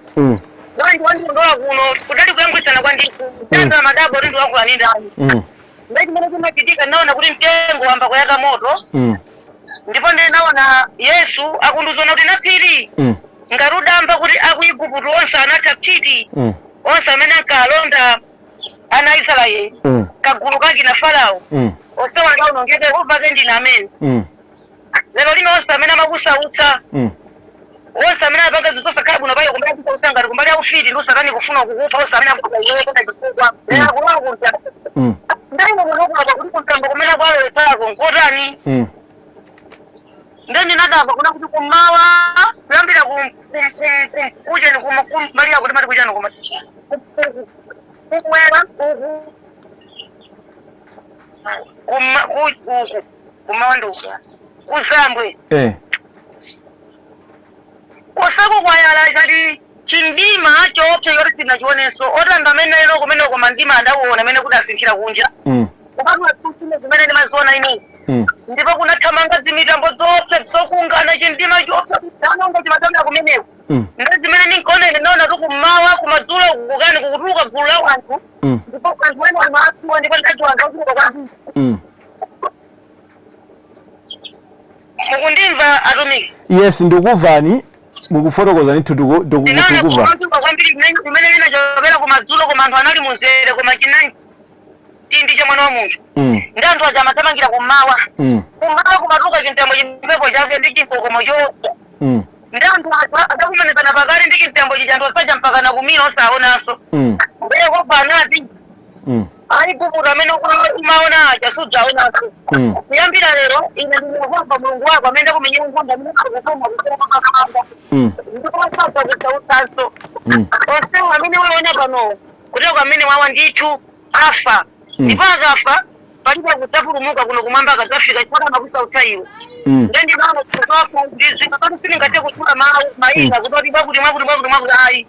Wanji wandiondola kuno? Kudali kuyankhulitsana kwa ndithu, mtanda amadabo kuti ndiwankhula ndi ndani. Ndiye chimene chimachitika, ndinaona kuti mtengo wamba kuyaka moto. Ndipo ndinaona Yesu akundiuzona kuti, "Naphiri, ngati udamva kuti aku Igupto onse anatha pchiti, onse amene ankalonda ana a Israeli, kagulu kake na Farao, onse wadaonongeka, Yehova ake ndine amene. Lero lino onse amene amakusautsa, onse amene amapanga zinthu zosakhala bwino payo kumbali akusautsa ngati kumbali yaufiti ndi usatani kufuna kukupha, onse amene akupa iweyo pena chifukwa lero akulowa kunja." Ndayino munokulapa kuti kumtambo kumene kwalowetsako nkotani? Ndiye ndinadabwa kuna kuti kummawa kuyambira kucheni kumbali yako timati kuchani, kuma kumwera uku, uku kummawa ndi uku kuzambwe, koseko kwayala ngati chindima choopsa choti sinachionenso. Oti anthu amene lero kumene koma mdima adauona amene kudasinthira kunja, kupatula tusime zimene ndimaziona ine. Ndipo kunathamanga zimitambo zoopsa zokungana, chindima choopsa thamanga chimathamanga kumeneko. Ndi zimene ndinkaona ine, ndaona tu kummawa, kumadzulo kukani kukutuluka gulu la anthu. Ndipo anthu ena amasiwa, ndipo ndadziwa anthu ochuluka kwambiri. Mukundimva, atumiki? Yes, ndikuvani, mukufotokoza ndithu, Ndinaona tikuva. kumadzulo kwambiri kumene linachokera kumadzulo, koma anthu anali munzere, koma chinali chindi cha mwana wa munthu. Ndi anthu aja amathamangira kummawa. Kummawa kumatuluka chimtambo, chimphepo chake ndi chikokomo choopsa. Ndi anthu aja adakumanizana pakati ndi chimtembo chija, anthu osaja mpaka nakumira osaonanso. Ndiye Yehova anati, Aigupto amene umaona aja sudzaonanso. Kuyambira lero ine ndine Yehova Mulungu wako amene ndakumenyera nkhondo, amene ndakutuma kuchokera ndipo sadzakusautsanso. Onsewo amene waona panowo, kuteko amene wawa ndithu afa. Ndipo akafa, palibe kudzapulumuka kuno kumwamba akadzafika, chifukwa amakusautsa iwe. Ndendimano kuzofa ndizina pano, sindingathe kutchula mawu mayina kuti mwakuti mwakuti mwakuti mwakuti, ayi.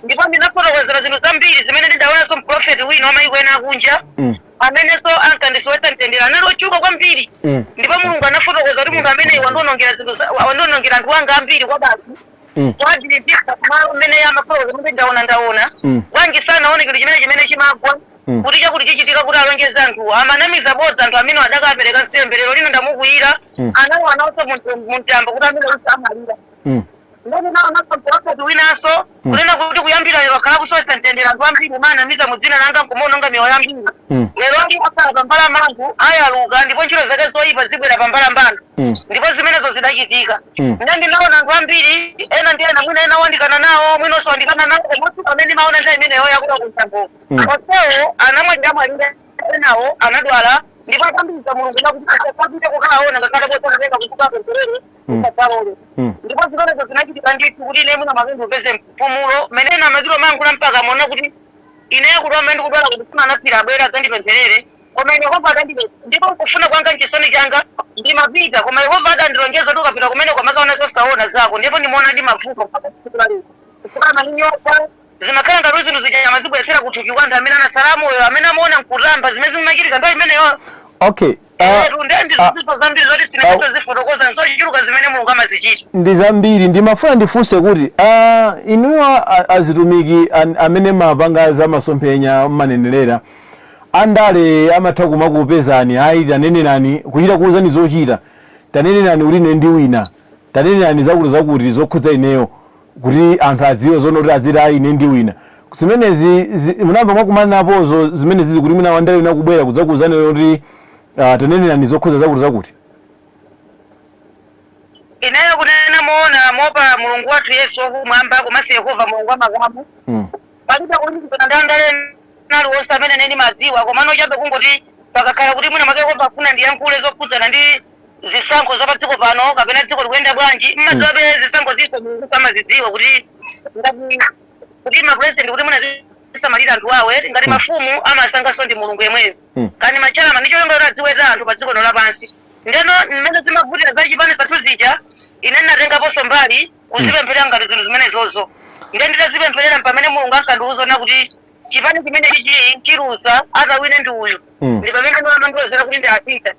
Ndipo ndinafotokozera zinthu zambiri zimene ndidaonanso mprofeti wina wa mayiko ena akunja amenenso ankandisowetsa mtendere, anali otchuka kwambiri. Ndipo Mulungu anafotokoza kuti munthu ameneyi wandionongera zinthu wandionongera anthu anga ambiri kwa basi. Wadilipisa kumalo mmene amafotokoza kuti ndaona, ndaona. Bwanji sanaone chinthu chimene chimagwa kuti chakuti chichitika, kuti alonjeze anthuwo? Amanamiza bodza anthu amene adakapereka nsembe. Lero lino ndamukwiyira. Anawananso mumtambo kuti amene usa amalira. Ndinaonanso mprofeti winanso kunena kuti kuyambira lero akhala kusowetsa mtendere anthu ambiri, umanamiza mu dzina langa nkumaononga miyoyo yambiri. Lero ali akhala pambalamanthu ayaluka, ndipo ntchito zake zoyipa zibwera pambalambanda. Ndipo zimenezo zidachitika. Nde ndinaona anthu ambiri, ena ndi ena, mwina ena wandikana nawo, mwina osawandikana nawo, komanso pamene ndimaona nthawi imeneyo yakuda kumtambo, onsewo anamwalira, enawo anadwala. Ndipo atambiriza Mulungu nakuti asapite kukaona ngakhale kosakutenga kuti kapempherere, usadzalole. Ndipo zimenezo zinachitika ndithu, kuti ine mwina mwake ndipeze mpumulo mmene ena amakilo mankhula mpaka amaona kuti ineyo kuti amene ndikudwala kuti simanaphira abwera adzandipempherere, koma ine Yehova adandipeza. Ndipo kufuna kwanga, mchisoni changa, ndimapita, koma Yehova adandilonjeza kuti ukapita kumene kwamakaona zosaona zako. Ndipo ndimaona ndi mavuto mpaka tsiku la lero, chifukwa amaninyoza. Zimakhala ngati zinthu zija amazibweretsera kuthupi kwa anthu amene anatsala amoyo, amene amaona nkutamba zimene zimachitika nthawi imeneyo. Okay. Etu, nde ndizinthu zambiri zoti sinakatha zifotokoza, nzochuluka zimene Mulungu amazichita. Ndi zambiri. Ndimafuna ndifunse kuti inuyo azitumiki amene mapanga za masomphenya, manenerera andale, amatha kumakupezani, "Ayi, tanenerani," kuchita kuwuzani zochita, "Tanenerani kuti ine ndi wina, tanenerani zakuti zakuti zokhudza ineyo," kuti anthu adziwe zoona, kuti adziti, "Ayi, ine ndi wina"? Zimenezi munayamba mwakumana napozo zimene zizi, kuti mwina wandale wina kubwera kudzakuwuzani kuti tanenerani zokhudza zakuti zakuti? Ineyo kunena moona, mopa Mulungu wathu Yesu wakumwamba komanso Yehova Mulungu wamakamu, palibe kulumikizana ndi andale aliwonse amene ine ndimadziwa. Komano chabe kungoti pakakhala kuti mwina mwake Yehova afuna ndiyankhule zokhudzana ndi zisankho za pa dziko pano kapena dziko likuyenda bwanji, mmadziwabe zisankho zinso Mulungu samazidziwa, kuti ngati kuti mapresident kuti mwina zisamalira anthu awe, ngati mafumu amasankhanso ndi Mulungu yemweyo, kani machalama ndi cholinga kuti adziweta anthu pa dziko lino lapansi. Ndeno mmene zimavutira za chipani zathu zija, ine ndinatengaponso mbali kuzipempherera ngati zinthu zimenezozo. Nde nditazipempherera, pamene Mulungu ankandiwuza ona kuti chipani chimene chichi chiluza, atawine ndi uyu, ndi pamene amandilozera kuti ndi apita.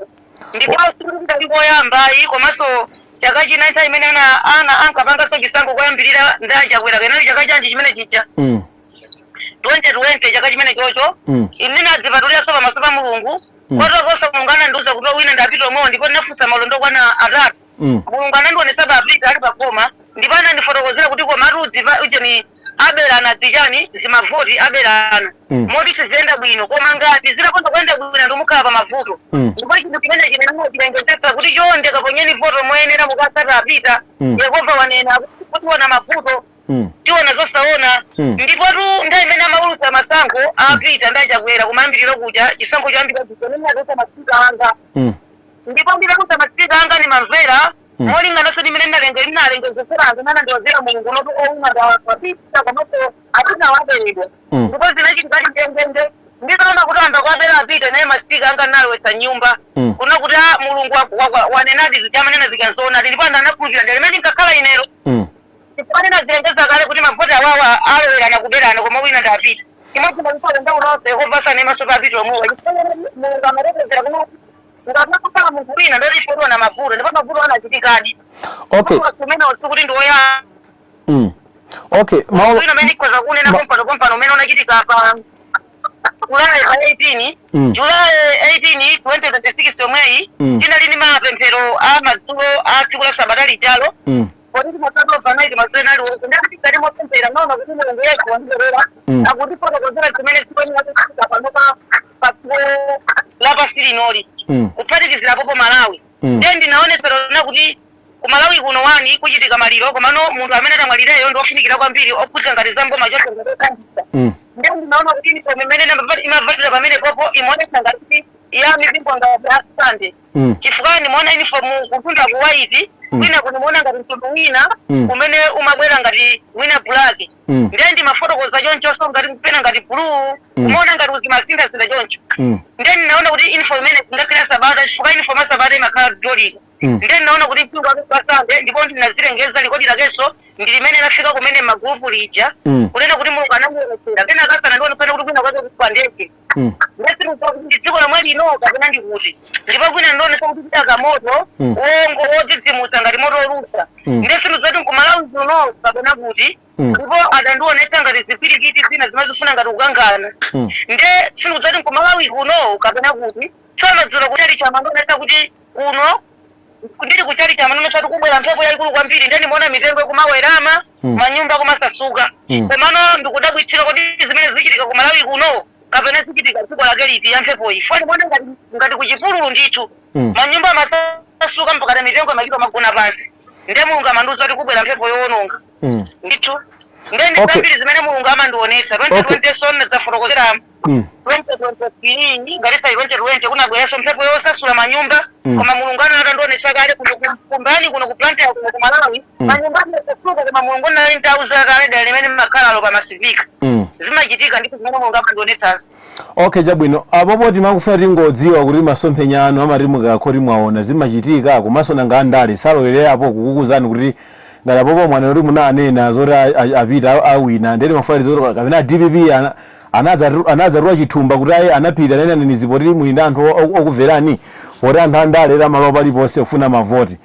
Ndipo sikuti ndali koyambayi, komanso chaka china nthawi imene ana ankapanganso chisankho koyambirira ndi aChakwera, kenali chaka chanji chimene chija? 2020, chaka chimene chocho. Ine nadzipatuliranso pamaso pa Mulungu. Kotokonso Mulungu anandiuza kuti wina ndapita omwewo, ndipo ndinafunsa malondo okwana atatu. Mulungu anandionetsa pa apita ali pakoma, ndipo anandifotokozera kuti komatu udzipa ujeni aberana zichani, zimavoti aberana, moti siziyenda bwino, koma ngati zitakonda kuyenda bwino anthu mukhala pa mavuto. Ndipo chinthu chimene chimene chilengezetsa kuti chonde kaponyeni voto moyenera, mukasata apita. Yehova wanena kuti tiona mavuto, tiona zosaona. Ndipo tu nthawi imene amaulutsa masankho apita ndi aChakwera kumayambiriro kuja, chisankho choyambira kuja, imene natulutsa masipika anga, ndipo nditatulutsa masipika anga ndimamvera molingananso ndi imene ndinalengezesera anthu imene anandiwazira Mulungu noti owina ndawapita, komanso apita waberedwa. Ndipo zinachitikadi ndendende. Nditaona kuti anthu akuabera apita naye, masipika anga nalowetsa nyumba kuna kuti a Mulungu wanenadi zichamanena zikanzoonadi. Ndipo anthu anakhulupirira ndale imene ndinkakhala inero, chifukwa ndinazilengeza kale kuti mavoti awawa alowerana kuberana, koma wina ndapita. Chimodzimodzi ndaunonso Yehova sanemaso pa apita omwewa, chifukwa Mulungu amatetezera kuno ngati akukhala munthu wina ndoti ife tiona mavuto, ndipo mavuto anachitikadi. Umene sikuti ndi woya Okay, mawu wina umene ndikhoza kunena pompano pompano, umene unachitika pa July pa 18, July 18 2026 yomweyi. Tinali ndi mapemphero a madzulo a tsiku la sabata lijalo, poti timasati overnight madzulo ena aliwonse. Ndati mopemphera naona kuti Mulungu Yesu wandiberera akutifotokozera zimene zikuyenera kuchitika pano pa dziko lapansi linoli, kuphatikizirapopo Malawi. Ndiye ndinaonetsera na kuti Kumalawi kuno wani kuchitika maliro, komano munthu amene atamwalireyo ndi ofunikira kwambiri, okhudza ngati za mboma chonse. Ndiye ndinaona kuti uniform imene imavalira pamene popo imaonetsa ngati ya mipingo ngati ya Sunday, chifukwa ndimaona uniform kutunda ku white, kwina kunimuona ngati mtundu wina umene umabwera ngati wina black. Ndiye ndimafotokoza chonchonso ngati pena ngati blue, umaona ngati uzimasindasinda choncho. Ndiye ndinaona kuti uniform imene singakhale Sabata, chifukwa uniform ya Sabata imakhala dolika. Ndiye ndinaona kuti mpingo wake wa Sunday, ndipo ndinazilengeza, likodi lakenso ndi limene lafika kumene magrupu lija, kunena kuti Mulungu anandionetsera pena akasana ndionetsana kuti kwina kwake kwa ndege. Ndasikuza kuti ndi dziko lomwe lino kapena ndikuti, ndipo kwina ndionetsa kuti kudaka moto wongo wodzidzimutsa ngati moto wolusa. Ndesinthu zoti nkumalawi kuno kapena kuti, ndipo adandionetsa ngati zipirikiti zina zimazifuna ngati kukangana. Nde sinthu zoti nkumalawi kuno kapena kuti. Tsono dzulo kuchali chama ndionetsa kuti kuno ndili kuchali chama ndionetsa kuti kubwera mphepo yayikulu kwambiri. Nde ndimaona mitengo ikumawerama, manyumba kumasasuka. Komano ndikudabwitsira kuti zimene zichitika kumalawi kuno kapena zichitika dziko lake liti ya mphepo iyi? Foni ndimaona ngati kuchipululu ndithu, manyumba amasasuka mpaka mitengo imachita magona pansi. Nde Mulungu amandiuza kuti kubwera mphepo yowononga ndithu. Nde ndi zambiri zimene Mulungu amandionetsa. 2020 sonna zafotokozera. 2023, ngati sai 2020, kunabweranso mphepo yosasula manyumba, koma Mulungu anali atandionetsa kale kuno kumbani kuno ku Blantyre, kuno ku Malawi, manyumba amasasuka, koma Mulungu anali ntauza kale dera limene makhalalo pamasivika. Zimachitika ndithu zimene Mulungu amandionetsazo. Okay, chabwino. Apopo timakufuna tingodziwa kuti masomphenya anu amati mukakhoti mwaona zimachitika, komanso nanga andale salowererapo kukukuzani kuti ngati apopo mwana kuti munanena zoti apita awina? Ndeti mafuna zoti kapena DPP anadzatula chithumba kuti ayi, anapita anene nizipoti muli ndi anthu okumverani, poti anthu andale amalowa paliponse kufuna mavoti.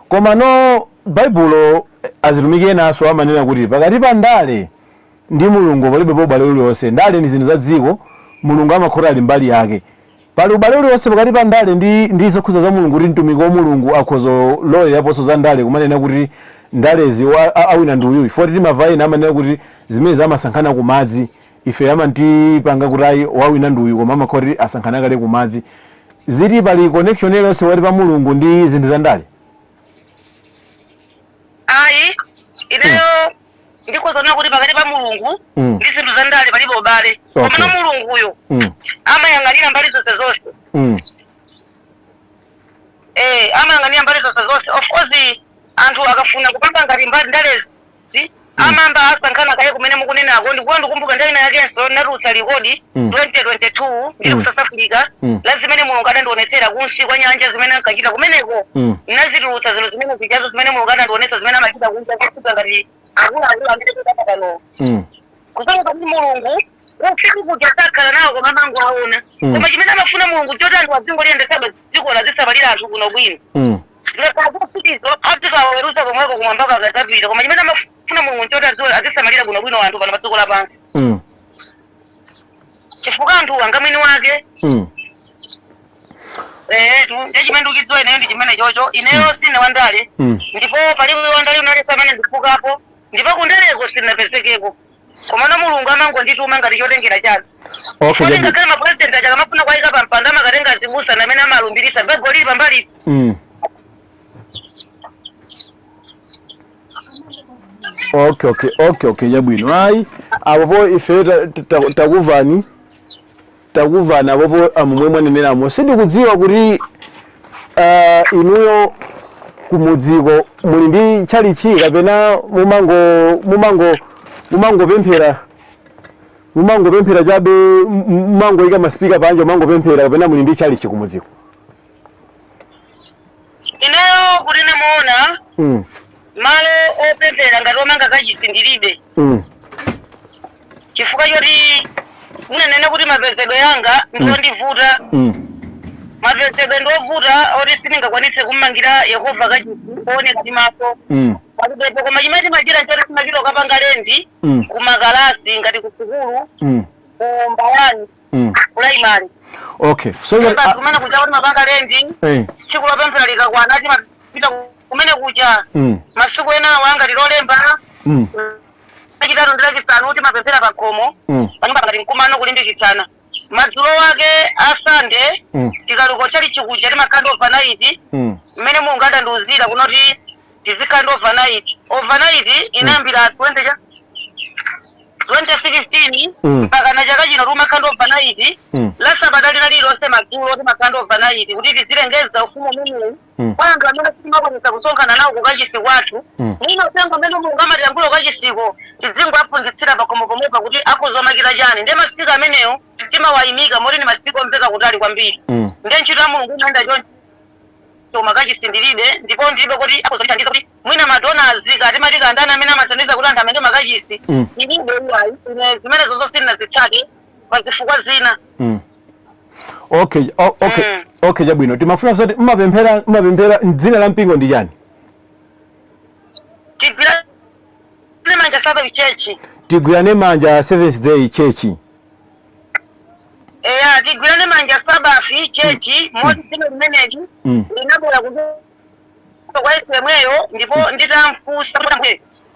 Koma no, Baibulo, azitumiki enanso amanena kuti pakati pa ndale ndi Mulungu palibe ubale uliwonse. Ndale ndi zinthu za dziko, Mulungu amakhota ali mbali yake. Pali ubale uliwonse pakati pa ndale ndi zokhudza za Mulungu, kuti mtumiki wa Mulungu akhoza loweraponso za ndale kumanena kuti ndalezi awina ndi uyuyu? Foti timamva ena amanena kuti zimene amasankhana kumadzi, ife amantipanga kuti ayi, wawina ndi uyu, koma amakhoti asankhana kale kumadzi. Ziti pali connection iliyonse pakati pa Mulungu ndi zinthu za ndale? Ayi, ineyo ndikuzoona kuti pakati pa Mulungu ndi zinthu za ndale palibe ubale. Komano Mulunguyo amayang'anira mbali zonse zonse. Amayang'anira mbali zonse zonse. Of course, anthu akafuna kupanga ngati mbali ndalezi amamba asankhana kaye kumene mukunenako. Ndikuwa ndikumbuka nthawi ina yakenso natulutsa likodi 2022 ndili ku South Africa, la zimene Mulungu adandionetsera kunsi kwa nyanja, zimene ankachita kumeneko. Nazitulutsa zinthu zimene zichazo zimene Mulungu adandionetsa, zimene amachita kunja zokhudza ngati akuluakulu amene tikudapa pano, kusonyeza kuti Mulungu usiku kuja sakhala nawo koma amangoaona. Koma chimene amafuna Mulungu choti anthu azingoliyendetsabe dziko, lazisamalira anthu kuno bwino. Zikakhala zofitizo azikaweruza komweko kumwambako akadzapita, koma chimene amafuna Mulungu nchoti azisamalira bwinobwino anthu pano pa dziko lapansi, chifukwa anthu anga mwini wake. Etu, ndiye chimene ndikuchidziwa ineyo ndi chimene chocho. Ineyo sine wandale, ndipo palibe wandale unalesa amene ndifukapo, ndipo kundaleko sindinapezekeko, komano Mulungu amangondituma ngati chotengera chake. Kodi ngakhale mapresident aja akamafuna kuwayika pa mpando amakatenga azibusa amene amalumbirisa, Baibulo lili pambali. Okay, chabwino. Ayi, apopo ife takuvani apopo amomwe mwaneneramo. Sindikudziwa kuti inuyo kumudziko muli ndi tchalichi kapena mumangopemphera chabe, mumangoyika masipika panja mumangopemphera, kapena muli ndi tchalichi kumudziko? Ineyo kuti namuona, malo opemphera ngati omanga kachisi ndilibe, chifukwa choti munanena kuti mapezedwe yanga ndiondivuta. Mapezedwe ndiovuta oti sindingakwanitse kummangira Yehova kachisi ooneka ndi maso, palibepo. Koma chimene timachita nchoti timachita ukapanga lendi kumakalasi ngati ku sukulu, ku Mbayani primary. Okay, so basi kumene kuja kuti mapanga lendi, tsiku lopemphera likakwana timapita kumene kuja. Masiku enawo angati Lolemba, Lachitatu ndi Lachisanu timapemphera pa khomo, panyumba ngati mkumano kulimbikitsana. Madzulo wake a Sande, tikaluka chali chikuja timakhala ndi overnight, mmene Mulungu adandiuzira kunoti Tizikhala ndi overnight. Overnight inayambira 20 cha 2016 mpaka na chaka chino timakhala ndi overnight. La sabata lina lililonse madzulo timakhala ndi overnight kuti tizilengeza ufumu umenewu kwa anthu amene sitimakwanisa kusonkhana nawo kukachisi kwathu. Mwina uthenga umene Mulungu amatiyankhula kukachisiko tizingoaphunzitsira pakhomo pomwepa kuti akhoza omakita chani. Ndiye masipika amenewo timawayimika moti ni masipika omveka kutali kwambiri. Ndiye ntchito ya Mulungu imayenda choncho. Makachisi ndilibe, ndipo ndilibe kuti akhoza kuthandiza kuti mwina ma donors kati mati kandani amene amathandiza kuti anthu amange makachisi. Ndilibe iyayi ine, zimenezo zonse ndinazitsate pa zifukwa zina. Okay, okay. Okay, chabwino. Timafuna zoti mmapemphera, dzina la mpingo ndi chani? Tigwirane Manja Sabbath Church. Tigwirane Manja Seventh Day Church. Eya, Tigwirane Manja Sabbath Church. Moti dzina limeneli linabwera kuti kwa Yesu yemweyo, ndipo nditamfunsa,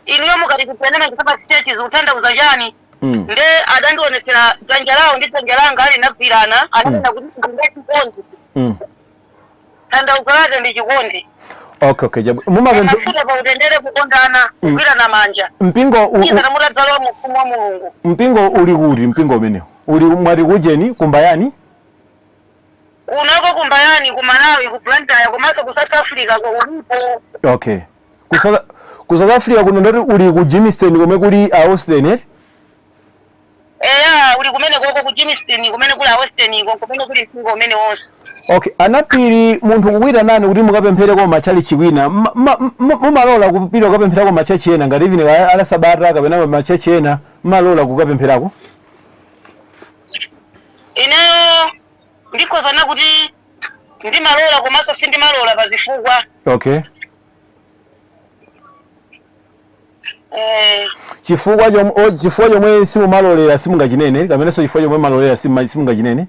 "Inuyo mukati Tigwirane Manja Sabbath Church zikutanthauza chani?" Nde adandionetsera dzanja lawo ndi dzanja langa linagwirana. Ananena kuti ndinge chikondi. Tanthauzo lake ndi chikondi. Okay, chabwino. Mumapemphera Amafika pa utendere, kukondana, kugwirana manja Mpingo izana mutadzalowa mu ufumu wa Mulungu. Mpingo uli kuti? Mpingo umenewo uli, mwati kujeni, kumbayani? Kunoko kumbayani, ku Malawi, ku Blantyre, komanso ku South Africa ko ulipo. Okay, ku South Africa kuno ndoti uli ku Germiston komwe kuli a Austin, eh? Eya, uli kumene koko ku Germiston, kumene kuli a Western iko, kumene kuli mpingo umene wonse. Okay, anapiri munthu kukuita nani kuti mukapemphere matchalichi kwina, mumalola kupita kukapempherako matchachi ena, ngati even ala sabata kapena matchachi ena, mumalola kukapempherako? Ineyo ndikhozana kuti ndimalola komanso sindimalola pa zifukwa. Chifukwa chomwe simumalolera simungachinene, kapenanso chifukwa chomwe malolera simungachinene?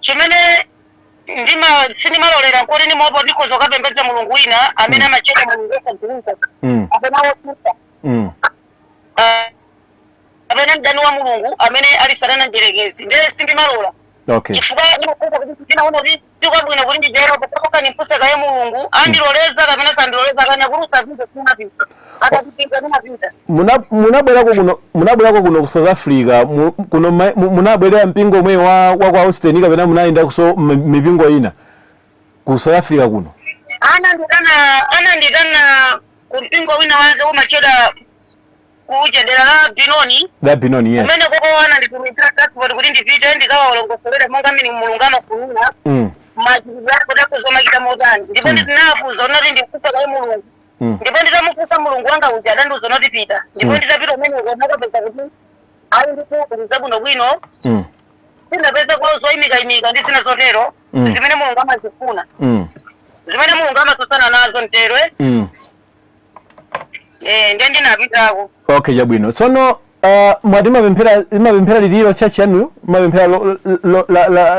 Chimene ndima sindimalolera nkuti ndimopo ndikhoza kukapembedza mulungu wina amene amachedwa mulungu wosadziwika kapena wosusa kapena mdani wa Mulungu amene ali Satana mdierekezi. Ndiye sindimalola chifukwa ndimafunsa kuti ndinaona kuti sikwabwino kuti ndijero pokapoka nimfunse kaye Mulungu andiloleza kapena sandiloleza, kana kuti usapite, sinapita, akatipita ndimapita. Munabwerako kuno ku South Africa, kuno munabwerera mpingo omwe wa kwa Austin, kapena munayenda kuso mipingo ina ku South Africa kuno? Ananditana ku mpingo wina wake umachedwa kuja dera la Binoni. La Binoni, yes. Kumene koko ananditumizira transport kuti ndipite ndikawalongosolera monga mmene Mulungu amafunira machitidwe ako takuzomakita motani, ndipo ndinafuza unati ndifunsa kaye Mulungu. Ndipo nditamufunsa Mulungu wanga uja, adandiuza unati pita, ndipo nditapita umeneko ndakapeza kuti ali ndikuuza bwinobwino. Sindapeza kwa zoyimikayimika ndi zina zotero zimene Mulungu amazifuna, zimene Mulungu amatsutsana nazo mterwe. Ndiye ndinapitako. Okay, chabwino. Tsono mwati mapemphera liliro church yanuyo mapemphera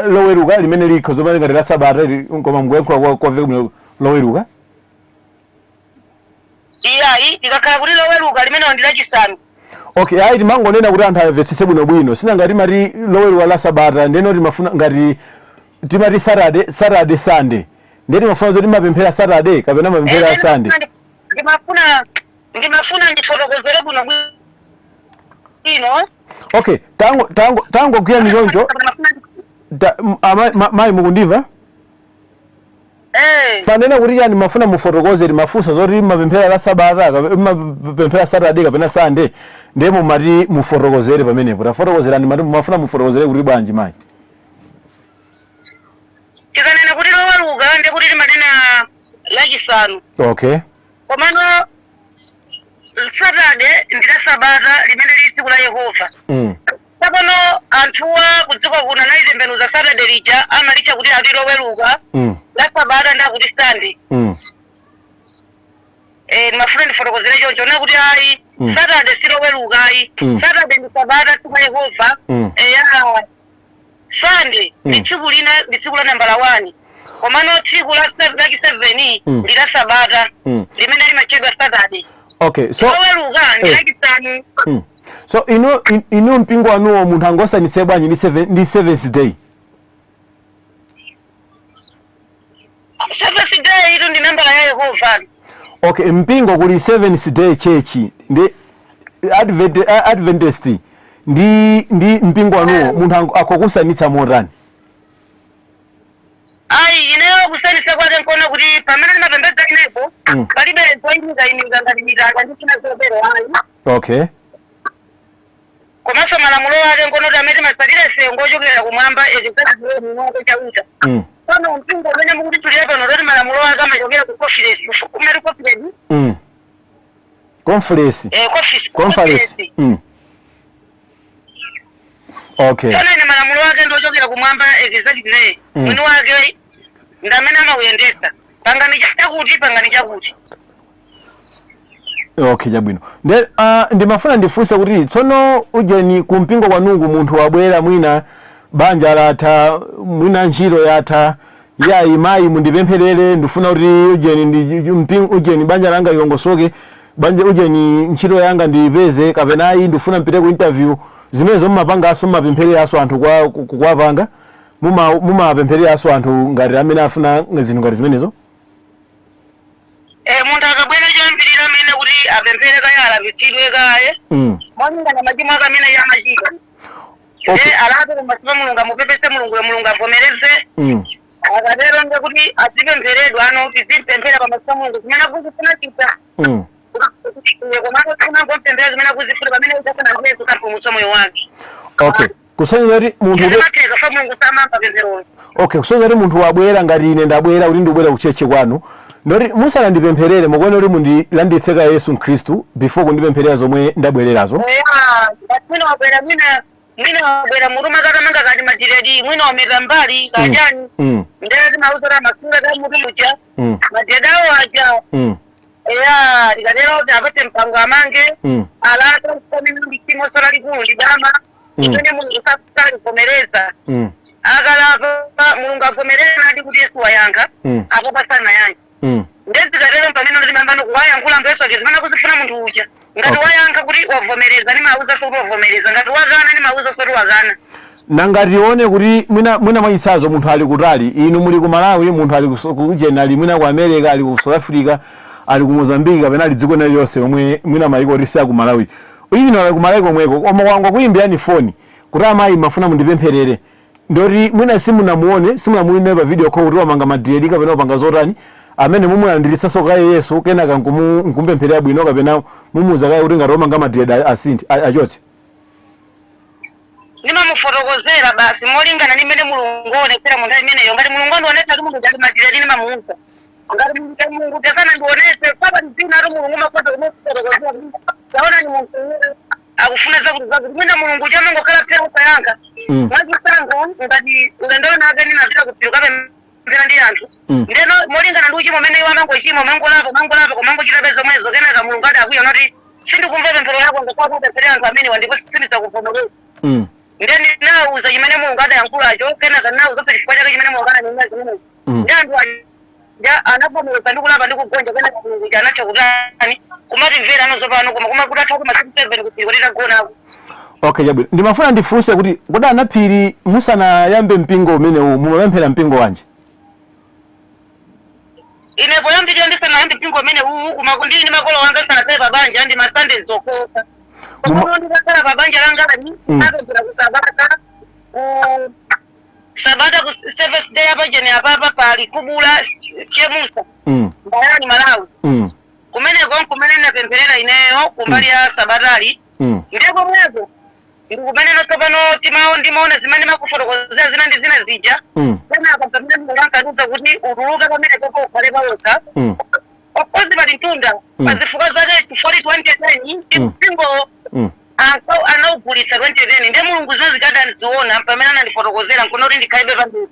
loweruka limene likho zomwe ngati la sabata koma mkuyankhula kwa bwino loweruka? Iyayi, tikakhala kuti loweruka limene ndi lachisanu. Okay, ayi, timangonena kuti anthu amvetsetse bwinobwino. Sina ngati mati loweruka la sabata, ndeno timafuna ngati timati Saturday, Sunday, ndiye timafuna zoti mapemphera Saturday kapena mapemphera Sunday. Ndimafuna ndifotokozere bwino bwino. Okay, tangogwira michoncho. Mayi, mukundimva? Eh. Panena kuti chani? Mafuna mufotokoze, timafunsa zoti mapemphera la sabata mapemphera Saturday kapena Sunday, ndiye mumati mufotokozere pamenepo. Tafotokozerani, mati mumafuna mufotokozere kuti bwanji, mayi? Tikanena kuti loweruka ndikuti timanena lachisanu. Komano Saturday ndi la sabata limene lili tsiku la Yehova. Tsopano anthuwa kudziko kuno analitembenuza Saturday lija, amalitcha kuti ati loweruka, la sabata ndakuti Sunday. Ndimafuna ndifotokozere choncho na kuti ayi, Saturday siloweruka ayi. Saturday ndi sabata, tsiku la Yehova. Eya, Sunday ndi tsiku lina, ndi tsiku la nambala 1, komano tsiku la laki 7 ndi la sabata limene limatchedwa Saturday. Okay, so Loweruka ndi lachisanu. So inu mpingo wanuwo munthu angosanitse bwanji ndi seventh day? Seventh day. Day itu ndi nambala ya Yehova. Okay, mpingo kuli Seventh Day Church ndi Adventist ndi mpingo wanuwo, munthu akhokusanitsa motani? Ayi, ineyo kusanitsa kwake nkuona kuti pamene ndimapembedza inepo palibe zoyimikayimika ngati mitanda ndi zina zotero, ayi. Komanso malamulo ake nkuona kuti amene timatsatira ife ngochokera kumwamba, ezizatiwake Chauta. Pano mpingo umene mukutitchulira pano toti malamulo ake amachokera ku conference, kumati conference. Conference. Eh, conference. Conference. Okay. Tsono ine malamulo ake ndiochokera kumwamba exactly. Mwini wake ndi amene amauyendetsa, pangani chakuti, pangani chakuti. Okay, chabwino. Nde ndimafuna ndifunse kuti tsono ujeni kumpingo kwanuku munthu wabwera, mwina banja latha, mwina ntchito yatha, yayi mayi mundipempherere, ndifuna kuti ujeni ndi mpingo ujeni banja langa lilongosoke, banja ujeni ntchito yanga ndiyipeze, kapena ayi ndifuna mpite ku interview, zimenezo mumapanganso, mumapemphereranso anthu kwa kuwapanga, mumapemphereranso anthu ngati amene afuna zinthu ngati zimenezo? Eh, munthu akabwera choyambirira amene kuti apemphere kaye, alapitsidwe kaye molingana machimo ake amene iye amachita. Alape pamaso pa Mulungu, amupepese Mulunguyo, Mulungu avomereze. Akatero nde kuti azipempheredwa ano, tizipemphera pamaso pa Mulungu zimene akuzifuna chita. Komano tikunangompemphera zimene akuzifuna pamene udzafuna ndiyesu kapulumutsa moyo wake. Okay, kusonyeza kuti munthu Zimatheka fa Mulungu samamva pempherolo. Okay, kusonyeza kuti munthu wabwera, ngati ine ndabwera kuti ndibwera ku church kwanu, ndoti musanandipempherere mukuona kuti mundilanditse ka Yesu Khristu before kundipempherera zomwe ndabwererazo. Eya, mwina wabwera, mwina wabwera mutu makatamanga kati ma dread, mwina wameta mbali kachani. Ndere timauza amasula ka mutu muja ma dread awo aja. Eya, tikatero kuti apatse mpango amange, alape pamene ndi chimo lalikulu ndi dama imene Mulungu salivomereza. Akalapa, Mulungu avomereza nadi kuti Yesu wayankha. Apo pasanayankhe. Ndezikatero pamene ndimambano kuwayankhula mpeso ake zimene akuzifuna munthu uja. Ngati wayankha kuti wavomereza, ndimauza kuti wavomereza. Ngati wakana, ndimauza kuti wakana. Nanga tione kuti mwina mwachitsanzo munthu ali kutali, inu muli ku Malawi, munthu ali ku ali mwina ku America, ali ku South Africa, ali ku Mozambique, kapena ali dziko lililonse lomwe mwina mayiko oti si aku Malawi, ino ali ku Malawi komweko, koma wangwa kuyimbirani foni kuti amayi mafuna mundipempherere, ndoti mwina simunamuone, simunamuone pa video call kuti wamanga ma dread kapena wapanga zotani, amene mumulandiritsanso kaye Yesu, kenaka nkumpempherera bwino, kapena mumuuza kaye kuti ngati wamanga ma dread asinthe, achotse? Ndimamufotokozera basi molingana ndi mmene Mulungu aonetsera munthu imeneyo. Ngati Mulungu andionetsa kuti munthu ali ma dread, ndimamuuza. Ngati Mulungu tasana ndionetse papa mzina ati Mulungu makhoza kumufotokozera kuti taona ni munthu uyu akufuna zakuti zakuti, mwina Mulungu chamangokhala pera usayankha. Mwachisango ngati ulendo nake ndinapita kuphiri kapemphera ndi anthu, ndeno molingana ndi uchimo umene iwo amangochimwa, mangolapa, mangolapa, kumangochita zomwezo, kenaka Mulungu adakwiya noti sindikumva pemphero lako ngakhale kupempherera anthu amenewa, ndipo sindidzakuvomereza. Ndeni ndinawuza chimene Mulungu adayankhulacho, kenaka ndinawuzanso chifukwa chake chimene Mulungu ananena zimenezi. Ndi anthu aja anavomereza ndi kulapa ndi kugonja. Kenaka Mulungu anatha kutani, kumatimvera ano tsopano, koma kuma kutatha kuma 7 kuphiri kuti tagonako. Okay, chabwino. Ndimafuna ndifunse kuti kodi anaphiri musanayambe mpingo umenewu mumapemphera mpingo wanji? Ine poyambirira ndisanayambe mpingo umene uwu, koma ndili ndi makolo wanga, sanakhale pa banja, ndi masande zokoka. Koma ndikakhala pa banja langani, apemphera ku sabata, ku sabata ku Seventh Day apachene apapa pali kubula Chemusa, Mbayani, Malawi. Kumeneko nkumene ndinapempherera ineyo kumbali ya sabatali. Ndiye komweko ndikumene tsopano timaona zimene makufotokozera zina ndi zina zija. Kenaka pamene Mulungu ankandiuza kuti utuluke pamene popo ukhale pawekha, of course pali mtunda. Pazifukwa zake chifukwa 2010 mpingo anaugulitsa 2010. Ndiye Mulungu zimene zikadanziona pamene anandifotokozera nkuona kuti ndikhalibe pandeko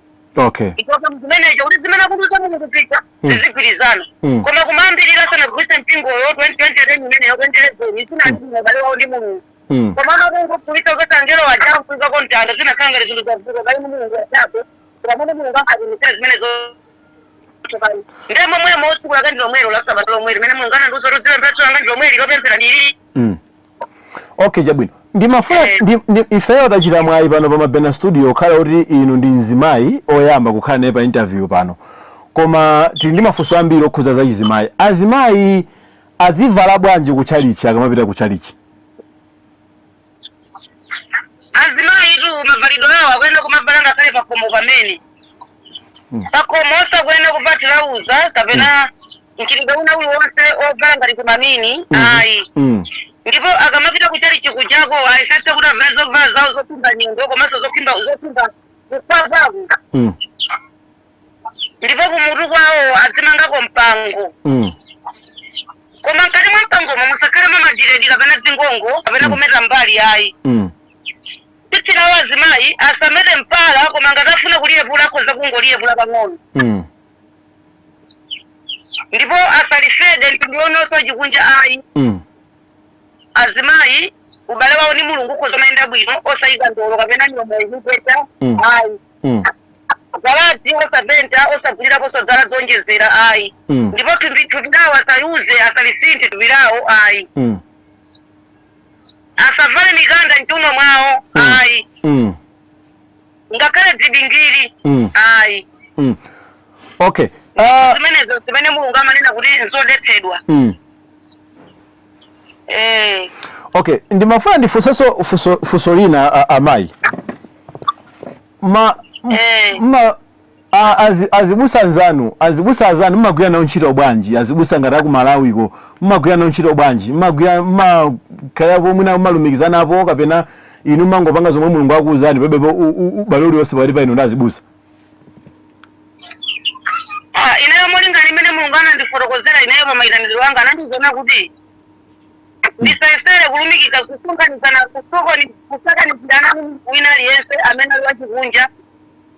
ichoka zimenecho kuti zimene akundiuza Mulungu zija zizigwirizana. Koma kumayambirira asanagulitse mpingoyo 2010 imeneyo, 2011, sinali ubale wawo ndi Mulungu. Koma anakungogulitsa kupesa angelo aja kuikako mtanda, zinakhala ngati zinthu zavuka kali Mulungu achapo pamene Mulungu ankatimitsira zimene zo. Ndiye momwemo tsiku lake ndi lomwelo la sabata lomwelo limene Mulungu anandiuza kuti uzipemphera langa ndi lomweli lopemphera ndilili. Okay, chabwino. Ndimafuna ifeyo tachita mwayi pano pa Mabena Studio kukhala kuti inu ndi mzimayi oyamba kukhala naye pa interview pano. Koma tili ndi mafunso ambiri okhudza za chizimayi. Azimayi azivala bwanji kutchalichi akamapita kutchalichi? Azimayi tu mavalidwe awo akuyenera kumavala ngakhale pakhomo pamene pakhomo, osakuyenera kuvala tilauza kapena mchitidwe una uliwonse ovala ngati kumamini, ayi. Ndipo akamapita kuchalichi kujako ayesetse kuti avale zovala zawo zophimba nyendo komanso zophimba kukhwapako. Ndipo kumutu kwawo azimangako mpango. Koma mkati mwa mpangomo musakhalemo madiredi kapena zingongo kapena kumeta mbali, ayi. Tsitsi lawo azimayi asamete mpala, koma ngati afuna kuliyepula akhoza kungoliyepula pang'ono. Ndipo asalifede mtundu wononso wachikunja, ayi. Azimayi ubale wawo ni Mulungu ukhoza mayenda bwino osayika ndolo kapena milomo ikupeta, ayi. Zalazi osapenta, osaguliraponso zala zonjezera, ayi. Ndipo thupi lawo asayuze, asalisinthe thupi lawo, ayi. Asavale mikanda mchiuno mwawo, ayi. Ngakhale dzibingiri, ayi. Okay. Zimenezo zimene Mulungu amanena kuti nzodetsedwa. Eh. Okay, ndimafuna ndifunsenso funso lina, amayi. Ma ma azibusa anzanu mmagwira nawo ntchito bwanji? Azibusa ngati aku Malawiko mmagwira nawo ntchito bwanji? Mmagwira mmakhalapo mwina mmalumikizanapo, kapena inu mmangopanga zomwe Mulungu akuwuzani, palibepo ubale uliwonse pakati pa inu ndi azibusa? Ah, ineyo molingana imene Mulungu anandifotokozera ineyo pa mayitanidwe anga, anandiuzana kuti ndisayesere kulumikika, kusonkhanizana, kusakanizirana wina aliyense amene ali wachikunja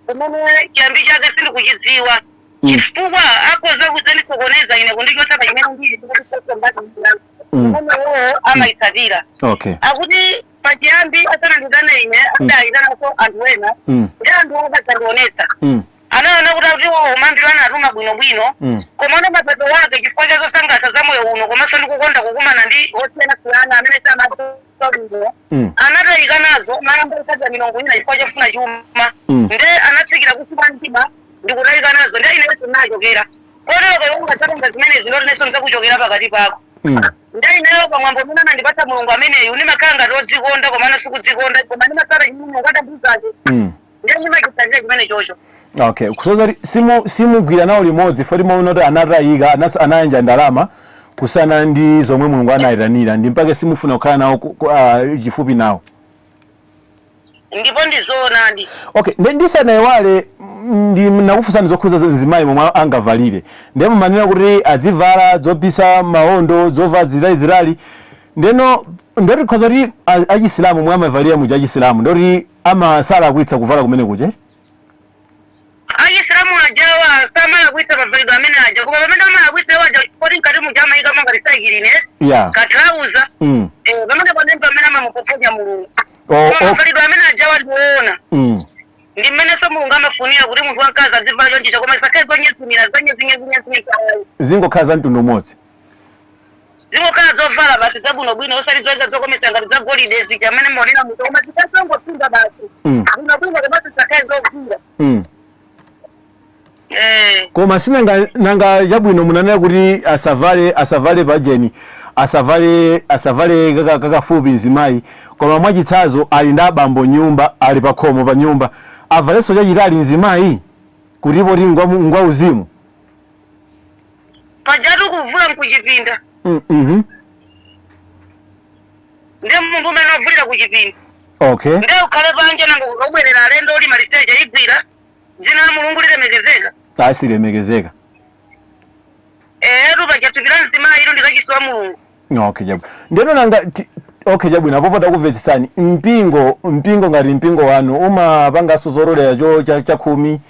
kumene chiyambi chake sindikuchidziwa, chifukwa akhoza kudzandisokoneza ine kundichotsa pa chimene ndili imenewo amayitsatira. Akuti pachiyambi asananditane ine adayitananso anthu ena, ndi anthu akadzandionetsa anaona kuti iwo umambiro anatuma bwinobwino, komano mapeto wake chifukwa cha zosangalatsa za moyo uno komanso ndikukonda kukumana ndi osiyanasiyana amene samadziwa bwino, anatayika nazo, mayamba kutsatira milungu ina chifukwa chofuna chuma. Nde anatsikira kusuka mtima ndikutayika nazo, nde inenso nachokera kotero kaya ungadzatenga zimenezi ndoti nzakuchokera pakati pako. Nde ineyo pamwambo umene anandipatsa Mulungu ameneyu ndimakhala ngati odzikonda, komano sikudzikonda, koma ndimatsata chimene Mulungu adandiuzacho. Nde ndimachitsatira chimene chocho. Okay, kusonyeza kuti simugwira nawo limodzi foti maona kuti anatayika, anayanja ndalama kusana ndi zomwe Mulungu anayitanira, ndi mpake simufuna kukhala nawo chifupi nawo. Ndipo ndizoonadi. Okay, ndisanayiwale, ndi nakufunsani zokhuza mzimayi momwe angavalire. Ndiye mumanena kuti azivala zobisa mawondo, zovala zitalizitali. Ndeno ndoti khoza kuti achisilamu momwe amavalira muja achisilamu, ndoti amasalakwitsa kuvala kumene kuja? Achisilamu ajawa samalakwitsa mavalidwe amene aja, koma pamene amalakwitsa iwo aja koti mkati muja amayika mangati saikirine katrauza. Pamene pamene pamene amamupoponya Mulungu. Koma mavalidwe amene ajawa ndiwoona. Ndi mmenenso Mulungu amafunira kuti munthu wamkazi azivala chonchicha, koma zisakhale zonyezimira, zonyezinyezinyezinye. Zingokhala za mtundu umodzi. Zingokhala zovala basi zabwinobwino, osati zoyika zokomesa ngati zagolide zija amene maonera muja, koma zikazongopinda basi bwinobwino, komanso zisakhale zogwira. Koma sinanga nanga chabwino, munanena kuti asavale pajeni, asavale kakafupi mzimayi, koma mwachitsanzo ali ndi abambo nyumba, ali pa khomo pa nyumba, avalenso chachitali mzimayi kutipo ti ngwa uzimu? Pajatu kuvula nkuchipinda. Ndiye munthu umene wavulira kuchipinda, ndiye ukhale panja, nanga ukabwerera alendo uli maliseche, igwira? Dzina la Mulungu lilemekezeka? Asilemekezeka. Etu, paja thupi la mzimayi ilo ndikachisi wa Mulungu. Okay, chabwino. Ndeno nanga okay, chabwino, apopo takumvetsetsani. Mpingo ngati mpingo wanu umapanganso zololera cho chakhumi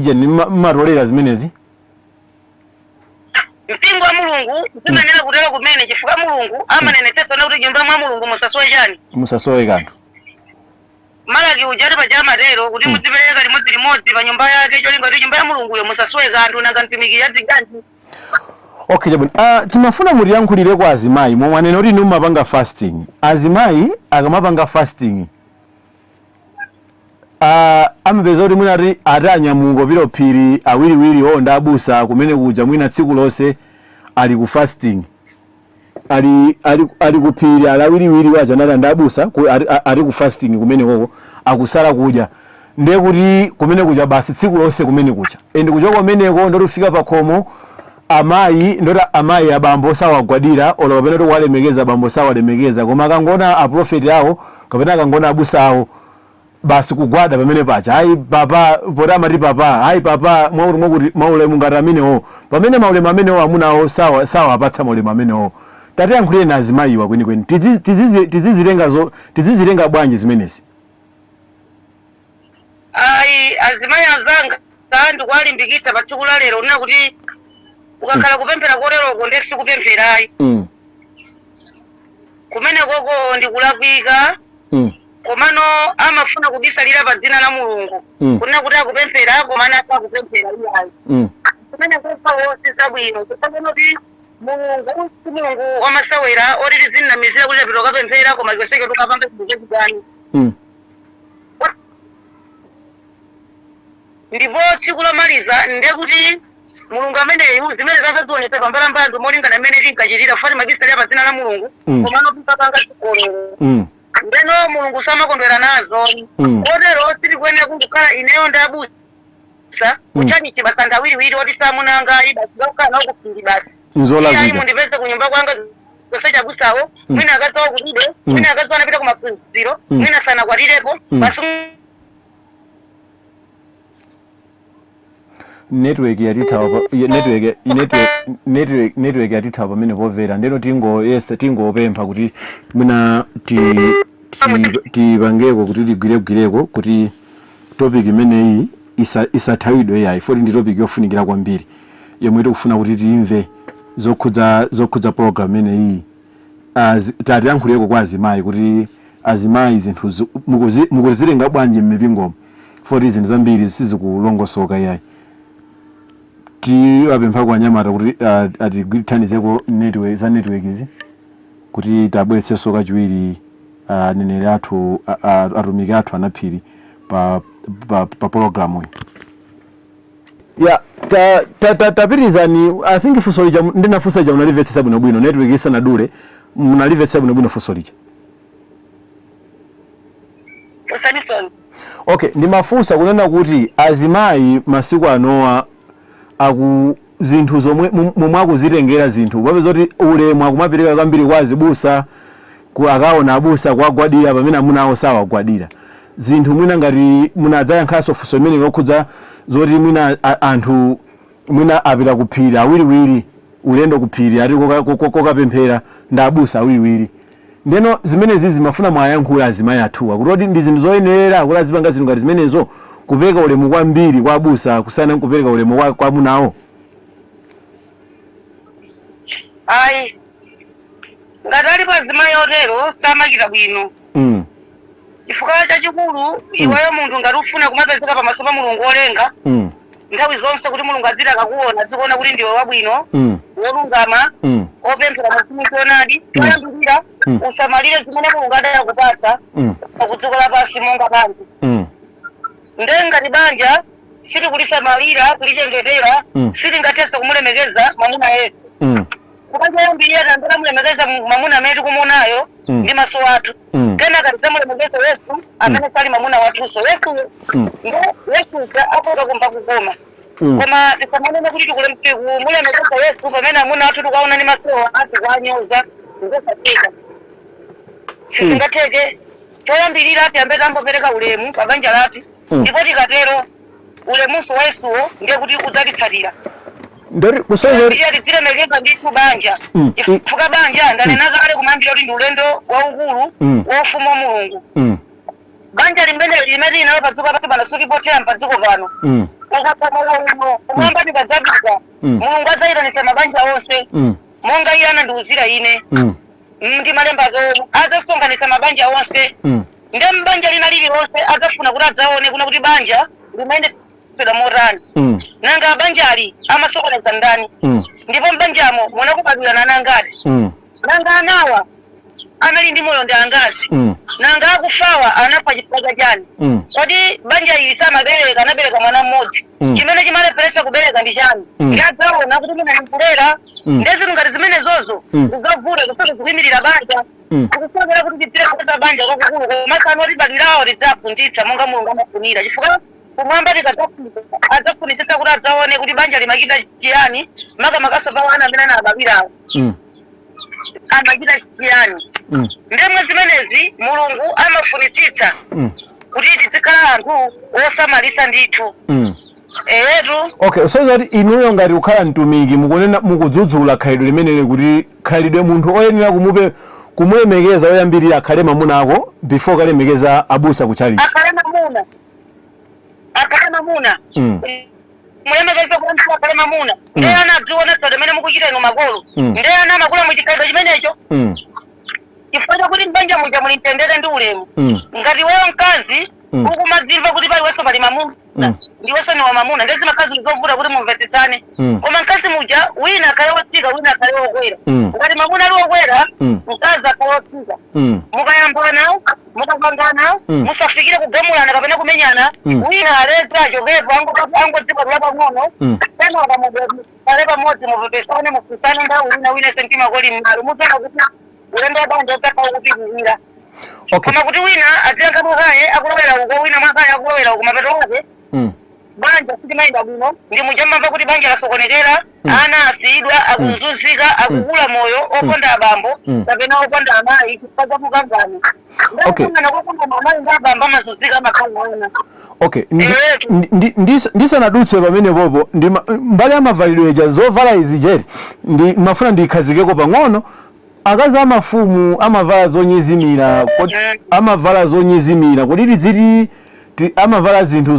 jeni, mmatolera zimenezi? Mpingo wa Mulungu zimanena kutero kumene, chifukwa Mulungu amanenetsetsa kuti nyumba mwa Mulungu musasowe chani? Musasowe kanthu. Malaki ujati paja amatero kuti mudzipereka limodzi limodzi pa nyumba yake, cholinga kuti nyumba ya Mulunguyo musasowe kanthu. Nanga mtumiki yadziganji? Okay, chabwino. Timafuna mutiyankhulire kwa azimayi momwe anena kuti inu mumapanga fasting. Azimayi akamapanga fasting Amapeza kuti mwina ati anyamuka kupita phiri awiriwiri onda abusa kumene kuja, mwina tsiku lonse ali ku fasting, ali ku phiri, ali awiriwiri waja nati andi abusa ali ku fasting kumene koko, akusala kudya. Ndiye kuti kumene kuja basi tsiku lonse kumene kuja, and kuchoka kumeneko ndoti kufika pakhomo amayi, ndoti amayi abambo sawagwadira olo kapena kuti kuwalemekeza, abambo sawalemekeza, koma akangoona aprofeti awo kapena akangoona abusa awo basi kugwada pamene pacha, "Ayi papa," poti amati papa, "Ayi papa," mwakuti mwakuti, maulemu ngati amenewo, pamene maulemu amenewo amunawo sawapatsa maulemu amenewo. Tatiyankhulire azimayiwa kwenikweni, tizizilenga bwanji zimenezi? Ayi, azimayi azanga, ndikuwalimbikitsa pa tsiku la lero nena kuti ukakhala kupemphera koteroko ndiye sikupempherayi. Kumene koko ndikulakwika. Komano amafuna kubisalira pa dzina la Mulungu, kunena kuti akupemphera, komano asakupemphera iyayi. Kumene kofawo sizabwino, chifukwa kuti Mulungu si Mulungu wamasewera oti tizinamizira kuti tapita ukapemphera koma chonsecho tukapanga chinthu chachidani. Ndipo tsiku lomaliza ndiye kuti Mulungu ameneyu zimene zazazionetsa pambalambanda molingana mmene tinkachitira fati mabisalira pa dzina la Mulungu, komano tinkapanga chigololo. Ndeno Mulungu samakondwera nazo. Kotero sitikuyenera kungokhala ineyo ndi abusa kuchanichi basi, anthu awiriwiri oti samunanga ayi, basi kakukhala nawo kuphiri basi. Iyayi. Nzolakwika. Mundipeze kunyumba kwanga kusecha abusawo, mwina akazi awo kulibe, mwina akazi awo anapita kumaphunziro, mwina sanakwatirepo, basi. Network yatithawa network yatithawa pamene povera. Ndeno tingoyesa, tingopempha kuti mwina tipangeko kuti tigwiregwireko kuti topic imeneyi isathawidwe yayi, foti ndi topic yofunikira kwambiri yomwe tikufuna kuti timve zokhudza program imeneyi. Tatiyankhulireko kwa azimayi kuti azimayi zinthu mukuzilenga bwanji m'mipingomo, foti zinthu zambiri sizikulongosoka yayi. Tiwapempha kwa anyamata kuti atigwirithanizeko network za network izi kuti tabweretsenso kachiwiri aneneri athu, atumiki athu anaphiri pa program iyi ya tapitirizani. I think funso lija ndinafunsa lija munalimvetsetsa bwinobwino. Network isanadule munalimvetsetsa bwinobwino funso lija? Usanisoni. Okay, ndimafunsa kunena kuti azimayi masiku anowa aku zinthu zomwe momwe akuzitengera zinthu, popeza kuti ulemu akumapereka kwambiri kwa azibusa, ku akaona abusa kuwagwadira pamene amuna awo sawagwadira. Zinthu mwina ngati munadzayankhanso funso limene lokhudza zoti mwina anthu mwina apita ku phiri awiriwiri, ulendo ku phiri ati kokapemphera ndi abusa awiriwiri. Ndeno zimenezi zimafuna mwayankhula azimayi athuwa kuti oti ndi zinthu zoyenerera kuti azipanga zinthu ngati zimenezo, kupereka ulemu kwambiri kwa abusa kusiyana nkupereka ulemu kwa amunawo? Ayi, ngati alipo azimayi otero samachita bwino, chifukwa chachikulu iweyo munthu ngati ufuna kumapezeka pamaso pa Mulungu wolenga nthawi zonse, kuti Mulungu aziti akakuona azikuona kuti ndiwe wabwino, wolungama, opemphera mzimu choonadi, choyambirira usamalire zimene Mulungu adakupatsa ku dziko lapansi monga banja. Nde ngati banja sitikulisamalira, kulichengetera, sitingathenso kumulemekeza mwamuna Yesu. Kupanja yambirira tayambira mulemekeza mwamuna amene tikumuonayo ndi maso athu, kenaka tidzamulemekeza Yesu amene sali mwamuna wathunso Yesu. Nde Yesu akhoza kumva kukoma, koma tisamanene kuti tikumulemekeza Yesu pamene amuna athu tikuwaona ndi masowa athu kuwanyoza. Nzosatheka, sizingatheke. Choyambirira tiyambe tambopereka ulemu pa banja lathu, ndipo tikatero ulemunso wa Yesuwo ndiye kuti udzatitsatira. Ndoti kusonyeza Choyambirira tidzilemekeza ndithu banja, chifukwa banja ndanena kale kumayambira kuti ndi ulendo waukulu wa ufumu wa Mulungu. Banja limene linalo pa dziko lapansi pano sulipothera pa dziko pano. Ukapha moyo uno, kumwamba tikadzapita, Mulungu adzayitanitsa mabanja onse, monga iye anandiwuzira ine ndi malemba ake omwe, adzasonkhanitsa mabanja onse. Nde mbanja lina lililonse adzafuna kuti adzaone kuna kuti banja limayendetsedwa motani, nanga banjali amasokoneza ndani, ndipo mbanjamo munakubadwirana nangati, nanga anawa. Anali ndi moyo ndi angati? Nanga akufawa anafa chifukwa cha chani? Kodi banja ili samabereka, anabereka mwana mmodzi? Chimene chimalepheretsa kubereka ndi chani? Ndadzaona kuti mwina ndikulera. Ndezinthu ngati zimenezozo ndizovuta kusaka kuyimirira banja. Tikusokera kuti tipite kupeza banja kwakukulu, komanso ano tibadwirawo tidzaphunzitsa monga Mulungu amafunira, chifukwa kumwamba tikadzafika adzafunitsitsa kuti adzaone kuti banja limachita chiyani, makamakaso pa ana amene anabadwirawo amachita chiyani. Ndemwe zimenezi Mulungu amafunitsitsa kuti tizikhala anthu osamalitsa ndithu. Eyetu. Okay, so zati inuyo ngati kukhala mtumiki, mukunena, mukudzudzula khalidwe limeneli, kuti khalidwe munthu oyenera kumulemekeza oyambirira akhale mamuna ako before kalemekeza abusa kuchalichi. Akhale mamuna, akhale mamuna. Mulemekeze kuanthu, akhale mamuna. Ndiye ana adziona tsopano limene mukuchita inu makolo. Ndiye ana amakula muchikhalidwe chimenecho, chifukwa chakuti mbanja muja muli mtendere ndi ulemu. Ngati weyo mkazi ukumadzimva kuti paliwenso pali mamuna, ndiwenso ni wa mamuna, ndiye zimakhala zinthu zovuta kuti mumvetsetsane. Koma mkazi muja wina akhale wotsika, wina akhale wokwera. Ngati mamuna ali wokwera, mkazi akhale wotsika. Mukayambana, mukapangana, musafikire kugamulana kapena kumenyana. Wina aleze, achokepo, angodzipatula pang'ono. Kenaka mubale pamodzi, mupepesane, mufunsane nthawi ina, wina sentima koli mmalo, mudziona kuti ulendo wa banja udzakhala ukupitirira. Koma kuti wina aziyankha mwakaye akulowera uko, wina mwakaye akulowera uko, mapeto ake banja silimayenda bwino. Ndi mujamamva kuti banja lasokonekera, ana asiyidwa, akuzunzika, akukula moyo oponda abambo kapena oponda amayi chifukwa chakukangana. Ndakukangana kokangana, amayi ndi abambo amazunzika, amakhala ana. Okay, ndisanadutse pamenepopo, mbali ya mavalidwe ija, zovala izi jeri, ndi mafuna ndikhazikeko pang'ono. Akazi amafumu amavala zonyezimira. Amavala zonyezimira, kodi tiziti amavala zinthu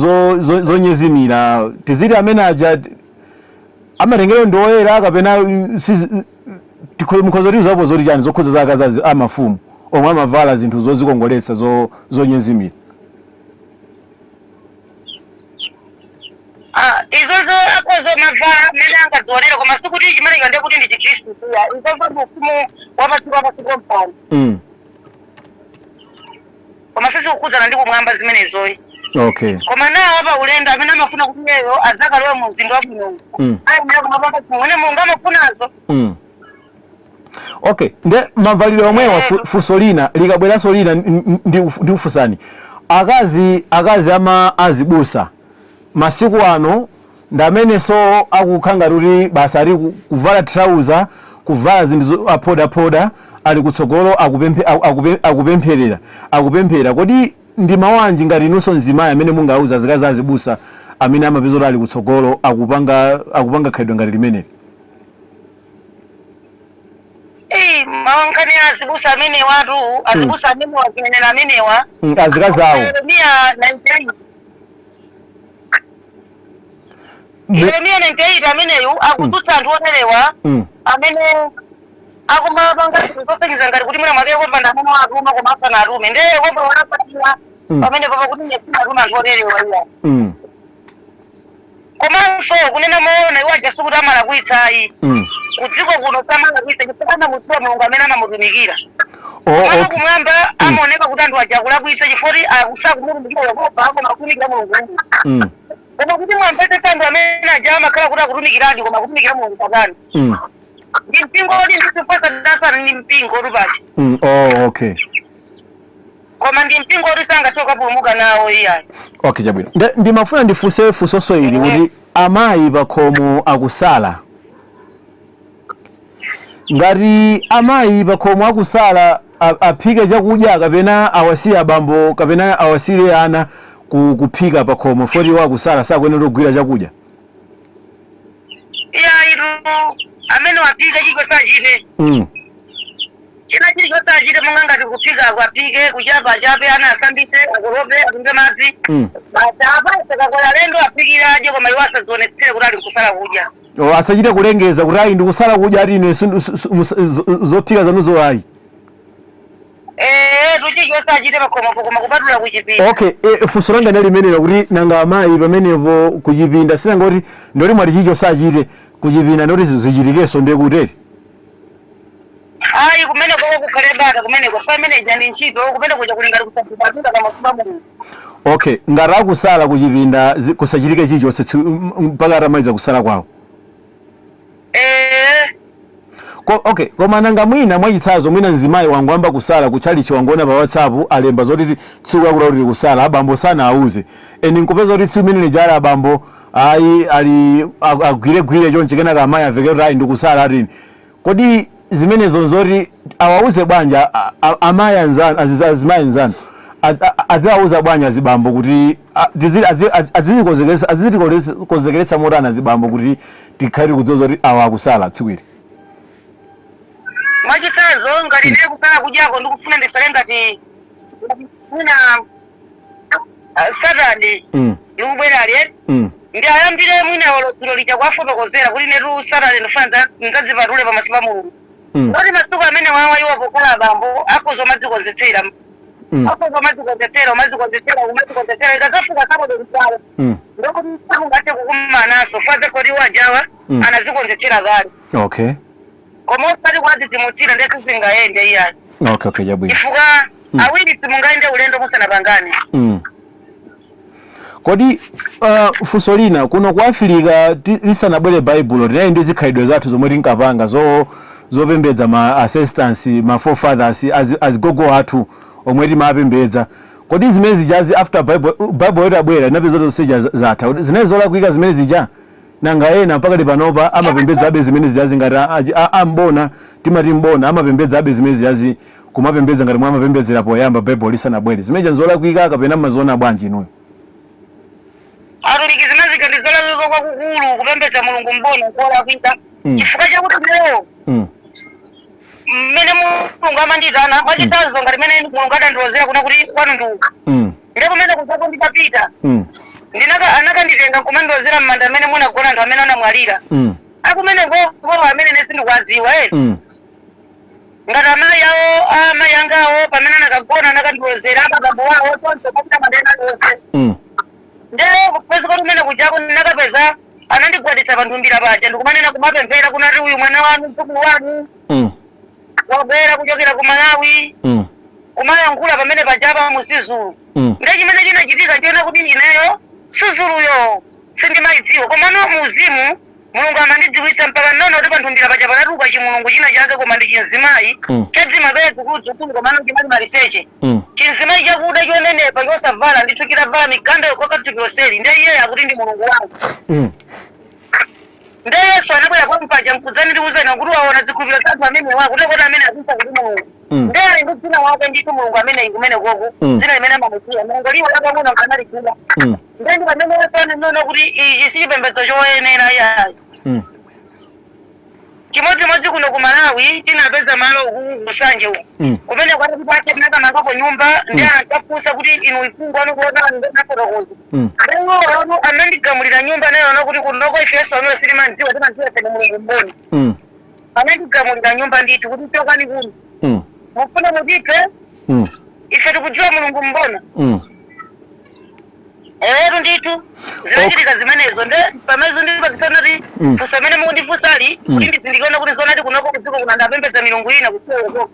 zonyezimira, tiziti amene aja amatengero ndi oyera kapena mukhoza tiuzapo zoti chani zokhuza za akazi amafumu omwe amavala zinthu zozikongoletsa, zonyezimira? Ah, izozo akhoza mavala mmene angadzionere, koma sikuti chimenecho ndiye kuti ndi Chikhristu kuya. Izozo ndi ufumu wamasiku amasiku mpano. Koma sizikukhudzana ndi kumwamba zimenezoyi. Koma nawo pa ulendo amene amafuna kuti iyeyo adzakalowe mu mzinda wabwino, ayenera kumapanga zimene Mulungu amafunazo. Okay, nde mavalidwe omwewa, funso lina likabweranso lina ndikufunsani. Akazi ama azibusa masiku ano ndi amenenso akukhala ngati kuti basi ali kuvala trouser, kuvala zinthu aphodaphoda, ali kutsogolo akupempherera, akupemphera. Kodi ndi mawanji ngati inunso mzimayi amene mungauza azikazi azibusa amene amapeza kuti ali kutsogolo akupanga khalidwe ngati limeneli? Eh, mawankhani azibusa amenewatu, azibusa amenewa, zinenera amenewa. Azikazi awo. Yeremiya 98. Yeremiya 98 ameneyu akutsutsa anthu oterewa amene akumapanga zinthu zosonyeza ngati kuti mwina mwake Yehova ndi amene watuma, koma asanatume. Ndiye Yehova wanafatira pamene papa kuti ine sinatume anthu oterewa iya. Komanso kunena moona, iwo aja sikuti amalakwitsa ayi. Kudziko kuno samalakwitsa chifukwa amamudziwa Mulungu amene amamutumikira. Komano kumwamba amaoneka kuti anthu aja akulakwitsa chifukwa kuti akusakumutumikira Yehova koma akutumikira Mulungu wina. Koma kuti mwamvetsetsa, anthu amene aja amakhala kuti akutumikiradi, koma akutumikira Mulungu Satana. Ndi mpingo uli ndi chifukwa Satana ndi mpingo uli paja. Oh, okay. Koma ndi mpingo uli sangathe kukapulumuka nawo iyayi. Okay, chabwino. Ndimafuna ndifunse funsonso ili kuti amayi pakhomo akusala, ngati amayi pakhomo akusala, aphike chakudya kapena awasiye abambo kapena awasiyire ana kuphika pakhomo, foti iwo akusala, sakuyenera kugwira chakudya? Iyayi tu, amene waphike chilichonse achite. China chilichonse achite, monga ngati kuphika aphike, kuchapa achape, ana asambise, akolope, atunge madzi. Basi, apase kakola alendo aphikire adye, koma iwo asadzionetsere kuti ali nkusala kudya. O, asachite kulengeza kuti ayi, ndikusala kudya, ati ine zophika zanuzo ayi. Eh, chilichonse achite pakhomopo, koma kupatula kuchipinda. Okay, funso langa ndali limenelo, kuti nanga amayi pamenepo kuchipinda, sinanga kuti ndoti mwati chilichonse achite kuchipinda, ndoti zichitikenso, ndiye kuteri? Ayi, kumene koko kukhale bata kumeneko, fa imene ija ndi ntchito kumene kuja kuli ngati kusadzipatula pamaso pa Mulungu. Okay, ngati akusala kuchipinda, kusachitike chilichonse mpaka atamaliza kusala kwawo? Eh. Okay, koma nanga mwina mwachitsanzo, mwina mzimayi wangoyamba kusala kutchalichi, wangoona pa WhatsApp alemba zoti tsiku lakuti kuti kusala, abambo sana auze, eni nkupeza kuti tsiku limene lijali abambo ayi ali agwiregwire chonchi, kenaka amayi aveke kuti ayi ndikusala atini. Kodi zimenezo nzoti awauze bwanji amayi anzanu, azimayi anzanu adziwauza bwanji azibambo kuti azizikozekeretsa motani azibambo kuti tikhale tikudziwa zoti awa akusala tsiku ili? Mwachitsanzo, ngati ndili kusala kudyako, ndikufuna ndisale ngati mwina Saturday likubwerali, ndi ayambire mwina dzulo lija kuwafotokozera kuti netu Saturday ndifuna ndidzadzipatule pamaso pa Mulungu. Ngati masiku amene wawa iwo pokhala abambo akhoza umadzikonzetsera, akhoza umadzikonzetsera, umadzikonzetsera, umadzikonzetsera, ikadzafika Saturday kusala, ndokuti samungathe kukumanaso fadze kodi wajawa anadzikonzetsera kale. Koma osati kwadzidzimutsira, ndese singayende iyayi. Okay, chabwino. Chifukwa awiri simungaende ulendo musanapangane. Kodi funso lina, kuno ku Afirika lisanabwere Baibulo tinali ndi zikhalidwe zathu zomwe tinkapanga zopembedza ma ancestors, ma forefathers, azigogo athu omwe timapembedza. Kodi zimene zijazi after Bible itabwera inapeza zonse zija zatha? Kodi zimene zolakwika zimene zija? Nanga ena mpaka panopa amapembedza abe zimene zijazi, ngati ambona, timati mbona, amapembedza abe zimene zijazi, kumapembedza ngati mwa amapembedzera poyamba Bible lisanabwere. Zimene zolakwika kapena maziona bwanji inuyo? Atumiki, zimene zija ndi zolakwika kwakukulu. Kupembedza mulungu mbona kolakwika, chifukwa chakuti lero mmene Mulungu amanditana, mwachitsanzo ngati mmene Mulungu adandilozera kuna kuti kwanu ndiuka, ndi kumene kuzako nditapita, ndinaka anakanditenga nkumandilozera m'manda amene munagona anthu amene anamwalira, akumene koko amene ine sindikuwadziwa, eh. Ngati amayi awo, amayi angawo, pamene anakagona anakandilozera abambo wawo choncho popita mandena onse. Nde kupeza kuti kumene kujako ndinakapeza anandigwaditsa pa nthumbira paja, ndikumanena kumapemphera kunati uyu mwana wanu, mdzukulu wanu, wabwera kuchokera ku Malawi, kumayankhula pamene pajapa musizulu. Nde chimene chinachitika ndiona kuti ineyo sizuluyo sindimayidziwa, komano muzimu Mulungu amandidziwitsa mpaka nnaona kuti panthumbira paja panatuluka chimulungu china chake, koma ndi chinzimayi chadzimabere zikuluzikulu, komano chinali maliseche, chinzimayi chakuda chonenepa chosavala ndithu, chitavala mikanda yokoka thupi lonseli. Nde iyeyo akuti ndi Mulungu wanga. Nde Yesu anabwera kwampaja mkudzandiwuzani kuti waona zikhulupiriro za anthu amenewa, kuti kodi amene akusa kuti Mulungu, nde ali ndi dzina wake ndithu Mulungu ameneyi kumene koko, dzina limene amamudziwa Mulungu liwo lakang'ono nkanalidziwa. Nde ndi pamene Yesu ananena kuti ichi si chipembedzo choyenera yayi. Chimodzimodzi kuno ku Malawi tinapeza malo uku kusanje uku, kumene kwatipatse tinakamangako nyumba, ndi ankafunsa kuti inu ifungu anu kuotani, ndinafotokoza. Iwo anandigamulira nyumba, nayoona kuti kunoko ife Yesu anuyo sitimadziwa, timadziwa ife ndi Mulungu mboni. Anandigamulira nyumba ndithu kuti chokani kuno, mufuna mutiphe, ife tikudziwa Mulungu mbona. Etu ndithu zinachitika zimenezo. Nde pamene ndipakisonati funso amene mukundifunsali, kuti ndizindikire kuti zonati kunoko kudziko kuna ndapembedza milungu ina kusiyo.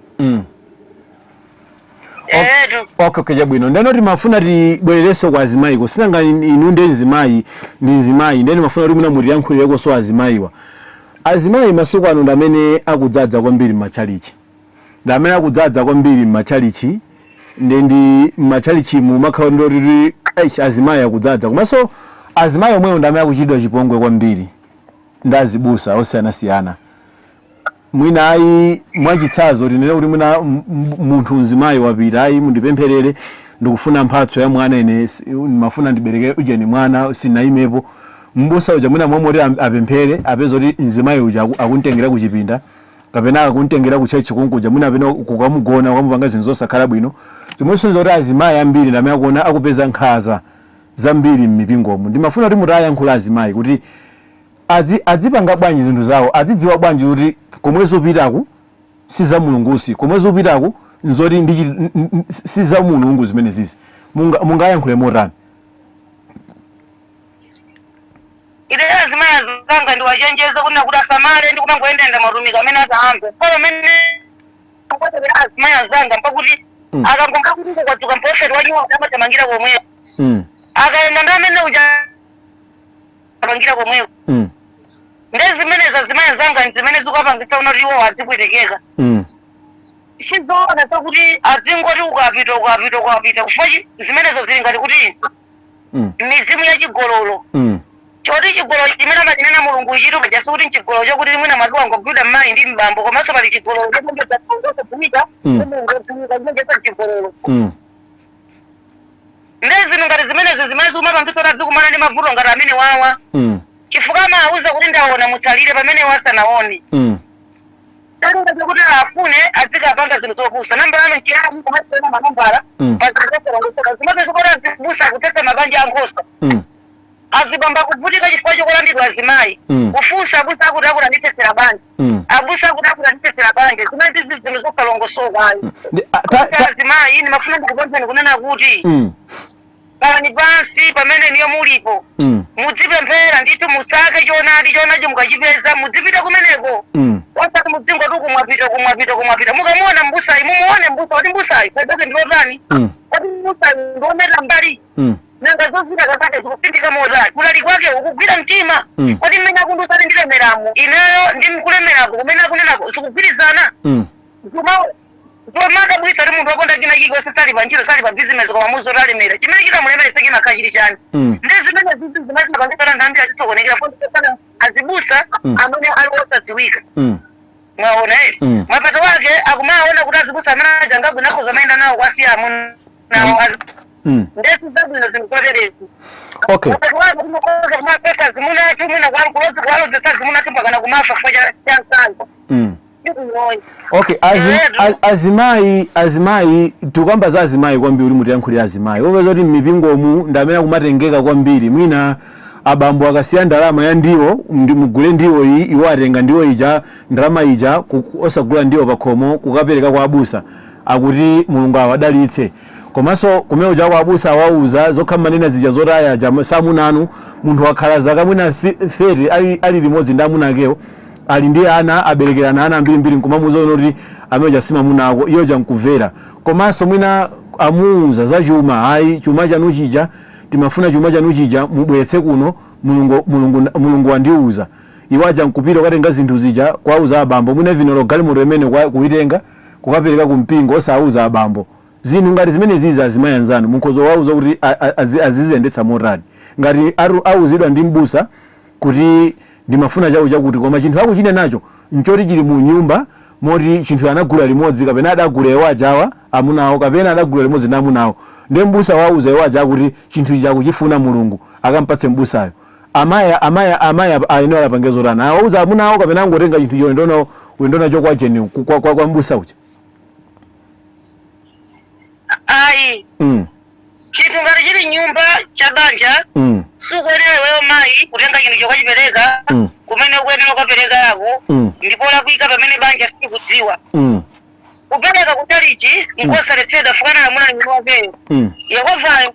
Etu. Okay, chabwino. Ndeno timafuna tibwererenso kwa azimayiko. Sinanga inu ndi mzimayi, ndi mzimayi, ndeni mafuna kuti mwina mutiyankhulireko so azimayiwa. Azimayi masiku ano ndi amene akudzadza kwambiri m'matchalichi, ndi amene akudzadza kwambiri m'matchalichi, ndi m'matchalichimu makhala ndoti eish, azimayi akudzadza, komanso azimayi omwewo ndi amene akuchitidwa chipongwe kwambiri ndi azibusa osiyanasiyana. Mwina ayi, mwachitsanzo tinene kuti mwina munthu mzimayi wapita, ayi mundipempherere, ndikufuna mphatso ya mwana, ine ndimafuna ndibereke ujeni mwana, sinayimepo. Mbusa uja mwina momwe kuti apemphere, apeza kuti mzimayi uja akumtengera kuchipinda kapena akumtengera ku church kunkuja, mwina apena kukamugona, kukamupanga zinthu zosakhala bwino. Chomwenso kuti azimayi ambiri ndi amene akuona akupeza nkhanza zambiri m'mipingomo. Ndimafuna kuti mutayankhula azimayi kuti adzipanga bwanji zinthu zawo, azidziwa bwanji kuti komwe zopitaku si za Mulungusi, komwe zopitaku nzoti si za Mulungu zimene zizi. Mungayankhule motani? Ine azimayi azanga ndiwachenjeza kuti nakuti asamale ndi kumangoyendayenda matumiki amene ataamve pa pamene Kukwatira azimayi azanga mpakuti akangomva kuti kwadzuka mprofeti wanyiwa amathamangira komweko. Akaenda ndi amene uja amangira komweko. Ndi zimenezi azimayi azanga zimene zikupangitsa unoti iwo azipwetekeka. Sizoona zakuti azingoti ukapita ukapita ukapita, chifukwa zimenezo zili ngati kuti mizimu ya chigololo. Choti chigololo chimene amachinena Mulungu chitu paja sikuti nchigololo chokuti mwina mwake wangogwidwa mmayi ndi mbambo, komanso pali chigololo chokudziwika, Mulungu odziwika chimene chigololo. Ndi zinthu ngati zimenezi zimene zikumapangitsa kuti azikumana ndi mavuto ngati amene wawa, chifukwa amawuza kuti ndaona mutsalire pamene wasanaone. Talinga kuti afune azikapanga zinthu zopusa. Nambala anu nchiyani? Kumasena manambala pazinthu zimapeza kuti azibusa kuthetsa mabanja a nkhosa. Azibamba kuvutika chifukwa chokulandidwa azimayi. Kufunsa abusa akuti akuti andithetsera banja. Abusa akuti akuti andithetsera banja. Zimene zizi zinthu zosalongosoka ayi. Azimayi, ndimafuna ndikupempheni kunena kuti khalani pansi pamene niyo mulipo. Mudzipemphera ndithu, musake choonadi. Choonadi mukachipeza mudzipita kumeneko. Osati mudzingoti kumwapita kumwapita kumwapita. Mukamuona mbusayi, mumuone mbusa kuti mbusayi kadoke ndilotani. Kodi mbusayi ndioneta mbali? Nanga zozita zake zikupindika motani? Kulali kwake ukugwira mtima? Kodi mmene akundusati ndilemeramo, ineyo ndimkulemerako kumene akunenako zikugwirizana? Zomadabwitsa kuti munthu wakonda china chilichonse, sali pa ntchito, sali pa bizinesi, koma muzoti alemera. Chimene chitamulemeretse chimakhala chili chani? Ndi zimene zizi zimene zimapangitsa anthu ambiri azisokonekera fosana azibusa amene ali osadziwika. Mwaona eri? Mapato wake akumaona kuti azibusa amene aja ngabwino, akhoza mayenda nawo kwasiya amuna nawo. Ndesi zabwino zinthu zoterezi. Mapato wake kumakoza kumapesa zimuna athu, mwina kuwalodza kuwalodzetsa zimuna athu mpakana kumafa chifukwa cha mkango. Okay, azimayi, azimayi, tikamba za azimayi kwambiri kuti mutiyankhulira azimayi. Upeza kuti m'mipingomu ndi amene akumatengeka kwambiri. Mwina abambo akasiya ndalama ya ndiwo, mugule ndiwo iyi, iwo atenga ndiwo ija, ndalama ija, osagula ndiwo pakhomo, kukapereka kwa abusa akuti Mulungu awadalitse. Komanso kumene kuja kwa abusa awauza zokha manena zija zotaya ja samunanu. Munthu wakhala zaka mwina 30 ali limodzi ndi amuna akewo, ali ndi ana, aberekerana ana ambirimbiri, nkumamuuza kuti amene uja si mamuna ako, iyo ja nkumvera. Komanso mwina amuuza za chuma, ayi, chuma chanu chija timafuna, chuma chanu chija mubweretse kuno, Mulungu wandiuza. Iwo aja nkupita kukatenga zinthu zija kwauza abambo, mwina vinolo galimoto imene kuitenga kukapereka kumpingo osauza abambo. Zinthu ngati zimene zizi, azimayi anzanu mukhoza wauza kuti aziziyendetsa motani ngati auzidwa ndi mbusa kuti ndimafuna chaku chakuti, koma chinthu akuchine nacho nchoti chili mu nyumba moti chinthu anagula limodzi, kapena adagula iwo ajawa amunawo, kapena adagula limodzi ndi amunawo, ndi mbusa wauza iwo aja kuti chinthu ichi akuchifuna Mulungu akampatse mbusayo? Amayi ayenera apange zotani? Awauza amunawo kapena angotenga chinthu icho ndona uyendo nacho kwa cheni kwa mbusa uja? Ayi. Chinthu ngati chili nyumba cha banja, sukuyenera iweyo mayi kutenga chinthu chokachipereka kumene ukuyenera ukaperekako. Ndipo lakwika pamene banja sikudziwa. Kupereka kutalichi nkosaletsedwa, fukana lamuna mwini wakeyo, Yehovayo.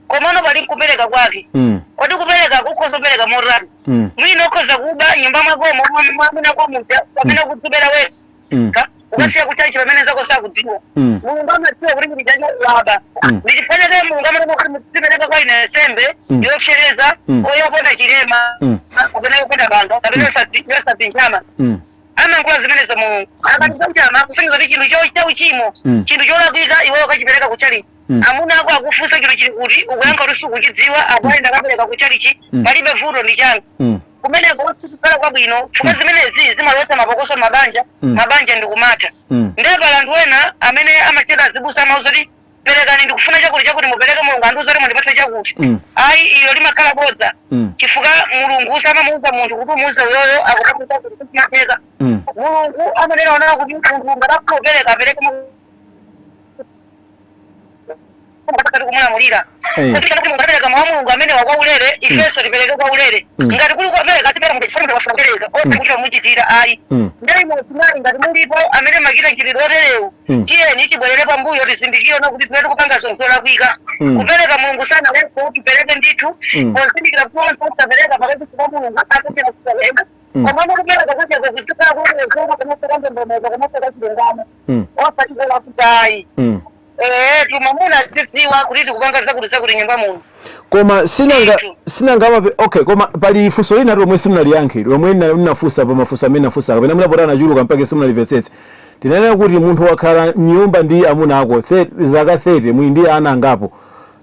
Komano pali nkupereka kwake. Kodi kupereka kukhoza kupereka motani? Mwina ukhoza kuba nyumba mwakomo mwamuna kwamuja pamene ukudzibera wekha, ukasiya kutalichi pamene zako sakudziwa. Mulungu amadziwa kuti chinthu chacho waba. Ndichifukwa chake Mulungu amanena kuti muzipereka kwa ine nsembe yopsereza oyoponda chilema kapena yoponda banga kapena yosazinjama. Amankhula zimenezo Mulungu. Akati njama kusonyeza kuti chinthu chauchimo, chinthu cholakwika, iweyo ukachipereka kuchalichi. Amuna ako akufunsa chinthu chili kuti, ukuyankha kuti sukuchidziwa, akuyenda akapereka kuchalichi. Palibe vuto ndi changa. Kumeneko sikukhala kwabwino, chifukwa zimenezi zimalowetsa mapokoso mabanja. Mabanja ndikumatha. Ndiye pali anthu ena amene amacheka azibusa, amauza kuti perekani, ndikufuna chakuti chakuti, mupereke, Mulungu andiuza kuti mundipatse chakuti. Ayi, iyo limakhala bodza, chifukwa Mulungu samamuuza munthu kuti umuuze uyoyo akupatse chakuti, sizimatheka. Mulungu amanena onena kuti munthu ngati afuna kupereka apereke. Pakati kumulamulira. Eh. Kuti kuti Mulungu apereka mawu a Mulungu amene wakwa ulere, ifenso tipereke kwa ulere. Ngati kuli kupereka, tipereka munthu chifukwa wafuna kupereka, osati kuti wamuchitira ayi. Ndali mwasimali ngati mulipo amene machita mchitidwe oterewu, tiyeni tibwerere pambuyo, tizindikire na kuti zimene tikupanga zonzolakwika. Kupereka Mulungu sana leko tipereke ndithu, pozindikira kuti onse osapereka pakati pa Mulungu akupera kusapereka. Komano kupereka kucheza kuchita kuwezera kumasakandondomeza kumasakachilungamo, osachitela kuti ayi. Tumamuna tidziwa kuti tikupanga zakuti zakuti nyumba muno. Koma sinanga Ndithu. Sinanga okay, koma pali funso lina lomwe simunaliyankhe, lomwe ndinafunsa pa mafunso amene nafunsa kapena munapota anachuluka mpaka simunalimvetsetse. Tinanena kuti munthu wakhala mnyumba ndi amuna ako zaka 30, muli ndi ana angapo,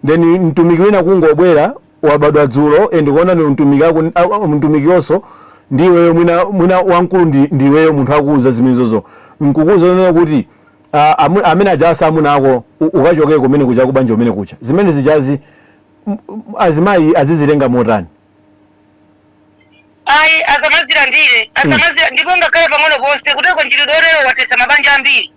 then mtumiki wina kungobwera, wabadwa dzulo, and kuona ni mtumiki aku mtumikiyonso ndiweyo, mwina wamkulu ndiweyo, munthu akuuza zimenezozo, nkukuuza nena kuti amene aja amuna ako, ukachoke kumene kucha kubanja kumene kucha, zimene zijazi azimayi azizilenga motani? Ayi, asamazilandire, asamazira, ndipo ngakhale pang'ono ponse kuteko mchitidwe otero watetsa mabanja ambiri.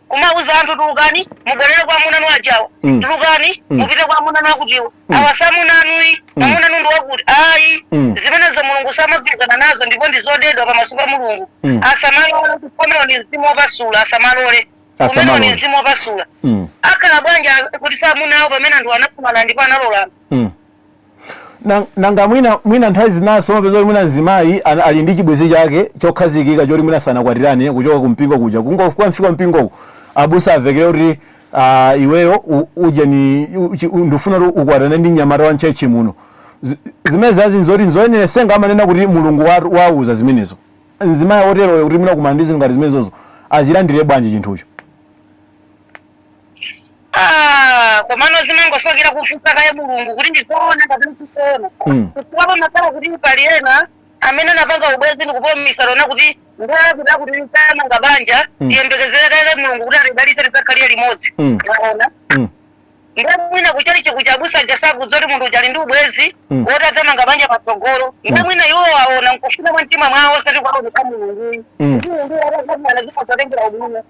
Kumauza anthu, "Tulukani mubwerere kwa amuna anu ajawo, tulukani mupite kwa amuna anu akutiwo, awa samuna anuyi, amuna anu ndi wakuti." Ayi, zimenezo Mulungu samagwirizana nazo ndipo ndi zodedwa pamaso pa Mulungu. Asamalole, kumenewo ndi mzimu wopasula, asamalole kumenewo ndi Asamalole. mzimu wopasula. Akhala bwanji kuti samuna awo pamene anthu anakumana ndipo analolana? Nanga mwina nthawi zinaso mapeza kuti mwina mzimayi ali ndi chibwenzi chake chokhazikika choti mwina sanakwatirane, kuchoka kumpingo kuja, kungofika mpingoku, abusa avekere kuti iweyo uje ni ndifuna kuti ukwatane ndi mnyamata wa mchechi muno. Zimene zazi nzoti nzoyenera? Senga amanena kuti Mulungu wauza zimenezo. Mzimayi oteroyo kuti mwina kumana ndi zinthu ngati zimenezozo, azilandire bwanji chinthucho? Ah, komano zimangosokera kufunsa kaye Mulungu kuti ndizoona kapena sizoona. Chifukwa pamakhala kuti pali ena amene anapanga ubwenzi ndikupomisa lona kuti ndakuda kuti samanga banja, tiyembekezere kaye Mulungu kuti atidalitse tidzakhalire limodzi. Mwaona? Ndiye mwina kuchali chikuchabusa jasakudzoti kuti munthu uchali ndi ubwenzi woti adzamanga banja patsogolo. Ndiye mwina iwo waona nkufuna mwa mtima mwawo, osati kwaone kwa Mulungu. Mulungu atazamana zimazatengera ubwino.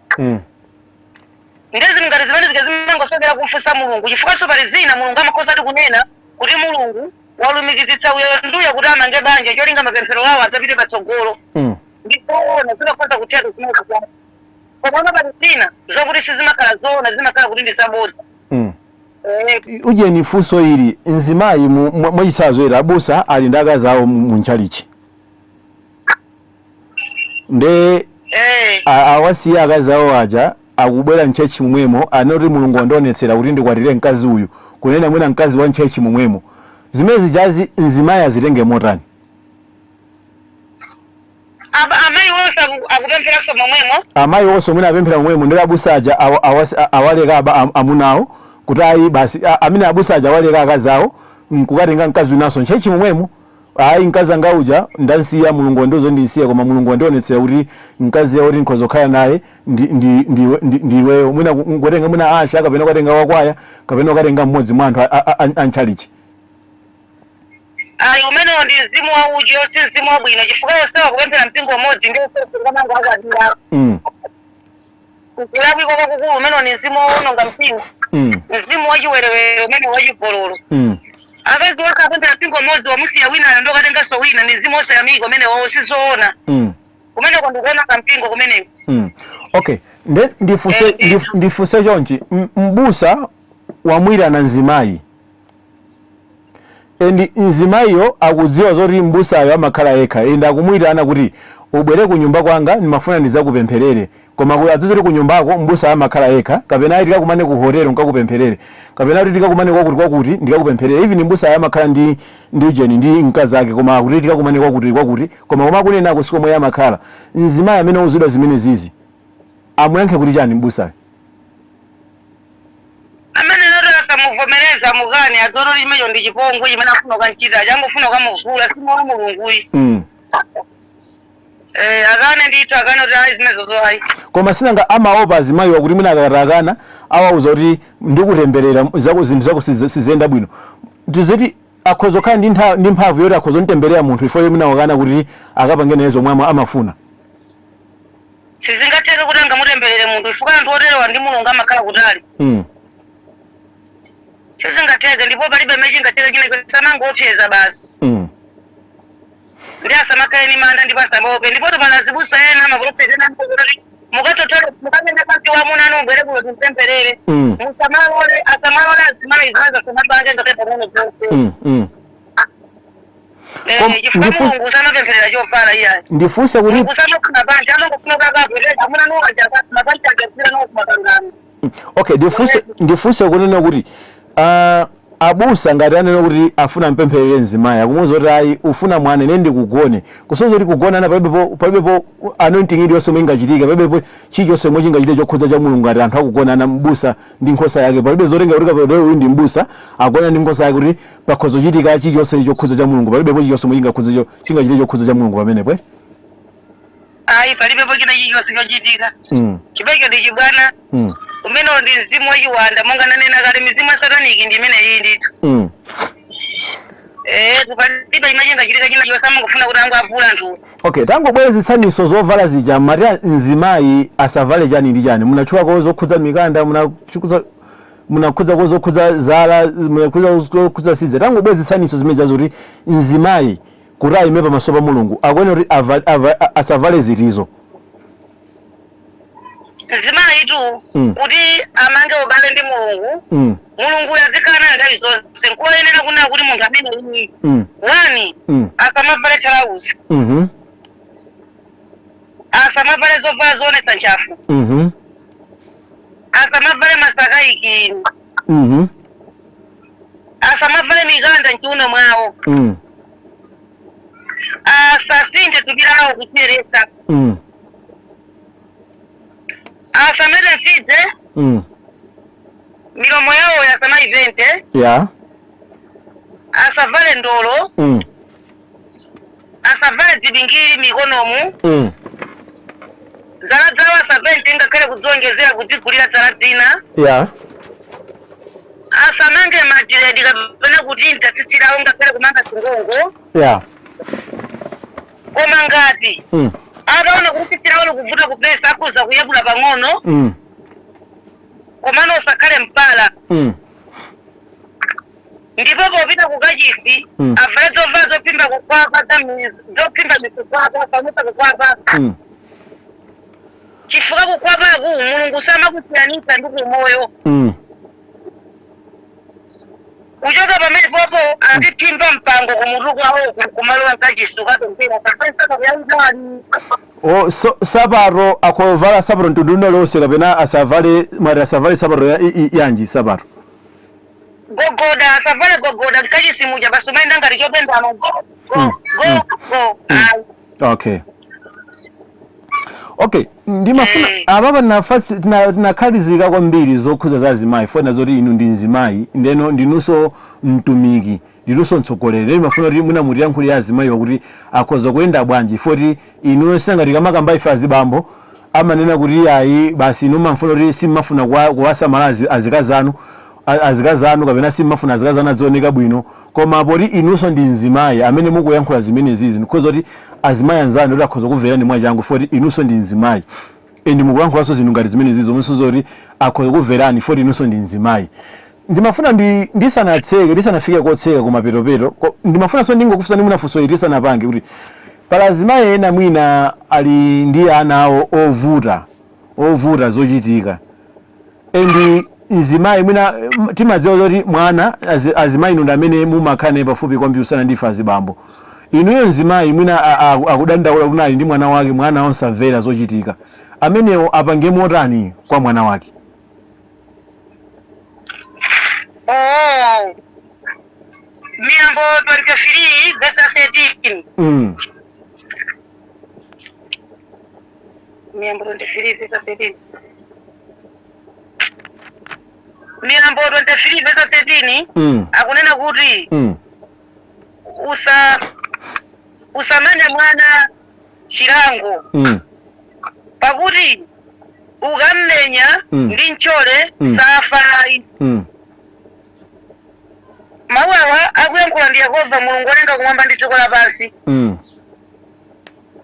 Ndezi ngati zimene zike zimangosokera kumfunsa Mulungu, chifukwa pali zina Mulungu amakhoza ati kunena kuti Mulungu walumikizitsa uyo nduya kuti amange banja, cholinga mapemphero awo adzapite patsogolo. Ndizoona, zimakhoza kutheka zimene zikwana, komano pali zina zokuti sizimakhala zoona, zimakhala kuti ndi zabodza. Ujeni, funso ili: mzimayi mwachitsanzo era abusa ali ndi akazi awo mu ntchalichi, nde awasiya akazi awo aja, akubwera mchechi momwemo, anoti Mulungu wandionetsera kuti ndikwatire mkazi uyu, kunena mwina mkazi wa mchechi momwemo. Zimene zijazi mzimayi azitenge motani? Amayi onse akupempheranso momwemo. Amayi onse mwina apemphera momwemo, ndi abusa aja awaleka amunawo kuti ayi basi, amene abusa aja awaleka akazi awo nkukatenga mkazi winanso ntchechi momwemo. "Ayi, mkazi anga uja ndansiya, Mulungu wandiuza ndinsiye, koma Mulungu wandionetsera kuti mkazi yawo kuti nkhoza kukhala naye ndiweyo." Mwina nkutenga mwina asha, kapena ukatenga wakwaya, kapena ukatenga mmodzi mwa anthu antchalichi. Ayi, umenewo ndi mzimu wa uchi, si mzimu wabwino, chifukwa onsewa kupemphera mpingo umodzi, ndi onsewa akwatira. Kulakwika kwakukulu umenewo, ni mzimu wowononga mpingo, mzimu wachiwerewere umene wachigololo. Akazi wake apemphera mpingo umodzi, wamusiya wina ndokatenganso wina, ni mzimu osayamika umenewo, sizoona. Kumeneko ndikuononga mpingo kumeneko. Okay, nde ndifuse ndifuse chonchi: mbusa wamwirana mzimayi, and mzimayiyo akudziwa zoti mbusayo amakhala yekha, and akumwirana kuti ubwere ku nyumba kwanga, ndimafuna ndidzakupempherere, koma kuti adziwe kuti ku nyumbako mbusa amakhala yekha, kapena ayi, tikakumane ku hotelo nkakupempherere, kapena kuti tikakumane kwakuti kwakuti ndikakupempherere, even mbusayo amakhala ndi ujeni, ndi mkazi ake, koma kuti tikakumane kwakuti kwakuti, koma koma kunenako sikomwe amakhala. Mzimayi amene wauzidwa zimene zizi amuyankhe kuti chani mbusayo? Amene lero asamuvomereza, amukani, adziona kuti chimenecho ndi chipongwe chimene afuna kukanchita, changofuna kukamuvula, simawa Mulunguyi. Akane ndithu, akane kuti ayi, zimenezozo ayi. Koma sinanga amaopa azimayiwa kuti mwina akatakana awauza kuti ndikutemberera zako, zinthu zako siziyenda bwino. Tiziti akhoza kukhala ndi mphamvu yoti akhoza kuntemberera munthu ifo mwina wakana kuti akapange naye zomwe amafuna? Sizingatheke kuti angamutemberere munthu, chifukwa anthu oterewa ndi Mulungu amakhala kutali. Sizingatheke, ndipo palibe mmene chingatheke china, samangoopseza basi. Ndi asamakhale ni manda ndipo asamaope. Ndipo pala azibusa ena, maprofeti ena, mukatotole mukapenda pasi wamuna anu, mubwere kuno timpempherere. Musamalole, asamalole azimayi zimazi asamapange ngakhale pang'ono zonse. Chifukwa Mulungu samapempherera chovala iyayi. Ndifunse kuti Mulungu samafuna banja, amangofuna kakapweteka amuna nuwaja mabanja agazira nokumakangano. Okay, ndifunse kunena kuti abusa ngati anena kuti afuna mpempherere mzimayi, akumuwuza kuti ayi, ufuna mwana, ine ndikugone, kusonyeza kuti kugonana palibepo anointing iliyonse omwe ingachitike, palibepo chilichonse omwe chingachite chokhudza cha Mulungu. Ngati anthu akugonana, mbusa ndi nkhosa yake, palibe zotenga kuti kapena uyu ndi mbusa agona ndi nkhosa yake kuti pakhoza kuchitika chilichonse chokhudza cha Mulungu. Palibepo chilichonse omwe chingachite chokhudza cha Mulungu pamenepo, eh? Ayi, palibepo china chilichonse chochitika. Chimenecho ndi chibwana. Umenewo ndi mzimu wachiwanda, monga ndanena kale, mizimu ya sataniki ndi imene iyi ndithu. Palibe chimene chingachitika china chonse, amangofuna kuti angu avula anthu. Okay, tangobwerezetsaniso zovala zija. Mati mzimayi asavale chani ndi chani? Munatchulako zokhudza mikanda, munakhudzako zokhudza zala, munakhudza zokhudza sidza. Tangobwerezetsaniso zimene zazo, kuti mzimayi kuti ayime pamaso pa Mulungu akuyenera kuti asavale zitizo? Mzimayi tu, kuti amange ubale ndi Mulungu, Mulungu azikhala naye nthawi zonse, nkoyenera kunena kuti munthu amene iyi, one, asamavale thalauzi, asamavale zovala zoonetsa ntchafu, asamavale masakaiki, asamavale mikanda mchiuno mwawo, asasinthe thupi lawo kuchiyeresa, asamete msidze, milomo yawo asamayipente, asavale ndolo, asavale zibingiri mikonomu, zala zawo asapente ngakhale kudzionjezera, kudzigulira zala zina, asamange ma dread kapena kutinta tsitsi lawo ngakhale kumanga singongo. Koma ngati ataona kuti tsitsi lawo likuvuta kupesa, akhoza kuyepula pang'ono, komano usakhale mpala. Ndipo popita kukachisi, avale zovala zophimba kukhwapa, zophimba mikukhwapa, samusa kukhwapa, chifukwa kukhwapaku Mulungu samakusiyanitsa ndi kumoyo. Kuchoka pamene popo, aziphimba mpango kumutu kwawo kumalowa mkachisi ukapemphera kapena kuyangani. Oh, so, sapato akovala sapato mtundu uliwonse kapena asavale? Mwati asavale sapato yanji sapato? Gogoda, asavale gogoda mkachisi muja, basi umayenda ngati chopendama, go go go go, ayi. Okay, ndimafuna apapa tinakhalizika kwambiri zokhudza za azimayi, fona zoti inu ndi mzimayi, ndeno ndinunso mtumiki, ndinunso mtsogoleri. Lero ndimafuna kuti mwina mutiyankhulire azimayiwa kuti akhoza kuyenda bwanji, foti inuyo sinangati kamakamba ife azibambo amanena kuti ayi basi, inu mumafuna kuti simmafuna kuwasamala azikazi anu kapena simmafuna azikazi anu adzioneka bwino. Koma poti inunso ndi mzimayi amene mukuyankhula zimenezizi, ndikhoza kuti azimayi anzanu kuti akhoza kumverani mwachangu, foti inunso ndi mzimayi and mukuyankhulanso zinthu ngati zimenezizi zomwenso zoti akhoza kumverani, foti inunso ndi mzimayi. Ndimafuna ndisanatseke, ndisanafike kotseka kumapetopeto, ndimafunanso ndingokufunsani mwina funso ili tisanapange, kuti pala azimayi ena mwina ali ndi ana awo ovuta, ovuta zochitika, and mzimayi mwina timadziwa zoti mwana azimayi inu ndi amene mumakhala naye pafupi kwambiri usana ndife azibambo. Inuyo mzimayi mwina akudandaula kuti ali ndi mwana wake, mwana osamvera zochitika, amenewo apange motani kwa mwana wake? Oh. Miyambo 23 verse 13. Miyambo 23 verse 13. Miyambo 23 verse 13 akunena kuti usamane mwana chilango, pakuti ukammenya ndi mchole, safa ayi. Mawu awa akuyankhula ndi Yehova Mulungu olenga kumwamba ndi dziko lapansi,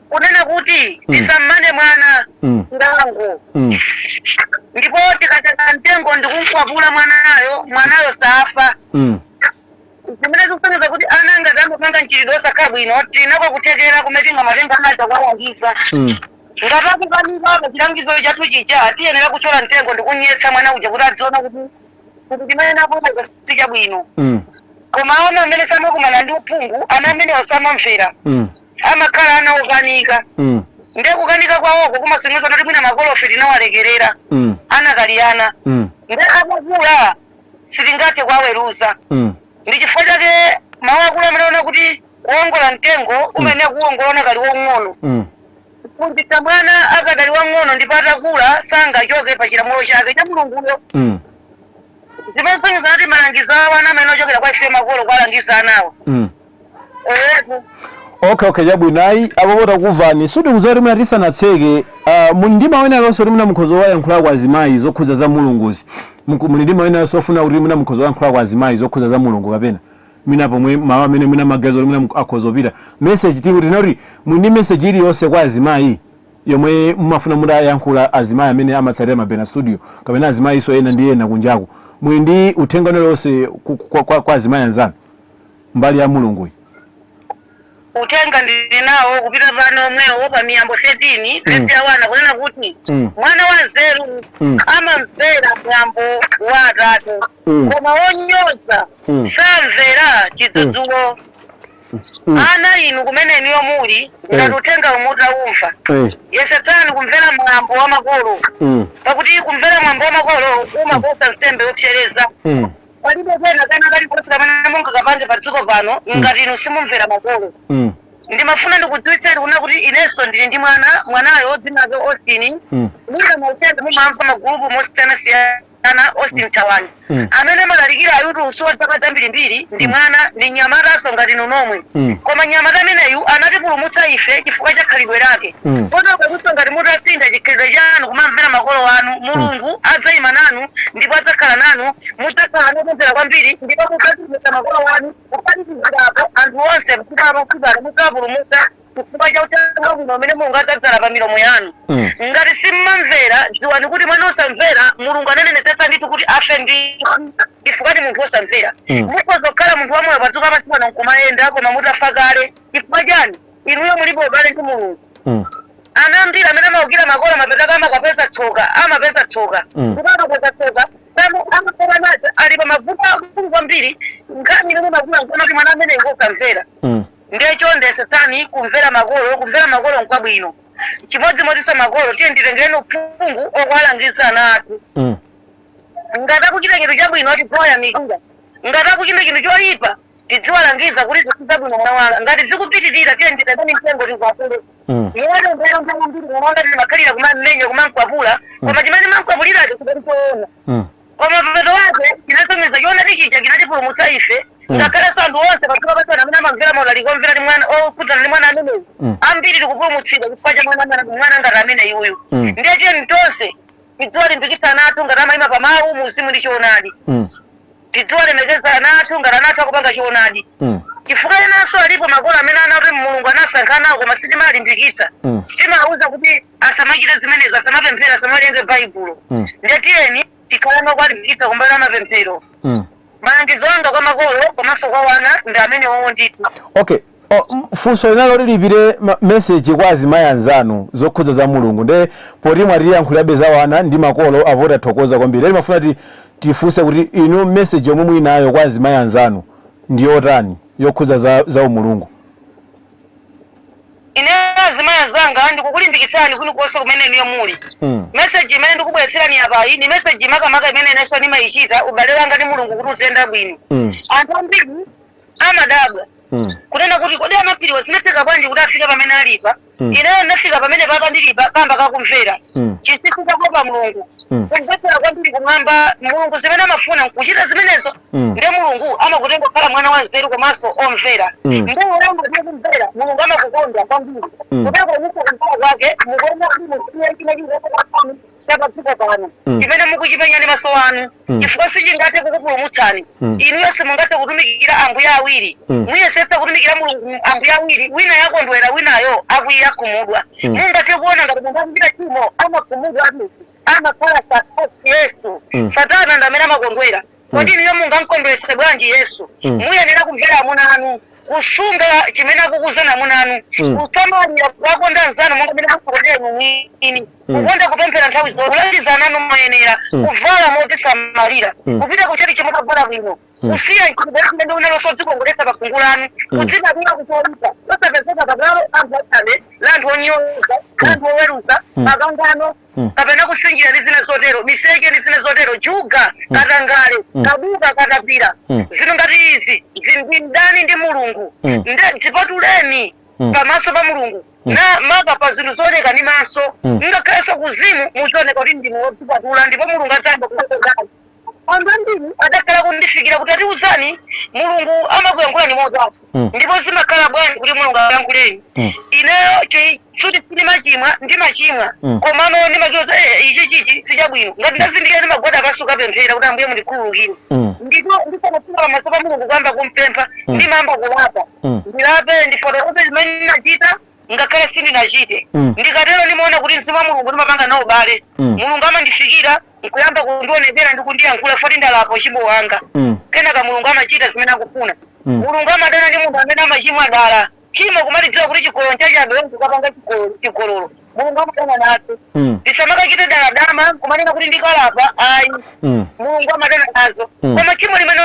kunena kuti tisammane mwana chilango. Ndipo tikatenga mtengo ndikunkwapula mwanayo, mwanayo safa. Zimene zikusonyeza kuti ana ngati amapanga mchitidwe osakhala bwino, tinako kuthekera kumene tingamatenga anaja kuwalangiza. Ngati akukanika pa chilangizo chathu chija, tiyenera kuthyola mtengo ndikunyetsa mwana uja kuti adziona kuti chimene akuona si chabwino. Koma ana amene samakumana ndi uphungu, ana amene osamamvera, amakhala ana okanika. Ndiye kukanika kwawoko kumasonyeza kuti mwina makolofe tinawalekerera ana kali ana. Ndiye akakula sitingathe kuwaweruza. Ndi chifukwa chake mawu akulu amene aona kuti kuwongola mtengo umene kuwongola kali wong'ono. Kuphunzitsa mwana akadali wang'ono, ndipo atakula sangachoke pa chilamulo chake cha Mulunguyo. Zimene zisonyeza kuti malangizo awo ana amene ochokera kwa ife makolo kuwalangiza anawo. Eyetu. Okay, chabwino. Ayi, apo takuvani. Sitikudziwa kuti mwina tisanatseke, muli ndi mawu ena alonso kuti mwina mukhoza wayankhula kwa azimayi zokhudza za Mulunguzi? Muli ndi mawu ena alonso ofuna kuti mwina mukhoza wayankhula kwa azimayi zokhudza za Mulungu, kapena mwina pomwe mawu amene mwina maganizo kuti mwina akhoza kupita message, tikuti tinati muli ndi message iliyonse kwa azimayi yomwe mumafuna mutayankhula, azimayi amene amatsatira Mabena Studio kapena azimayiso ena ndi ena kunjaku? Muli ndi uthenga uliwonse kwa azimayi anzanu mbali ya Mulunguyi? Uthenga ndili nawo kupita pano omwewo pa Miyambo 13 vesi ya 1, kunena kuti mwana wa nzeru amamvera mwambo wa atate, koma wonyoza samvera chidzudzulo. Ana inu kumene inuyo muli, ngati uthenga umutaumva, yesetsani kumvera mwambo wa makolo, pakuti kumvera mwambo wa makolo umaposa nsembe yopsereza. Palibe pena kana kaliponse kamene mungakapange pa dziko pano ngati inu simumvera makolo. Ndimafuna ndikudziwitseni kuna kuti inenso ndili ndi mwana, mwanayo dzina lake Austin. Mwina mauthenga mumamva magulupu mosiyanasiyana, Austin Tawani, amene amalalikira ayuti usuwa zaka zambirimbiri. Ndi mwana, ndi mnyamataso ngati inu nomwe. Koma mnyamata ameneyu anatipulumutsa ife chifukwa cha khalidwe lake. Kotero kakuti ngati mutasintha chikhalidwe chanu kumamvera makolo anu, Mulungu adzayima nanu ndipo adzakhala nanu, mudzakhala nopemphera kwambiri ndipo mudzapulumutsa makolo anu, kuphatikizirapo anthu onse mdziko mudzawapulumutsa chifukwa cha uthenga wabwino umene Mulungu adzadzala pa milomo yanu. Ngati simmamvera, dziwani kuti mwana osamvera, Mulungu ananenetsetsa ndithu kuti afe ndi chifukwa ndi munthu wosamvera. Mukhoza kukhala munthu wamoyo pa dziko lapansi pano nkumayenda, koma mutafa kale. Chifukwa chani? Inuyo mulibe ubale ndi Mulungu. Ana ambiri amene amawukira makolo, amapetaka amakapeza tsoka, amapeza tsoka. Ndipo akapeza tsoka amakhala nacho ali pa mavuto akulu kwambiri. Nkhani imene makulu nkuona kuti mwana amene ngosamvera. Ndiye chonde yesetsani kumvera makolo. Kumvera makolo nkwabwino. Chimodzimodzinso makolo, tiye nditengereni uphungu okuwalangiza ana athu. Ngati akuchita chinthu chabwino, tidziwayamikira. Ngati akuchita chinthu choyipa, tidziwalangiza kuti zinthu zabwino mwana wanga. Ngati zikupitirira, tiye nditengeni mtengo tikwapule. Iweyo ndero mbiri mwana timakhalira kumamenya, kumankwapula, koma chimene mankwapuliracho chidali choona. Koma mapeto wake chinasonyeza choonadi chija chinatipulumutsa ife. Ngakhalenso anthu onse padziko lapansi amene amamvera maulaliki omvera ndi mwana, okhudzana ndi mwana ameneyu, ambiri tikupulumutsidwa chifukwa cha mwana ngati amene yuyu. Ndiye tiyeni tonse tidziwalimbikitsa ana athu ngati amayima pa mawu muzimu ndi choonadi. Tidziwalemekeza ana athu ngati ana athu akupanga choonadi, chifukwa enanso alipo makolo amene ana kuti Mulungu anasankha nawo, koma sitimalimbikitsa. Timawuza kuti asamachite zimenezo, asamapemphera, asamawerenge Baibulo. Ndiye tiyeni tikhale nokuwalimbikitsa kumbali ya mapemphero. Malangizo anga kwa makolo komanso kwa wana ndi amene wowo ndithu. Okay. Oh, funso linalo lilipire message kwa azimayi anzanu zokhudza za Mulungu. Nde poti mwatiyankhulabe za wana ndi makolo, apo tathokoza kwambiri. Lero mafuna tifunse kuti inu message yomwe muli nayo kwa azimayi anzanu ndi yotani yokhudza za umulungu? Ine azimayi anzanga, ndikukulimbikitsani kulikonse kumene inuyo muli. Message imene ndikubweretserani apayi ni message makamaka imene inenso ndimayichita ubale wanga ndi Mulungu kuti uziyenda bwino. Anthu ambiri amadabwa kunena kuti kodi amaphiriwa zinatheka bwanji kuti afike pamene alipa? Ineyo ndinafika pamene papa ndilipa kamba kakumvera chinsinsi chakuopa Mulungu, kumvetsera kwambiri kumwamba Mulungu zimene amafuna nkuchita zimenezo. Ndiye Mulungu amakutenga kukhala mwana wa nzeru komanso omvera. Ndiye woyamba ndiye kumvera, Mulungu amakukonda kwambiri. Kutakwanisa kumvera kwake, mukuona kuti musiye china chilichonse chapadziko pano chimene mukuchipenya ndi maso anu, chifukwa sichingathe kukupulumutsani. Inuyo simungathe kutumikira ambuye awiri. Muyesetsa kutumikira Mulungu ambuye awiri, wina yakondwera, winayo akwiya, khumudwa. Mungathe kuona ngati munthu akuchita chimo amakhumudwa ati. Amakhala Yesu. Satana ndi amene amakondwera. Kodi inuyo mungamkondweretse bwanji Yesu? Muyenera kumvera amuna anu, kusunga chimene akukuuzani amuna anu, kusamalira, kuwakonda anzanu monga mmene mumakondera inu mwini, kukonda kupemphera nthawi zonse, kulangiza ana anu moyenera, kuvala modzisamalira, kupita kuchalichi mutavala bwino, kusiya mchitidwe umene unali wodzikongoletsa pa khungu lanu, kudzipatula kuchoipa, osapezeka pabwalo la anthu achabe, la anthu onyoza, la anthu oweruza, makangano, kapena kusinjira ndi zina zotero, miseche ndi zina zotero, juga, katangale, kaduka, katapira, zinthu ngati izi ndi mdani ndi Mulungu. Nde dzipatuleni pamaso pa Mulungu na maka pa zinthu zooneka ndi maso, ngakhalenso kuuzimu muzioneka kuti ndinu wodzipatula ndipo Mulungu adzayamba kukukondani. Anthu ambiri adakhala akundifikira kuti atiuzani Mulungu amakuyankhulani motani ndipo zimakhala bwanji kuti Mulungu akuyankhuleni. Ineyo suti sindimachimwa, ndimachimwa, komano ndimadziwa kuti ichi chichi sichabwino. Ngati ndazindikira ndimagwada pansi kukapemphera kuti Ambuye mundikhululukire. Ndipo ndisanafike pamaso pa Mulungu kuyamba kumpempha, ndimayamba kulapa. Ndilape, ndifotokoze zimene ndinachita ngakhale sindinachite. Ndikatero ndimaona kuti mzimu wa Mulungu ndimapanga nawo ubale. Mulungu amandifikira nkuyamba kundionekera ndi kundiyankhula foti ndalapa uchimo wanga. Kenaka Mulungu amachita zimene akufuna. Mulungu amadana ndi munthu amene amachimwa dala. Tchimo kumalidziwa kuti chigololo nchachabe iwe nkukapanga chigololo. Mulungu amadana nazo. Tisamakachite dala dama nkumanena kuti ndikalapa ayi. Mulungu amadana nazo. Koma tchimo limene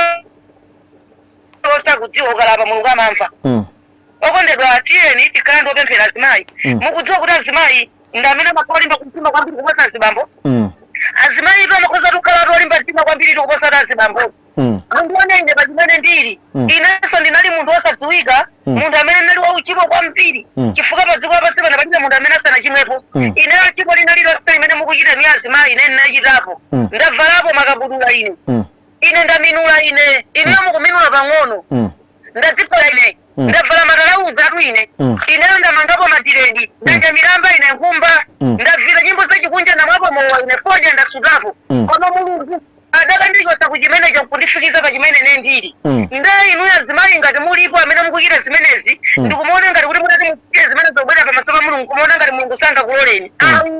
osakudziwa ukalapa Mulungu amamva. Okondedwa, tiyeni tikhale anthu opemphera azimayi. Mukudziwa kuti azimayi ndi amene amakhala olimba mtima kwambiri kuposa azibambo? Azimayitu amakhoza kukhala olimba mtima kwambiri kuposa azibambo. Mundione ine pa chimene ndili. Inenso ndinali munthu wosadziwika, munthu amene ndinali wauchimo kwambiri, chifukwa pa dziko lapansi pano palibe munthu amene asanachimwepo. Ineyo tchimo lina lililonse limene mukuchita inu azimayi, ine ndinachitapo. Ndavalapo makabudula ine. Ine ndaminula ine. Inuyo mukuminula pang'ono. Ndadziphera ine. Ndavala matalauzatu ine. Ineyo ndamangapo madiredi. Ndadya milamba ine, nkhumba. Ndavina nyimbo zachikunja, ndamwapo mowa ine, fodya ndasutapo. Koma Mulungu adakandichotsa ku chimenecho nkundifikiza pa chimene ine ndili. Nde inuyo azimayi ngati mulipo amene mukuchita zimenezi, ndikumuona ngati kuti mutati muchite zimenezo kubwera pamaso pa Mulungu, kumuona ngati Mulungu sangakuloleni. Ayi,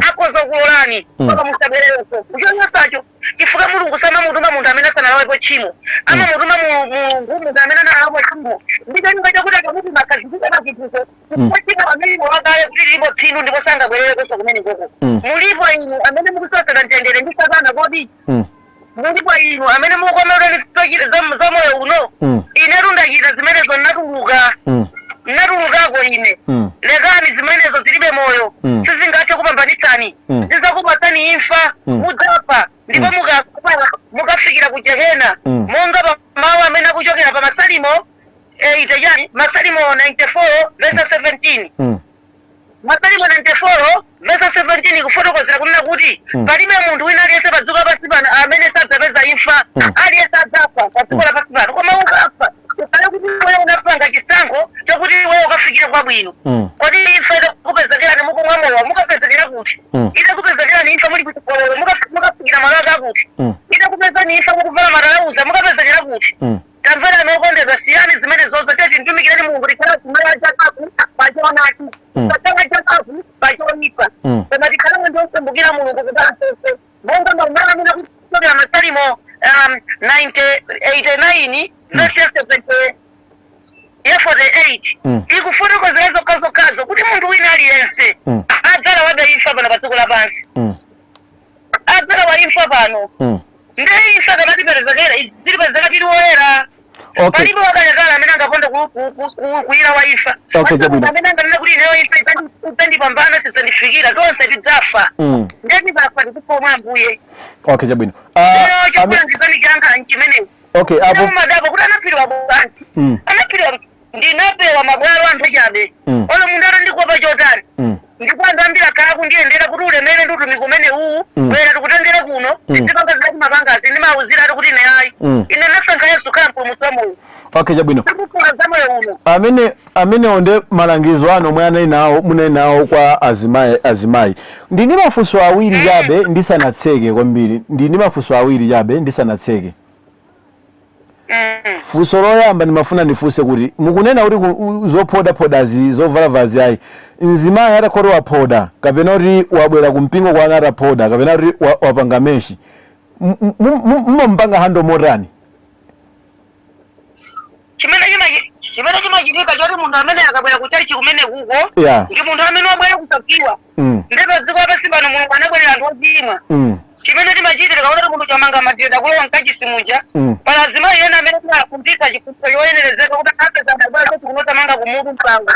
akhoza kukulolani, koma musabwererenso kuchonyansacho. Chifukwa Mulungu samamutuma munthu amene asanalawepo tchimo. Amamutuma Mulungu munthu amene analawapo tchimo. Ndi cholinga chakuti akamutuma akhazikike pa chinthucho. Chifukwa tchimo amene wakale kuti lilipo phindu ndipo sangabwererenso kumenekoko. Mulipo inu amene mukusowetsera mtendere ndi Satana kodi? Mulipo inu amene mukukomedwa ndi zochita za moyo uno? Inetu ndachita zimenezo natuluka. Natulukako ine. Lekani zimenezo zilibe moyo. Sizingathe kupambanitsani. Zidzakupatsani imfa. Mudzafa ndipo mukafa mukafikira ku jehena. Monga pa mawu amene akuchokera pa Masalimo 80 chani? Masalimo 94 verse 17. Masalimo 94 verse 17 ikufotokozera kunena kuti palibe munthu wina aliyense pa dziko lapansi pano amene sadzapeza imfa. Aliyense adzafa pa dziko lapansi pano. Koma ukafa ukhale kuti iweyo unapanga chisankho chokuti iweyo ukafikire kwabwino. Kodi imfa itakupezekerani mukumwa mowa mukapezekera kuti? Itakupezekerani imfa muli kuchigololo mukafikira malo ake akuti? Itakupezani imfa mukuvala matalauza mukapezekera kuti? Tamverani okondedwa, siyani zimenezozo, tiyeni timtumikireni Mulungu, tikhale azimayi achakavu pa choonadi, tisakhale achakavu pa choipa, koma tikhale anthu okumbukira Mulungu kudala zonse, monga mawu amene akuchokera Masalimo 90, 89 verse ya 70 ya 48 ikufotokozera zokhazokhazo kuti munthu wina aliyense adzalawabe imfa pano pa dziko lapansi. Adzalawa imfa pano. Ndiye imfa ikamatipezekera, izitipezeka tili woyera. Palibe wakalekale amene angakonde kuyilawa imfa. Okay, Palibe chabwino. munthu amene anganene kuti ineyo imfa idzandipambana, sidzandifikira. Tonse tidzafa. Ndiye tikafa tizifa mwa Ambuye. Okay, chabwino. Ineyo chokulangizani changa nchimenechi. Okay, apo Ine mumadabwa kuti anaphiriwa bwanji. Anaphiriwa ndinapewa mabwalo anthu achabe. Olo munthu atandikopa chotani. Ndipo anthu ambiri akhala akundiyendera kuti ulemere ndi utumiki umene uwu, bwera tikutengere kuno, tizipanga zimene timapangazi, ndimawauziratu kuti ine ayi. Ine ndinasankha Yesu kukhala mpulumutsi wa moyo. Okay, chabwino. Sindikufuna za moyo uno. Amenewo nde malangizo anu omwe anali nawo, munali nawo kwa azimayi. Ndi ndi mafunso awiri chabe ndisanatseke kwambiri. Ndi ndi mafunso awiri chabe ndisanatseke. Funso loyamba ndimafuna ndifunse kuti mukunena kuti zophodaphodazi, zovalavazi ayi, mzimayi atakhoti waphoda kapena kuti wabwera kumpingo kwanu ataphoda kapena kuti wapanga meshi, mumampanga handle motani? Chimene chimachitika choti munthu amene akabwera kuchalichi kumene kuko ndi munthu amene wabwera kusadziwa. Ndipo dziko lapansi pano Mulungu anabwerera anthu ochimwa. Chimene timachita, tikaona kuti munthu chamanga madreda kulowa mkachisi muja, pala azimayi ena amene timaphunzitsa chiphunzitso choyenerezeka kuti apeza adabwera kuti kunotamanga kumutu mpango.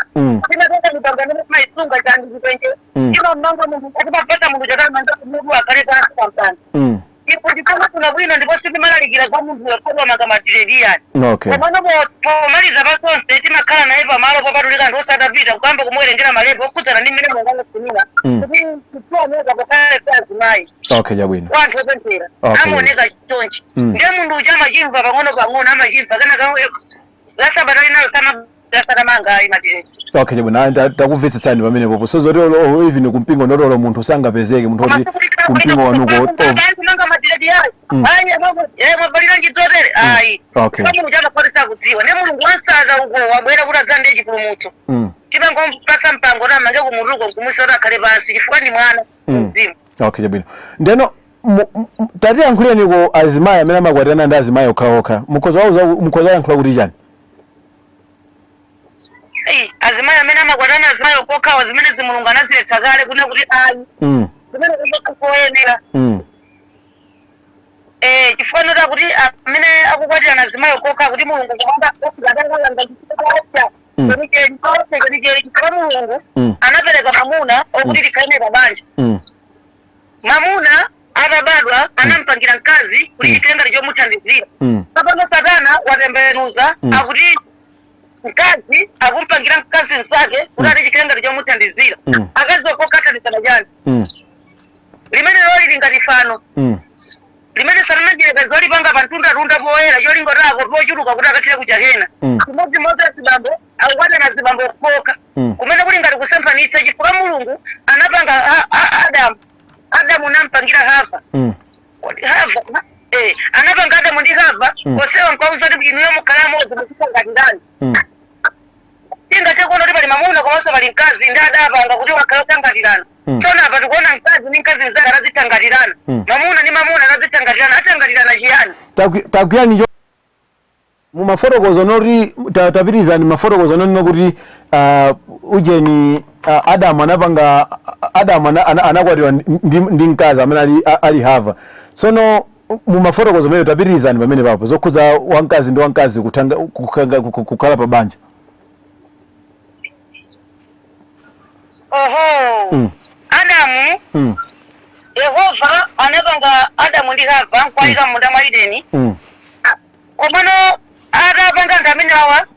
Timatenga mipango amene timayisunga chandi chitenje. Timamanga munthu, timapasa munthu chakamanga kumutu akhale pansi pampando. Ipo tikamafuna bwino, ndipo sitimalalikira za munthu yakodwa manga madiredi yani. Komano pomaliza pasonse timakhala naye pamalo popatulika anthu osatapita, kuyamba kumuwerengera malemba okhudzana ndi mmene Mulungu anafunira kuti tisioneka pokhale pa azimayi Okay, chabwino. Kwa anthu opemphera amaoneka chonchi. Ndiye munthu uja amachimva pang'ono pang'ono, amachimva kenaka la sabata linalo samasamanga ayi madiredi. Okay, chabwino. Ayi, takumvetsetsani pamenepopo. So zoti even kumpingo ndotolo munthu sangapezeke munthu oti kumpingo wanuko Manga madiredi ayi. Ayi, mwavalira njizotere ayi. Mulungu chakaphatisa kudziwa ne Mulungu wansaza uko wabwera kuti adzande chipulumutso. Timangompatsa mpango kuti amange kumutuko, nkumwisa kuti akhale pansi chifukwa ndi mwana mzimu. Okay, chabwino. Ndeno tatiyankhuleniko azimayi amene amakwatirana ndi azimayi okhaokha, mukhoza wauza, mukhoza wayankhula kuti chani? Ei, azimayi amene amakwatana azimayi okhawa, zimene zimulungu anaziletsa kale kuna kuti ayi. Zimene zikoyenera. Chifukwa nota kuti amene akukwatirana azimayi okha, kuti Mulungu kumwamba akalanga chenicheni, chifukwa Mulungu anapereka mamuna okuti tikhale pabanja. Mamuna atabadwa anampangira mkazi kuti chikhale ngati chomuthandizira. Tsopano Satana watembenuza, akuti mkazi akumpangira mkazi mnzake kuti ati chikhale ngati chomuthandizira. Akazi okokathandizana chani? Limene loli lili ngati fano limene Satana chilekazi walipanga pa mtundatunda poyera, cholinga tako pochuluka kuti akathire kuchakena. Chimodzimodzi azibambo akukwatana azibambo okha, kumene kuli ngati kusemphanitsa, chifukwa Mulungu anapanga Adamu, Adamu nampangira Hava. Kodi Hava, anapanga Adamu ndi Hava, onsewa nkauza kuti inuyo mukhala amodzi muzisangatirani. Tingathe kuona kuti pali mamuna komanso pali mkazi, ndi adapanga kuti wakhala osangatirana. Tsono apa tikuona mkazi ndi mkazi mzake atazithangatirana, mamuna ndi mamuna atazithangatirana, athangatirana chiyani? Takwiyani mumafotokozo noti tapitirizani mafotokozo nonena kuti ujeni, Adamu anapanga Adamu anakwatiwa ndi mkazi amene ali Hava. Tsono mumafotokozo amene, tapitirizani pamene papo zokhudza wamkazi ndi wamkazi kukhala pa banja. Oho. Adamu, Yehova anapanga Adamu ndi Hava nkuwayika munda mwa Edeni. Komano atapanga anthu amene awa,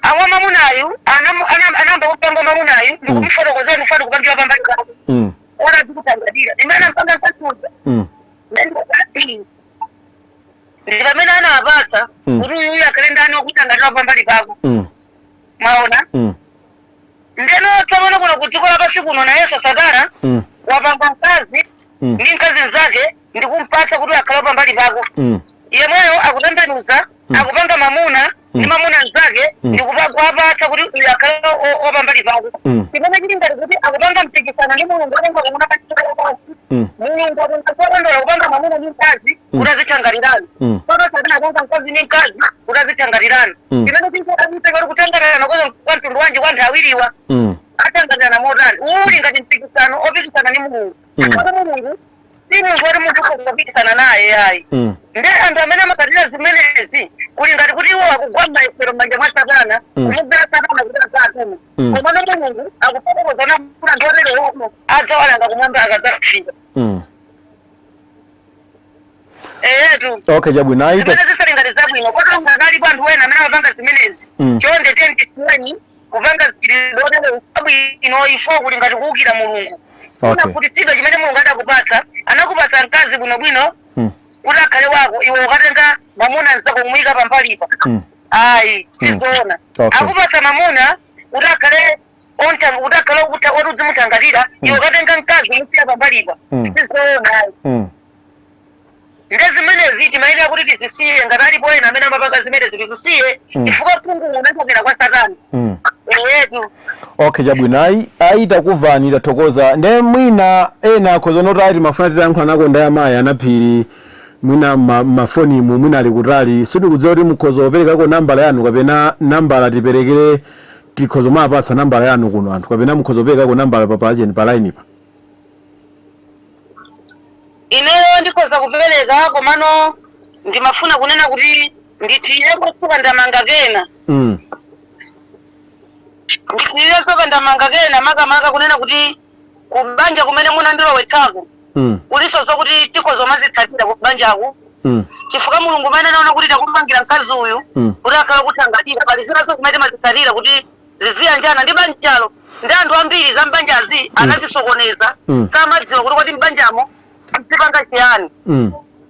awa mamunayu anayamba kupanga mamunayu ndikumufotokozera ndikufuna kupangira pambali pake ora zikuthangatira imene anampanga mkazi uja. Ndi pamene anawapatsa kuti uyuyu akhale ndani wakuthangatira pambali pako. Mwaona? Ndeno tsopano kuno ku dziko lapansi kuno nayenso Satana wapanga mkazi ndi mkazi mzake ndikumpatsa kuti akhale pambali pako. Yemweyo akutembenuza, akupanga mamuna ndi mamuna mzake ndikupatsa kuti uyu akhale wapambali pako. Chimene chili ngati kuti akupanga mpikisano ndi Mulungu atenga kumuna pasi. Mulungu akondola kupanga mamuna ndi mkazi kuti azithangatirana. Tsono Satana akupanga mkazi ndi mkazi kuti azithangatirana. Chimene chili kuti kuthangatirana kwa mtundu wanji kwa anthu awiriwa? Athangatirana motani? Uli ngati mpikisano opikisana ndi Mulungu. Kodi Mulungu si munthu woti munthu ukapikisana naye ayi. Ndi anthu amene amakatira zimenezi kuli ngati kuti iwo akugwa m'mayesero m'manja mwa Satana, kumugwira Satana kuti adzatume. Komano Mulungu akufotokozana kuti anthu oterewo adzawalanga kumwamba akadzafika. Eyetu. Okay, chabwino, ayi. Zimene zisali ngati zabwino, kodi unganalipo anthu ena amene amapanga zimenezi? Chonde tiyeni kupanga zichitidwe otere zabwino ifo kuli ngati kuwukira Mulungu. Unakhutitsidwa chimene Mulungu adakupatsa, anakupatsa mkazi bwinobwino kuti akhale wako, iwe ukatenga mwamuna mzako kumuyika pambalipa. Ayi, sizoona. Akupatsa mamuna kuti akhale kuti akhale kuti udzimuthangatira, iwe ukatenga mkazi umusiya pambalipa. Sizoona ayi. Nde zimenezi timayenera kuti tizisiye. Ngati alipo ena amene amapanga zimenezi, tizisiye, chifukwa phungu unachokera kwa Satani. Eyetu. Okay, chabwino. Ayi, ayi, takuvani, tathokoza. Nde mwina ena akhoza noti ati mafuna titayankhula nako ndi amayi anaphiri, mwina mafonimu mwina ali kutali, sitikudziwa kuti mukhoza kuperekako nambala yanu kapena nambala tiperekere, tikhoza mapatsa nambala yanu kuno anthu, kapena mukhoza kuperekako nambala pa pacheni pa line pa. Ineyo ndikhoza kupereka, komano ndimafuna kunena kuti ndithireko ndamanga kena. Ndithirireso ndamanga kena, makamaka kunena kuti kubanja kumene munandilowetsako kuliso zokuti tikhoza mazitsatira kubanjaku, chifukwa Mulungu umene anaona kuti takupangira mkazi uyu kuti akhala kuthangatira, pali zinaso zimene timazitsatira kuti ziziyanjana ndi banjalo. Ndi anthu ambiri za mbanjazi anazisokoneza, samadziwa kuti kodi mbanjamo zipanga chiyani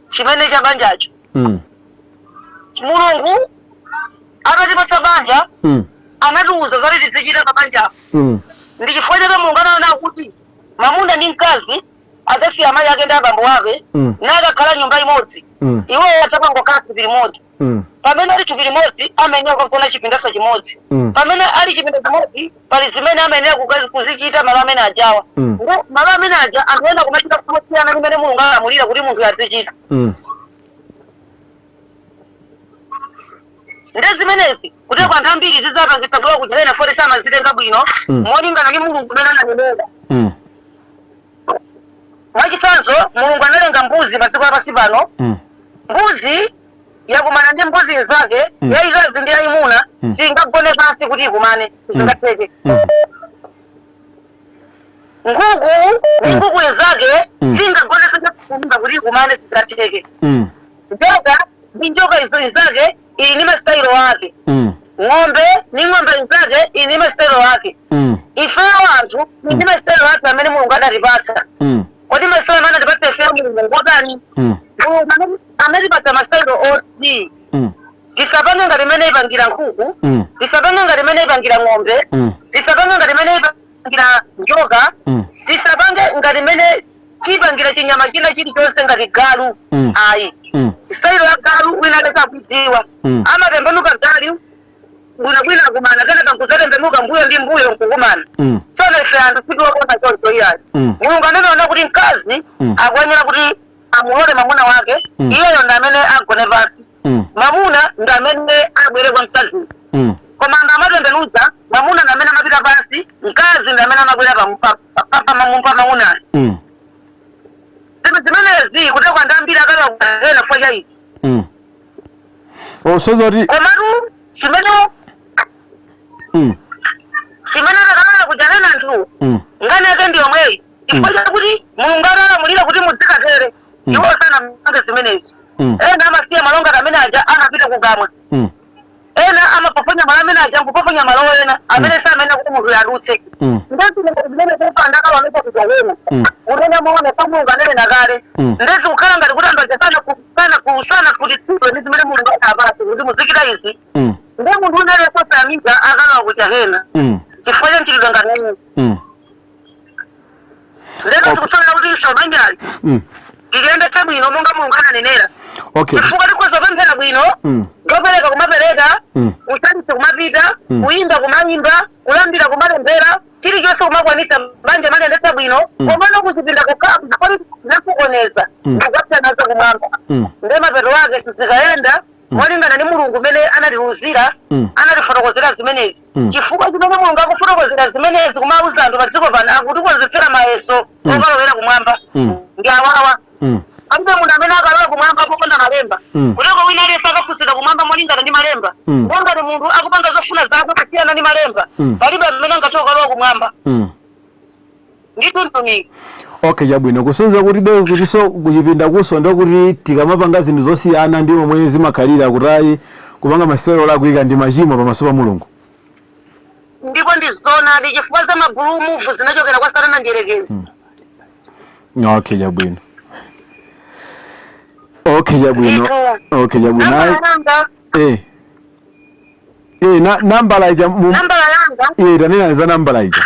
chimene cha banjacho. Mulungu atatipatsa banja, anatiuza zoti tizichita pa banjapo. Ndi chifukwa chake Mulungu anaona kuti mamuna ndi mkazi adzasiya amayi ake ndi abambo ake nakakhala nyumba imodzi, iwowo adzapangokhala thupi limodzi. Pamene ali thupi limodzi, amayenera kukagona chipindaso chimodzi. Pamene ali chipinda chimodzi, pali zimene amayenera kuzichita malo amene ajawa. Ngo malo amene aja anthu ena kumachita kusiyana limene Mulungu alamulira kuti munthu azichita. Nde zimenezi kuti kwa anthu ambiri zizapangitsa kulowa kuti ena foti samazitenga bwino molingana ndi Mulungu umene ananenera. Mwachitsanzo, Mulungu analenga mbuzi pa dziko lapansi pano. Mbuzi yakumana ndi mbuzi inzake, yayikazi ndi yayimuna, singagone pansi kuti ikumane, sizingatheke. Nkhuku ndi nkhuku inzake singagone kumba kuti ikumane, sizingatheke. Njoka ndi njoka izo inzake ili ndi masitayilo ake. Ng'ombe ndi ng'ombe inzake ili ndi masitayilo ake. Ifeyo anthu ndi masitayilo ake amene Mulungu adatipatsa. Kodi masitayilo amene adatipatsa ifeyo Mulungu ngotani? Mulungu anatipatsa masitayilo oti tisapange ngati imene ipangira nkhuku, tisapange ngati imene ipangira ng'ombe, tisapange ngati imene ipangira njoka, tisapange ngati imene chipangira chinyama china chilichonse ngati galu. Ayi. Sitayilo ya galu wina akasakudziwa, amatembenuka galu bwinobwino akumana, kenaka nkudzatembenuka mbuyo ndi mbuyo nkukumana. Tsono ife anthu sitiwakonda choncho, iyayi. Mulungu anaona kuti mkazi akuyenera kuti amulole mwamuna wake, iyeyo ndi amene agone pansi, mwamuna ndi amene abwere kwa mkazi. Koma anthu amatembenuza, mwamuna ndi amene amapita pansi, mkazi ndi amene amabwera pa mwamunayo. Zinthu zimenezi kuti anthu ambiri akalaena chifukwa cha izi. Oh, so zoti Komatu chimene chimene atakala kujanena anthu, ngani yake ndi yomweyi, chifukwa chakuti Mulungu atalamulira kuti mudzikatere, iwo sanamange zimenezi. Ena amasiya malonga amene aja, amapita kukamwa. Ena amapoponya malo amene aja nkupoponya malo ena amene samene kuti munthu adutse. Ndezi zimene kupanda akalaonesa kujahena, unena maone pa Mulungu ananena kale. Ndezi kukhala ngati kuti anthu aja sana khutitsidwe ndi zimene Mulungu anapatsa kuti muzikita izi. Nde munthu unene sosayamika akalowa kujahena chifukwa cha mchitidwe ngati uwu. Lero tikusowa kuti iso banjali tiliyendetse bwino monga Mulungu ananenera, chifukwa tikhoza kupemphera bwino, zopereka kumapereka, kuchalitsa kumapita, kuyimba kumayimba, kulambira kumalembera, chilichonse kumakwanitsa, banja maliyendetsa bwino, komano kuchipinda kukhala zinasokoneza, ndikukapita nazo kumwamba. Nde mapeto ake sizikayenda molingana ndi Mulungu umene anatiuzira, anatifotokozera zimenezi. Chifukwa chimene Mulungu akufotokozera zimenezi, kumauza anthu pa dziko pano, akutikonzetsera mayeso okalowera kumwamba ndi awawa. Palibe munthu amene akalowa kumwamba pokonda malemba. Kuteko wina aliyense akafunsidwa kumwamba molingana ndi malemba. Ngati munthu akupanga zofuna zake kusiyana ndi malemba, palibe amene angathe kukalowa kumwamba. Ndithu, mtumiki. Okay, chabwino. Kusonyeza kuti be kutiso kuchipinda kuso ndokuti tikamapanga zinthu zosiyana ndi momwe zimakhalira, kutayi kupanga masitayilo olakwika ndi machimo pamaso pa Mulungu. Ndipo ndi zoonadi, chifukwa za mabulu muvu zinachokera kwa Satana njerekezi. Okay, chabwino. Okay, chabwino. Ndithu. Okay, chabwino. Nambala Ayi, yanga. Na nambala ija Nambala yanga. Tanena za nambala ija.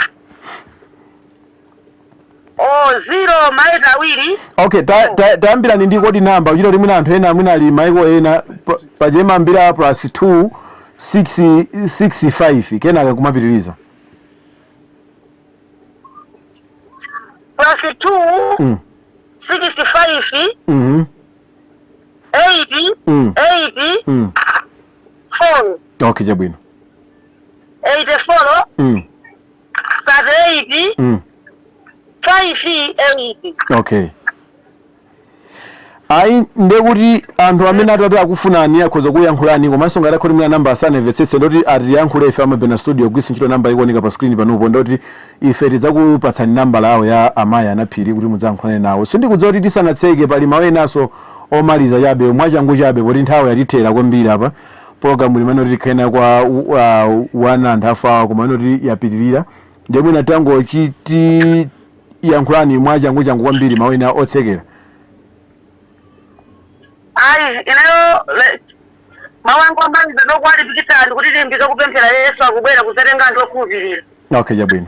O, 0 maeta awiri. Okay, tayambirani ndi code number kuchita kuti mwina anthu ena mwina ali maiko ena pachemambira plus 2 6 6 5, kenaka kumapitiriza. Plus 2 65 8 8 4 Okay, chabwino. 84 38 5 8. Okay, ayi, ndekuti anthu amene atati akufunani akhoza kuyankhulani, komanso ngati akhoti mwina namba asanamvetsetse, ndoti atiyankhule ife Amabena Studio kugwiritsa ntchito namba ikuoneka pa screen panopo. Ndoti ife tidzakupatsani namba lawo ya amayi Anaphiri kuti mudzayankhulane nawo. Sindikudziwa kuti tisanatseke pali mawu enanso omaliza chabe, mwachangu chabe, poti nthawi yatithera kwambiri apa. Program limene kuti tikhale nayo kwa 1.5 hour, koma inoti yapitirira. Ndiye mwina tangochiti yankhulani mwachangu changu kwambiri mawu ena otsekera. Ayi, ineyo mawu angu amaliza ndokuwalimbikitsa anthu kuti tilimbike kupemphera. Yesu akubwera kuzatenga anthu okhulupirira. Okay, chabwino.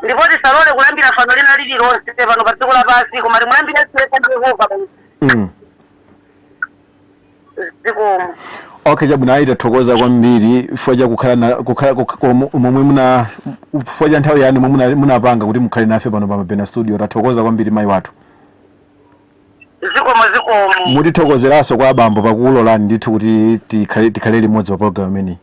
Ndipo tisalole kulambira fano lina lililonse pano pa dziko lapansi, koma timulambire Yesu yekha ndi Yehova basi. Zikomo. Okay, chabwino. Ayi, tathokoza kwambiri chifukwa cha kukhala na kukhala momwe muna, chifukwa cha nthawi yanu momwe munapanga kuti mukhale nafe pano pa Mabena Studio. Tathokoza kwambiri, mayi wathu. Zikomo, zikomo. Mutithokozeranso kwa abambo pakulolani ndithu kuti tikhale limodzi pa program imeneyi.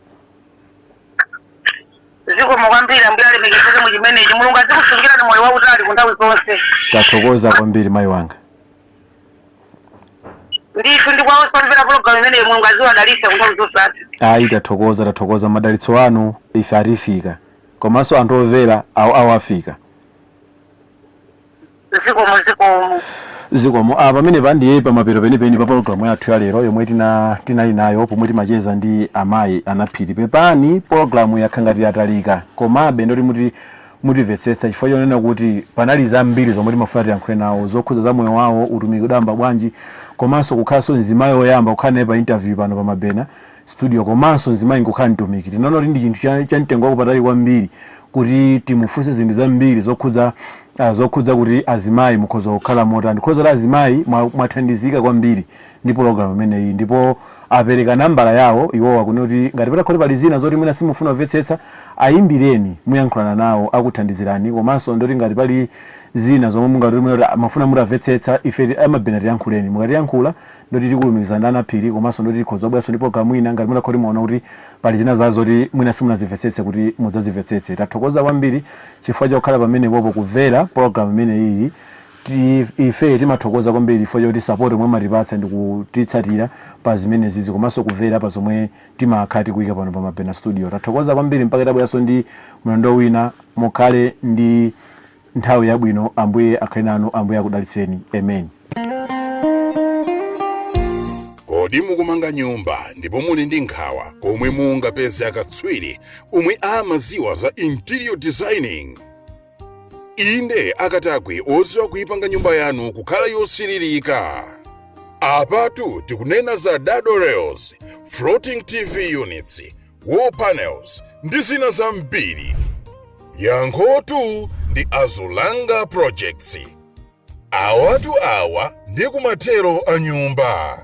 Zikomo kwambiri. Ambuye alemekezeke mu chimenechi. Mulungu azikusungirani moyo wautali ku nthawi zonse. Tathokoza kwambiri, mayi wanga. Ndithu, ndi kwa osomvera program imeneyi, Mulungu aziwadalitsa ku nthawi zosatha. Ayi, tathokoza, tathokoza. Madalitso anu ife atifika, komanso anthu omvera awafika. Zikomo, zikomo. Zikomo. Pamene pandiye pamapeto penipeni pa programu yathu ya lero yomwe tinali nayo, pomwe timacheza ndi amayi Anaphiri. Pepani, programu yakha ngati yatalika, komabe ndoti mutimvetsetsa chifukwa chonena kuti panali zambiri zomwe timafuna tiyankhule nawo zokhudza za moyo wawo, utumiki udayamba bwanji, komanso kukhalanso mzimayi woyamba kukhala naye pa interview pano pa Mabena Studio, komanso mzimayi nkukhala mtumiki. Tinaona kuti ndi chinthu cha mtengo wakupatali kwambiri kuti timufunse zinthu zambiri zokhudza kuti azimayi mukhoza kukhala motani. Khoza la azimayi mwathandizika kwambiri ndi program imeneyi. Ndipo apereka nambala yawo iwowa kunena kuti ngati patakhoti pali zina zoti mwina simufuna kumvetsetsa, ayimbireni, muyankhulana nawo, akuthandizirani. Komanso ndoti ngati pali zina zomwe mungati mwina kuti mafuna mutamvetsetsa, ife Amabena tiyankhuleni. Mukatiyankhula, ndoti tikulumikizana ndi Anaphiri, komanso ndoti tikhoza kubweranso ndi program ina ngati mutakhoti muona kuti pali zina za zoti mwina simunazimvetsetse kuti mudzazimvetsetse. Tathokoza kwambiri chifukwa chokhala pamenepopo kumvera program imeneyi. Ife timathokoza kwambiri chifukwa choti support omwe matipatsa ndi kutitsatira pa zimene zizi, komanso kumvera pa zomwe timakhala tikuyika pano pa Mabena Studio. Tathokoza kwambiri mpaka tabweranso ndi mlendo wina. Mukhale ndi nthawi yabwino. Ambuye akhale nanu, Ambuye akudalitseni. Amen. Kodi mukumanga nyumba ndipo muli ndi nkhawa komwe mungapeze akatswiri omwe amaziwa za interior designing? Inde, akatakwe oziwa kuyipanga nyumba yanu kukhala yosiririka. Apatu tikunena za dado rails, floating TV units, wall panels ndi zina zambiri. Yankhotu ndi Azulanga Projects. Awatu awa ndi kumathero a nyumba.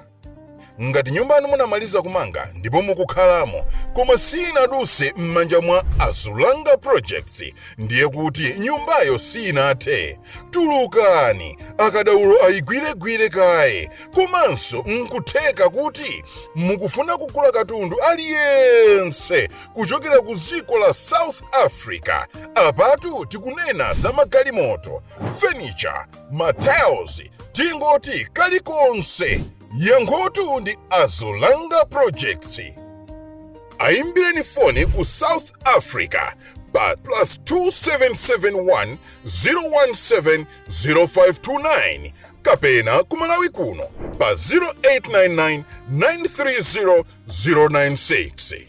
Ngati nyumba yanu munamaliza kumanga ndipo mukukhalamo, koma sinaduse m'manja mwa Azulanga Projects, ndiye kuti nyumbayo sinathe. Tulukani, akadaulo ayigwiregwire kaye. Komanso nkutheka kuti mukufuna kugula katundu aliyense kuchokera ku dziko la South Africa. Apatu tikunena za magalimoto, furniture, matiles, tingoti kalikonse. Yankhotu ndi Azulanga Projects. Ayimbireni foni ku South Africa pa +2771 017 0529, kapena ku Malawi kuno pa 0899 930 096.